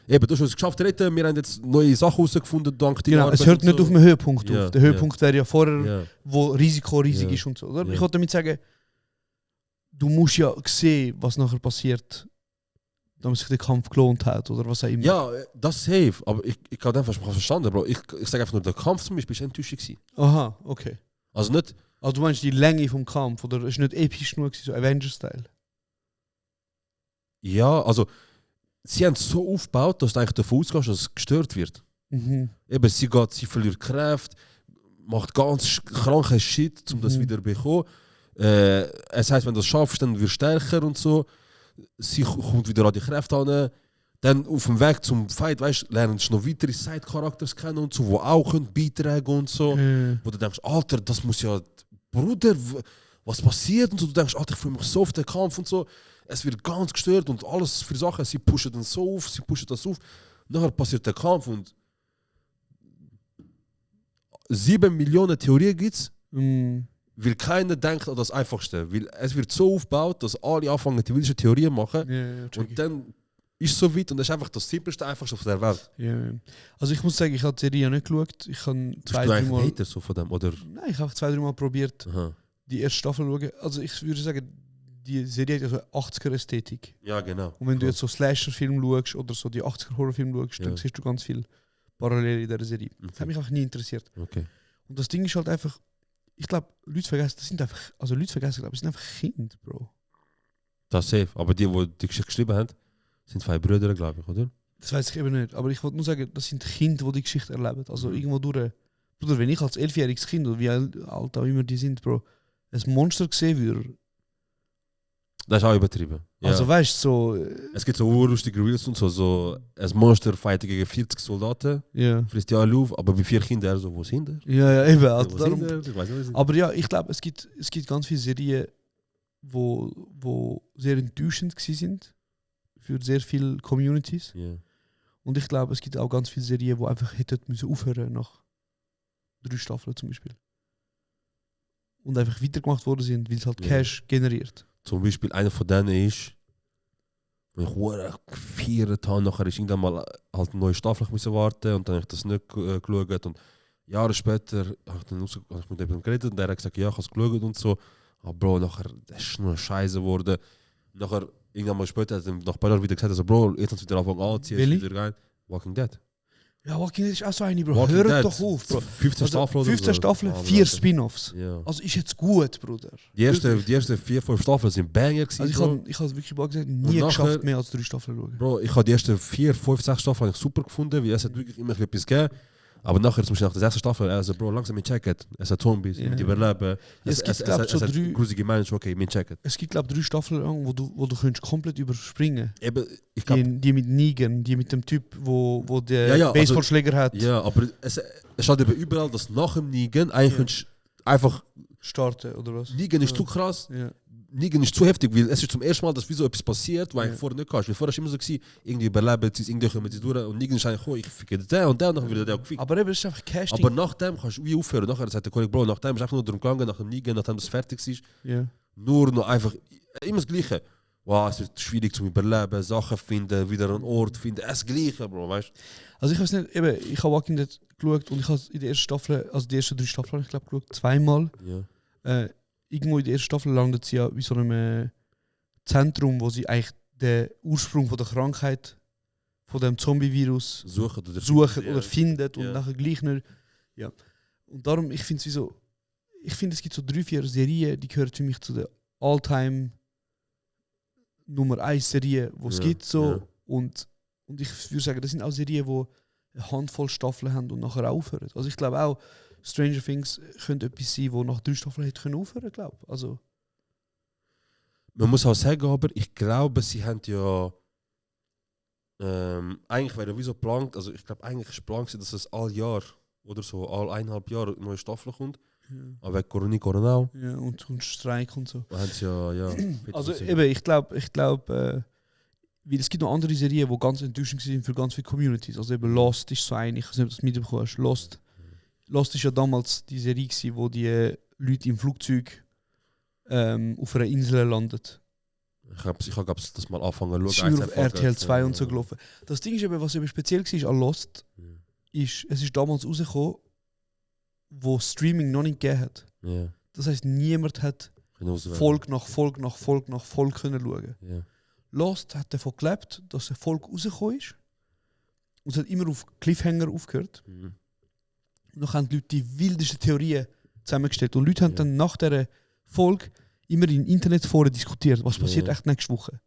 H: eben, du hast es geschafft zu retten, wir haben jetzt neue Sachen herausgefunden, dank deiner
I: Genau, es
H: Arbeit
I: hört
H: und
I: nicht
H: so.
I: auf dem Höhepunkt
H: Ja,
I: auf. Der Höhepunkt wäre ja vorher,
H: Ja.
I: wo Risiko riesig
H: Ja.
I: ist und so. Oder?
H: Ja.
I: Ich wollte damit sagen, du musst ja sehen, was nachher passiert, damit sich der Kampf gelohnt hat oder was auch immer.
H: Ja, das ist safe, aber ich habe einfach mal verstanden, Bro. Ich sage einfach nur, der Kampf zum Beispiel ist enttäuschend gewesen.
I: Aha, okay.
H: Also nicht,
I: Also du meinst die Länge vom Kampf oder ist nicht episch genug gewesen, so Avengers-Style?
H: ja, also sie haben es so aufgebaut, dass du eigentlich davon ausgehst, dass es gestört wird.
I: Mhm.
H: Eben, sie verliert Kräfte, macht ganz kranken Shit, um das wieder zu bekommen. Es heisst, wenn du das schaffst, dann wirst du stärker und so. Sie kommt wieder an die Kräfte an. Dann auf dem Weg zum Fight, weißt, lernen sie noch weitere Side-Charakters kennen und so, die auch können beitragen und so. Wo du denkst, Alter, das muss ja, Bruder, was passiert? Und so, du denkst, Alter, ich fühle mich so auf den Kampf und so. Es wird ganz gestört und alles für Sachen. Sie pushen dann so auf, sie pushen das auf. Nachher passiert der Kampf und 7 Millionen Theorien gibt es, weil keiner denkt an das Einfachste. Weil es wird so aufgebaut, dass alle anfangen, die wildeste Theorien machen.
I: Ja, check ich.
H: Und dann ist es so weit und das ist einfach das simpelste, einfachste auf der Welt.
I: Ja. Also ich muss sagen, ich habe die Serie nicht geschaut. Ich habe
H: Bist
I: zwei,
H: du
I: drei
H: eigentlich
I: Mal...
H: Hater so von dem? Oder?
I: Nein, ich habe 2-3 Mal probiert,
H: Aha.
I: die erste Staffel zu schauen. Also ich würde sagen, die Serie hat ja so eine 80er-Ästhetik.
H: Ja, genau.
I: Und wenn du jetzt so Slasher-Film schaust oder so die 80er-Horror-Film schaust, dann
H: Ja.
I: siehst du ganz viel Parallele in dieser Serie. Das hat mich auch nie interessiert.
H: Okay.
I: Und das Ding ist halt einfach, ich glaube, Leute vergessen, das sind einfach, also Leute vergessen, glaube ich, sind einfach Kinder, Bro.
H: Das ist safe. Aber die Geschichte geschrieben haben, sind 2 Brüder, glaube ich, oder?
I: Das weiß ich eben nicht. Aber ich wollte nur sagen, das sind Kinder, die die Geschichte erleben. Also irgendwo durch. Bruder, wenn ich als 11-jähriges Kind oder wie alt auch immer die sind, Bro, ein Monster gesehen würde.
H: Das ist auch übertrieben. Ja.
I: Also weißt du, so.
H: Es gibt so urlustige Reels und so ein Monster fightet gegen 40 Soldaten,
I: Ja.
H: frisst die alle auf, aber bei 4 Kindern so, wo sind die?
I: Ja, eben. Also
H: Wo
I: darum,
H: sind die? Ich weiß nicht, wo sind die?
I: aber ja, ich glaube, es gibt ganz viele Serien, wo sehr enttäuschend sind für sehr viele Communities.
H: Ja.
I: Und ich glaube, es gibt auch ganz viele Serien, die einfach hätten müssen aufhören nach 3 Staffeln zum Beispiel. Und einfach weitergemacht worden sind, weil es halt
H: Ja.
I: Cash generiert.
H: Zum Beispiel einer von denen ist, wenn ich hure gefeiert habe, nachher ist irgendwann mal halt eine neue Staffel müssen warten und dann habe ich das nicht geschaut und Jahre später habe ich mit jemandem geredet und der hat gesagt, ja, ich habe es geschaut und so. Aber Bro, nachher das ist nur Scheiße geworden. Nachher, irgendwann mal später, hat er nach ein paar Jahren wieder gesagt, also Bro, jetzt hast du wieder anfangen anziehen,
I: Welche?
H: ist wieder geil. Walking Dead.
I: Ja, Walking Dead ist auch so eine, Bro.
H: Walking
I: Hört
H: Dead,
I: doch auf, Bro.
H: 15 Staffeln oder
I: 15
H: so.
I: Staffeln,
H: Ah,
I: 4
H: Alter.
I: Spin-Offs.
H: Ja.
I: Also ist jetzt gut, Bruder.
H: Die ersten 4, 5 Staffeln sind Banger gewesen.
I: Also ich
H: Bro.
I: habe wirklich mal gesagt, nie
H: nachher-
I: geschafft, mehr als 3 Staffeln zu schauen.
H: Bro, ich habe die ersten 4, 5, 6 Staffeln eigentlich super gefunden, weil es hat wirklich immer etwas gegeben. Aber nachher, zum Beispiel nach der 6. Staffel, also Bro, langsam, wir checken. Es hat Zombies,
I: Ja.
H: mit überleben.
I: Es gibt, glaub ich, so
H: hat
I: 3
H: grusige Menschen, okay, wir checken.
I: Es gibt, glaube ich, 3 Staffeln lang, wo du könntest komplett überspringen.
H: Eben, ich glaube,
I: Die mit Negan, die mit dem Typ, wo der
H: Ja, ja, also-
I: Baseballschläger hat,
H: ja, aber es steht eben überall, dass nach dem Negan eigentlich könntest einfach,
I: starten oder was?
H: Negan ist
I: Ja.
H: zu krass,
I: Ja.
H: Negan ist zu heftig, weil es ist zum ersten Mal, dass wie so etwas passiert, was
I: Ja.
H: eigentlich vorher nicht kannst. Weil vorher war es immer so, gewesen, irgendwie überleben, sie irgendwie kommen sie durch und Negan ist eigentlich, oh, ich ficke den und dann wird der auch gefickt.
I: Aber eben, es ist einfach Casting.
H: Aber nach dem kannst du wie aufhören. Nachher sagt der Kollege, Bro, nach dem ist einfach nur darum gegangen, nach dem Negan, nachdem das fertig ist,
I: ja.
H: nur noch einfach immer das Gleiche. Wow, es wird schwierig zum Überleben, Sachen finden, wieder einen Ort finden, das Gleiche, Bro, weißt du?
I: Also ich weiß nicht, eben, ich habe Walking Dead geschaut und ich habe in der ersten Staffel, also die ersten 3 Staffeln, habe ich glaube geschaut, 2-mal.
H: Ja.
I: Irgendwo in der ersten Staffel landet sie ja wie so einem Zentrum, wo sie eigentlich den Ursprung von der Krankheit, von dem Zombie-Virus
H: Suchen
I: suchen oder findet und
H: Ja.
I: nachher gleich nicht. Ja. Und darum, ich finde es wie so, ich finde es gibt so 3-4 Serien, die gehören für mich zu der All-Time Nummer 1 Serie, die es
H: Ja,
I: gibt. So.
H: ja.
I: Und ich würde sagen, das sind auch Serien, die eine Handvoll Staffeln haben und nachher aufhören. Also ich glaube auch, Stranger Things könnte etwas sein, wo nach 3 Staffeln hätte können aufhören, glaube also
H: Man muss auch sagen, aber ich glaube, sie haben ja eigentlich wäre ja wie so geplant, also ich glaube eigentlich ist geplant, dass es all Jahr oder so, all 1,5 Jahre eine neue Staffel kommt.
I: Ja.
H: Aber wegen Corona auch.
I: Ja, und Streik und so.
H: Haben sie ja.
I: Also eben, ich glaube, weil es gibt noch andere Serien, die ganz enttäuschend sind für ganz viele Communities. Also eben Lost ist so eine, ich weiß nicht, ob du das mitbekommen hast. Lost ist ja damals die Serie gewesen, wo die Leute im Flugzeug auf einer Insel landen.
H: Ich habe das mal angefangen
I: Das
H: zu
I: ist
H: schauen.
I: auf RTL 2 und so gelaufen. Das Ding ist eben, was eben speziell war an Lost, ist, es ist damals rausgekommen, wo Streaming noch nicht gegeben hat.
H: Ja.
I: Das heisst, niemand hat Folge nach Folge nach Folge nach Folge können schauen.
H: Ja.
I: Lost hat davon gelebt, dass eine Folge rausgekommen ist. Und es hat immer auf Cliffhanger aufgehört.
H: Mhm.
I: Und dann haben die Leute die wildesten Theorien zusammengestellt. Und Leute haben dann nach dieser Folge immer in Internetforen diskutiert, was passiert echt nächste Woche.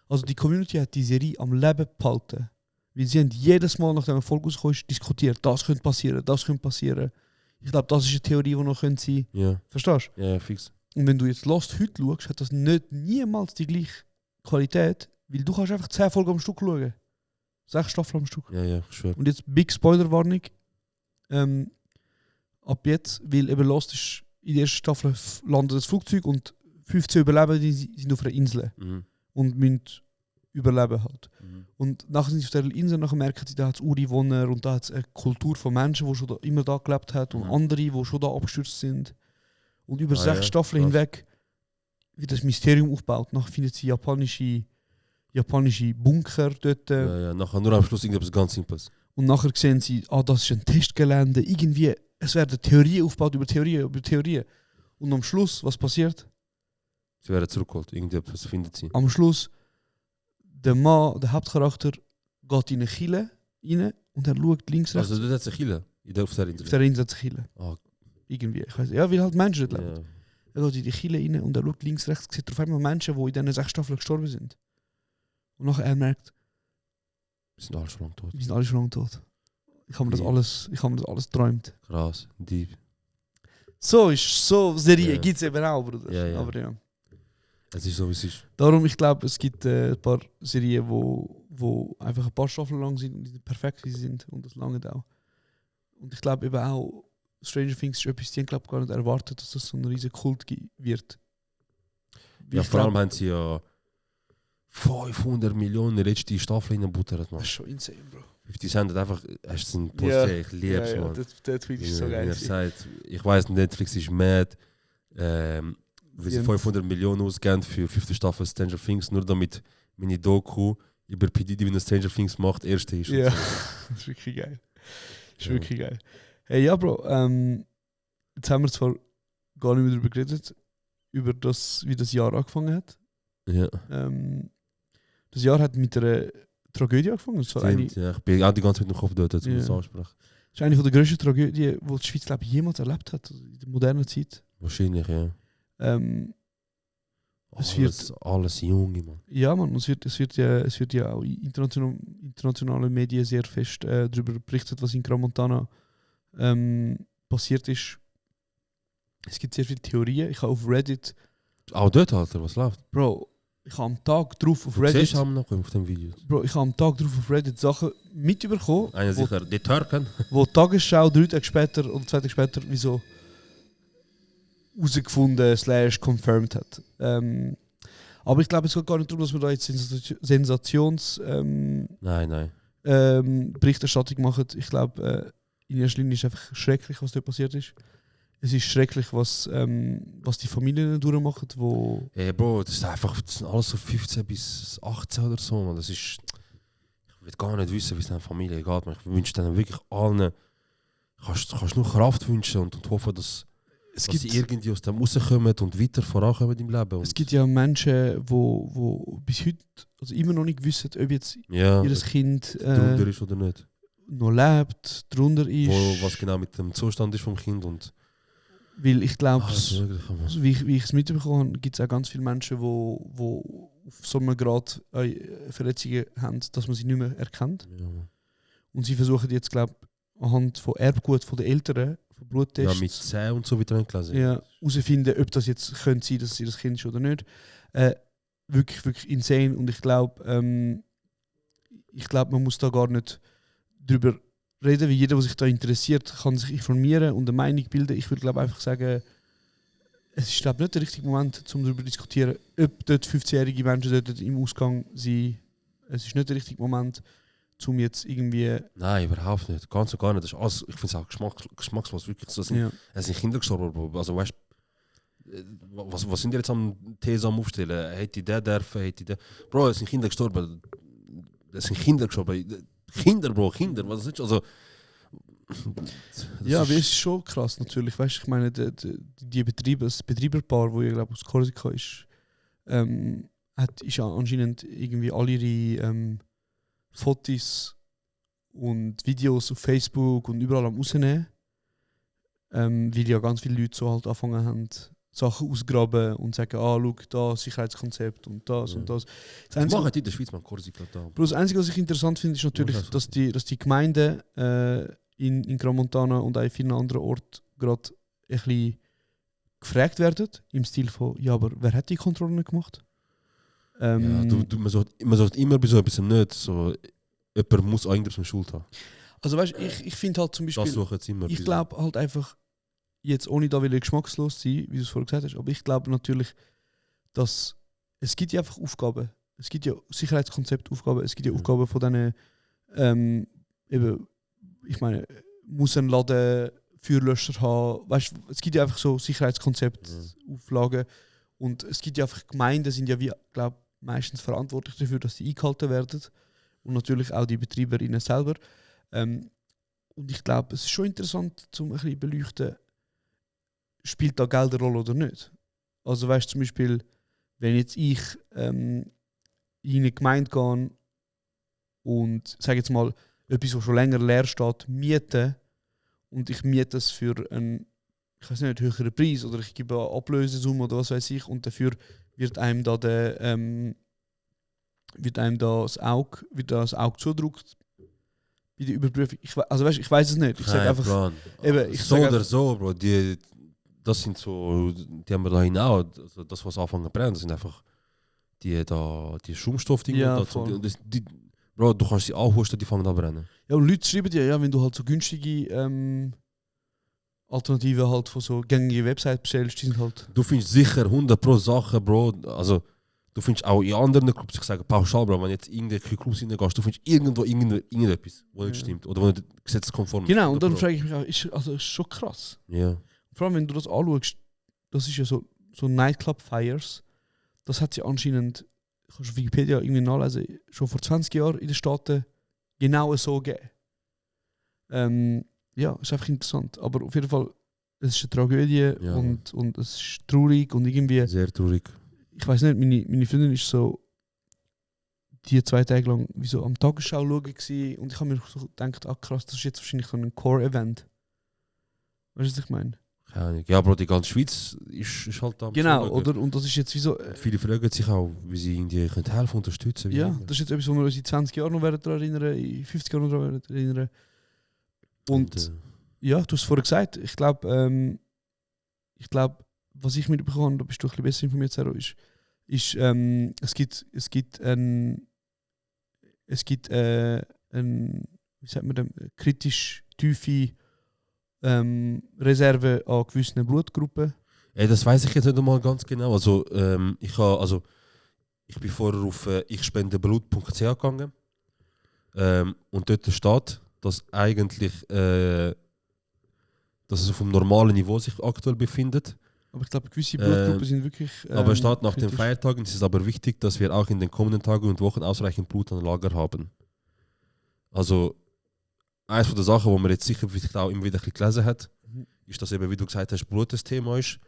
I: Also die Community hat die Serie am Leben behalten. Weil sie haben jedes Mal, nachdem eine Folge rausgekommen ist, diskutiert. Das könnte passieren, das könnte passieren. Ich glaube, das ist eine Theorie, die noch sein könnte.
H: Ja.
I: Verstehst du?
H: Ja, fix.
I: Und wenn du jetzt Lost heute schaust, hat das niemals die gleiche Qualität, weil du kannst einfach 10 Folgen am Stück schauen. 6 Staffeln am Stück.
H: Ja, schwör.
I: Und jetzt Big Spoiler-Warnung. Ab jetzt, weil eben Lost ist, in der ersten Staffel landet das Flugzeug und 15 Überlebende sind auf einer Insel und müssen überleben halt. Und nachher sind sie auf der Insel, nachher merken sie, da hat es Ureinwohner und da hat es eine Kultur von Menschen, die schon immer da gelebt hat und andere, die schon da abgestürzt sind. Und über 6 Staffeln hinweg wird das Mysterium aufgebaut. Nachher findet sie japanische Bunker dort.
H: Ja, nachher nur am Schluss irgendetwas ganz Simples.
I: Und nachher sehen sie, das ist ein Testgelände. Irgendwie, es werden Theorien aufgebaut über Theorien. Und am Schluss, was passiert?
H: Sie werden zurückgeholt, irgendetwas findet sie.
I: Am Schluss, der Mann, der Hauptcharakter, geht in eine Kille rein und er schaut links, rechts.
H: Also, das hat sich Kille auf der Insel?
I: Auf der Insel hat sich Kille.
H: Ah.
I: Irgendwie, ich weiß nicht. Ja, weil halt Menschen dort leben.
H: Ja.
I: Er geht in die Kille rein und er schaut links, rechts, sieht auf einmal Menschen, die in diesen 6 Staffeln gestorben sind. Und nachher er merkt,
H: die sind alle schon lange tot.
I: Die sind alle schon lange tot. Ich habe mir das alles geträumt.
H: Krass, Dieb.
I: So Serie gibt es eben auch, Bruder.
H: Ja.
I: Aber ja.
H: Es ist so, wie es ist.
I: Darum, ich glaube, es gibt ein paar Serien, wo einfach ein paar Staffeln lang sind und die perfekt wie sie sind. Und das lange auch. Und ich glaube eben auch, Stranger Things ist etwas, die haben gar nicht erwartet, dass das so ein riesen Kult wird.
H: Ja, vor allem haben sie ja 500 Millionen letzte Staffel in den Butter.
I: Das ist schon insane, Bro.
H: 50 Cent hat einfach, hast du einen Post gesehen, ich liebe es, Mann.
I: Der Tweet ist so geil.
H: Er sagt, ich weiss, Netflix ist mad, weil sie 500 Millionen ausgeben für 5. Staffel Stranger Things, nur damit meine Doku über P. Diddy, wenn Stranger Things macht, erste ist.
I: Ja, das ist wirklich geil. Das ist wirklich geil. Hey, ja, Bro, jetzt haben wir zwar gar nicht mehr darüber geredet, über das, wie das Jahr angefangen hat.
H: Ja.
I: Das Jahr hat mit einer Tragödie angefangen. Das war
H: Stimmt, ja, ich bin auch die ganze Zeit mit dem Kopf dort, als ich das anspreche.
I: Das ist eine der grössten Tragödien, die die Schweiz, glaube ich, jemals erlebt hat, in der modernen Zeit.
H: Wahrscheinlich, ja. Alles Junge, Mann.
I: Ja, Mann, es wird ja auch in internationalen Medien sehr fest darüber berichtet, was in Gran Montana passiert ist. Es gibt sehr viele Theorien. Ich habe auf Reddit...
H: Auch dort, Alter, was läuft?
I: Bro, ich habe am Tag drauf auf Reddit...
H: Siehst du noch auf dem Video?
I: Bro, ich habe am Tag drauf auf Reddit Sachen mitbekommen.
H: Einer sicher, die Türken.
I: Wo die Tagesschau 3 Tage später oder 2 Tage später wieso herausgefunden / confirmed hat. Aber ich glaube, es geht gar nicht darum, dass wir da jetzt
H: Nein.
I: Berichterstattung machen. Ich glaube, in erster Linie ist einfach schrecklich, was dort passiert ist. Es ist schrecklich, was die Familien durchmachen, wo...
H: Hey Bro, das sind alles so 15 bis 18 oder so, man. Das ist... Ich will gar nicht wissen, wie es deiner Familie geht, man. Ich wünsche denen wirklich allen... Kannst nur Kraft wünschen und hoffen, dass sie irgendwie aus dem rauskommen und weiter vorankommen im Leben.
I: Es gibt ja Menschen, die bis heute also immer noch nicht wissen, ob jetzt ihr Kind
H: drunter ist oder nicht.
I: Noch lebt, drunter ist.
H: Was genau mit dem Zustand ist vom Kind. Und
I: weil ich glaube, wie ich es mitbekommen habe, gibt es auch ganz viele Menschen, die auf so einem Grad Verletzungen haben, dass man sie nicht mehr erkennt.
H: Ja.
I: Und sie versuchen jetzt, glaube ich, anhand von Erbgut von den Eltern, von Bluttests,
H: ja, mit Zähnen und so wieder gelesen.
I: Ja, herausfinden, ob das jetzt könnte sein, dass sie das Kind ist oder nicht. wirklich, wirklich insane. Und ich glaube, man muss da gar nicht drüber reden, weil jeder, der sich da interessiert, kann sich informieren und eine Meinung bilden. Ich würde glaube einfach sagen, es ist glaube nicht der richtige Moment, um darüber zu diskutieren, ob dort 15-jährige Menschen dort im Ausgang sind. Es ist nicht der richtige Moment, um jetzt irgendwie...
H: Nein, überhaupt nicht. Ganz und gar nicht. Das ist alles, ich finde es auch geschmackslos. Wirklich. So, es sind Kinder gestorben, Bro. Also weißt was sind die jetzt am These am Aufstellen? Hätte der dürfen, hätte der... Bro, es sind Kinder gestorben. Es sind Kinder gestorben. Kinder, Bro, Kinder. Was ist also...
I: Ja, aber es ist schon krass natürlich. Weißt, ich meine, die Betriebe, das Betreiberpaar, wo ich glaube aus Korsika ist, ist anscheinend irgendwie alle ihre Fotos und Videos auf Facebook und überall am rausnehmen. Weil ja ganz viele Leute so halt angefangen haben, Sachen ausgraben und sagen, schau, da Sicherheitskonzept und das und das.
H: Das machen die in der Schweiz, man, Korsika da.
I: Das Einzige, was ich interessant finde, ist natürlich, dass die Gemeinden in Gran Montana und auch in vielen anderen Orten gerade ein bisschen gefragt werden, im Stil von, ja, aber wer hat die Kontrollen gemacht?
H: Ja, man sagt immer bei so etwas nicht, so, jemand muss eigentlich eine Schuld haben.
I: Also weißt, ich finde halt zum Beispiel, ich glaube halt einfach, jetzt ohne da wieder geschmackslos zu sein, wie du es vorhin gesagt hast, aber ich glaube natürlich, dass es gibt ja einfach Aufgaben, es gibt ja Sicherheitskonzeptaufgaben, es gibt ja Aufgaben von diesen, eben, ich meine, muss ein Laden Feuerlöscher haben, weißt, es gibt ja einfach so Sicherheitskonzeptauflagen und es gibt ja einfach Gemeinden, sind ja wie, glaube meistens verantwortlich dafür, dass die eingehalten werden und natürlich auch die Betreiberinnen selber. Und ich glaube, es ist schon interessant, um ein bisschen beleuchten, spielt da Geld eine Rolle oder nicht. Also weißt du zum Beispiel, wenn jetzt ich in eine Gemeinde gehe und sage jetzt mal, etwas, was schon länger leer steht, miete und ich miete es für einen, ich weiß nicht, höheren Preis oder ich gebe eine Ablösesumme oder was weiß ich und dafür wird einem da das Auge zugedrückt bei der Überprüfung. Ich weiß es nicht. Ich sage einfach,
H: oder so, Bro. Das sind so, die haben wir da hinaus, also das, was anfangen zu brennen, das sind einfach die Schaumstoffdinger.
I: Ja,
H: Bro, du kannst sie anhusten, die fangen an zu brennen.
I: Ja, und Leute schreiben dir, ja, wenn du halt so günstige Alternativen halt von so gängigen Websites bestellst, die sind halt...
H: Du findest sicher 100 pro Sachen, Bro. Also, du findest auch in anderen Clubs, ich sage pauschal, Bro, wenn du jetzt in irgendwelche Clubs reingehst, du findest irgendwo irgendetwas, was nicht stimmt. Oder wo nicht gesetzeskonform ist.
I: Genau, und dann frage ich mich auch, ist schon krass.
H: Ja.
I: Vor allem, wenn du das anschaust, das ist ja so Nightclub-Fires, das hat sie anscheinend, kannst du auf Wikipedia irgendwie nachlesen, schon vor 20 Jahren in den Staaten genau so gegeben. Ja, ist einfach interessant. Aber auf jeden Fall, es ist eine Tragödie und es ist traurig und irgendwie...
H: Sehr traurig.
I: Ich weiß nicht, meine Freundin ist so die 2 Tage lang wie so am Tagesschau schauen gewesen, und ich habe mir so gedacht, krass, das ist jetzt wahrscheinlich so ein Core-Event. Weißt du, was ich meine?
H: Ja, Bro, die ganze Schweiz ist halt da.
I: Genau, oder? Und das ist jetzt wie so...
H: Viele fragen sich auch, wie sie irgendwie helfen, unterstützen.
I: Ja, das ist jetzt etwas, wo wir uns in 20 Jahren noch daran erinnern, in 50 Jahren noch daran erinnern. Und ja, du hast es vorhin gesagt, ich glaube, was ich mitbekommen habe, da bist du ein bisschen besser informiert, Zero, ist es gibt wie sagt man dem, kritisch tiefe Reserve an gewissen Blutgruppen.
H: Das weiß ich jetzt nicht einmal ganz genau. Also, ich bin vorher auf ichspendeblut.ch gegangen und dort steht, dass eigentlich dass es auf dem normalen Niveau sich aktuell befindet.
I: Aber ich glaube, gewisse Blutgruppen sind wirklich...
H: aber es steht, nach den Feiertagen ist es aber wichtig, dass wir auch in den kommenden Tagen und Wochen ausreichend Blut an Lager haben. Also, eines der Sachen, die man jetzt sicher vielleicht auch immer wieder gelesen hat, ist, dass eben, wie du gesagt hast, Blut das Thema ist.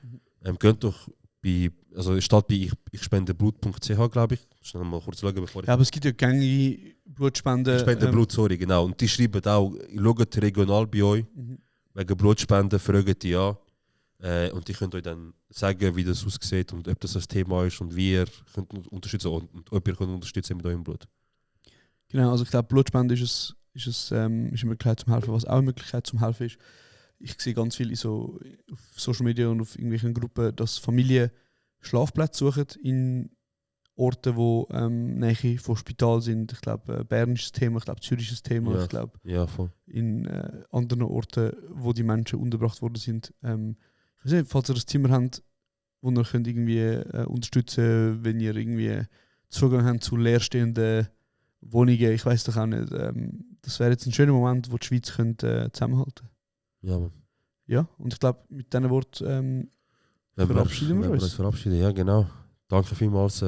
H: Könnt doch es steht bei ichspendeblut.ch, glaube ich. Schnell mal kurz schauen, bevor
I: aber es gibt ja gängige Blutspenden.
H: Ich spende Blut, sorry, genau. Und die schreiben auch, schaut regional bei euch, wegen Blutspenden, fragt die an. Und die könnt euch dann sagen, wie das aussieht und ob das ein Thema ist und wie ihr könnt unterstützen und ob ihr könnt unterstützen mit eurem Blut.
I: Genau, also ich glaube, Blutspende ist eine Möglichkeit zum Helfen. Was auch eine Möglichkeit zum Helfen ist, ich sehe ganz viel auf Social Media und auf irgendwelchen Gruppen, dass Familien Schlafplätze suchen in Orte, wo Nähe von Spital sind. Ich glaube, Bern ist das Thema, ich glaube, Zürich ist das Thema.
H: Ja.
I: Ich glaube,
H: Ja, voll.
I: in anderen Orten, wo die Menschen untergebracht worden sind. Ich weiß nicht, falls ihr das Zimmer habt, wo ihr könnt irgendwie unterstützen, wenn ihr irgendwie Zugang habt zu leerstehenden Wohnungen. Ich weiß doch auch nicht. Das wäre jetzt ein schöner Moment, wo die Schweiz könnte, zusammenhalten.
H: Ja, man.
I: Ja, und ich glaube, mit diesen Worten verabschieden wir uns.
H: Verabschieden, ja, genau. Danke vielmals.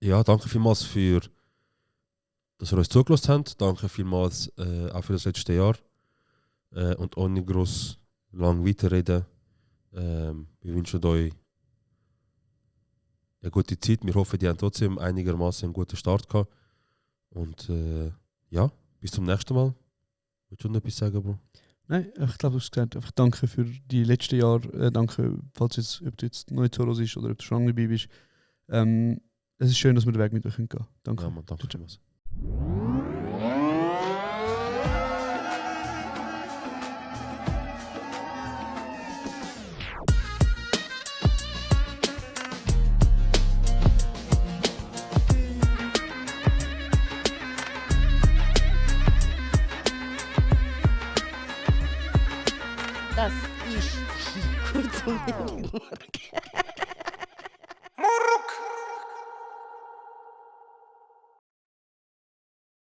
H: Ja, danke vielmals für, dass ihr uns zugelassen habt. Danke vielmals auch für das letzte Jahr. Und ohne groß lang weiterreden. Wir wünschen euch eine gute Zeit. Wir hoffen, die haben trotzdem einigermaßen einen guten Start gehabt. Und ja, bis zum nächsten Mal. Willst du noch etwas sagen, Bro?
I: Nein, ich glaube, du hast gesagt, einfach danke für die letzten Jahre. Danke, falls jetzt, ob du jetzt neu zu Hause bist oder ob du schon lange dabei bist. Es ist schön, dass wir den Weg mit euch gehen können. Danke.
H: Ja, man, danke vielmals.
J: Das ist kurz und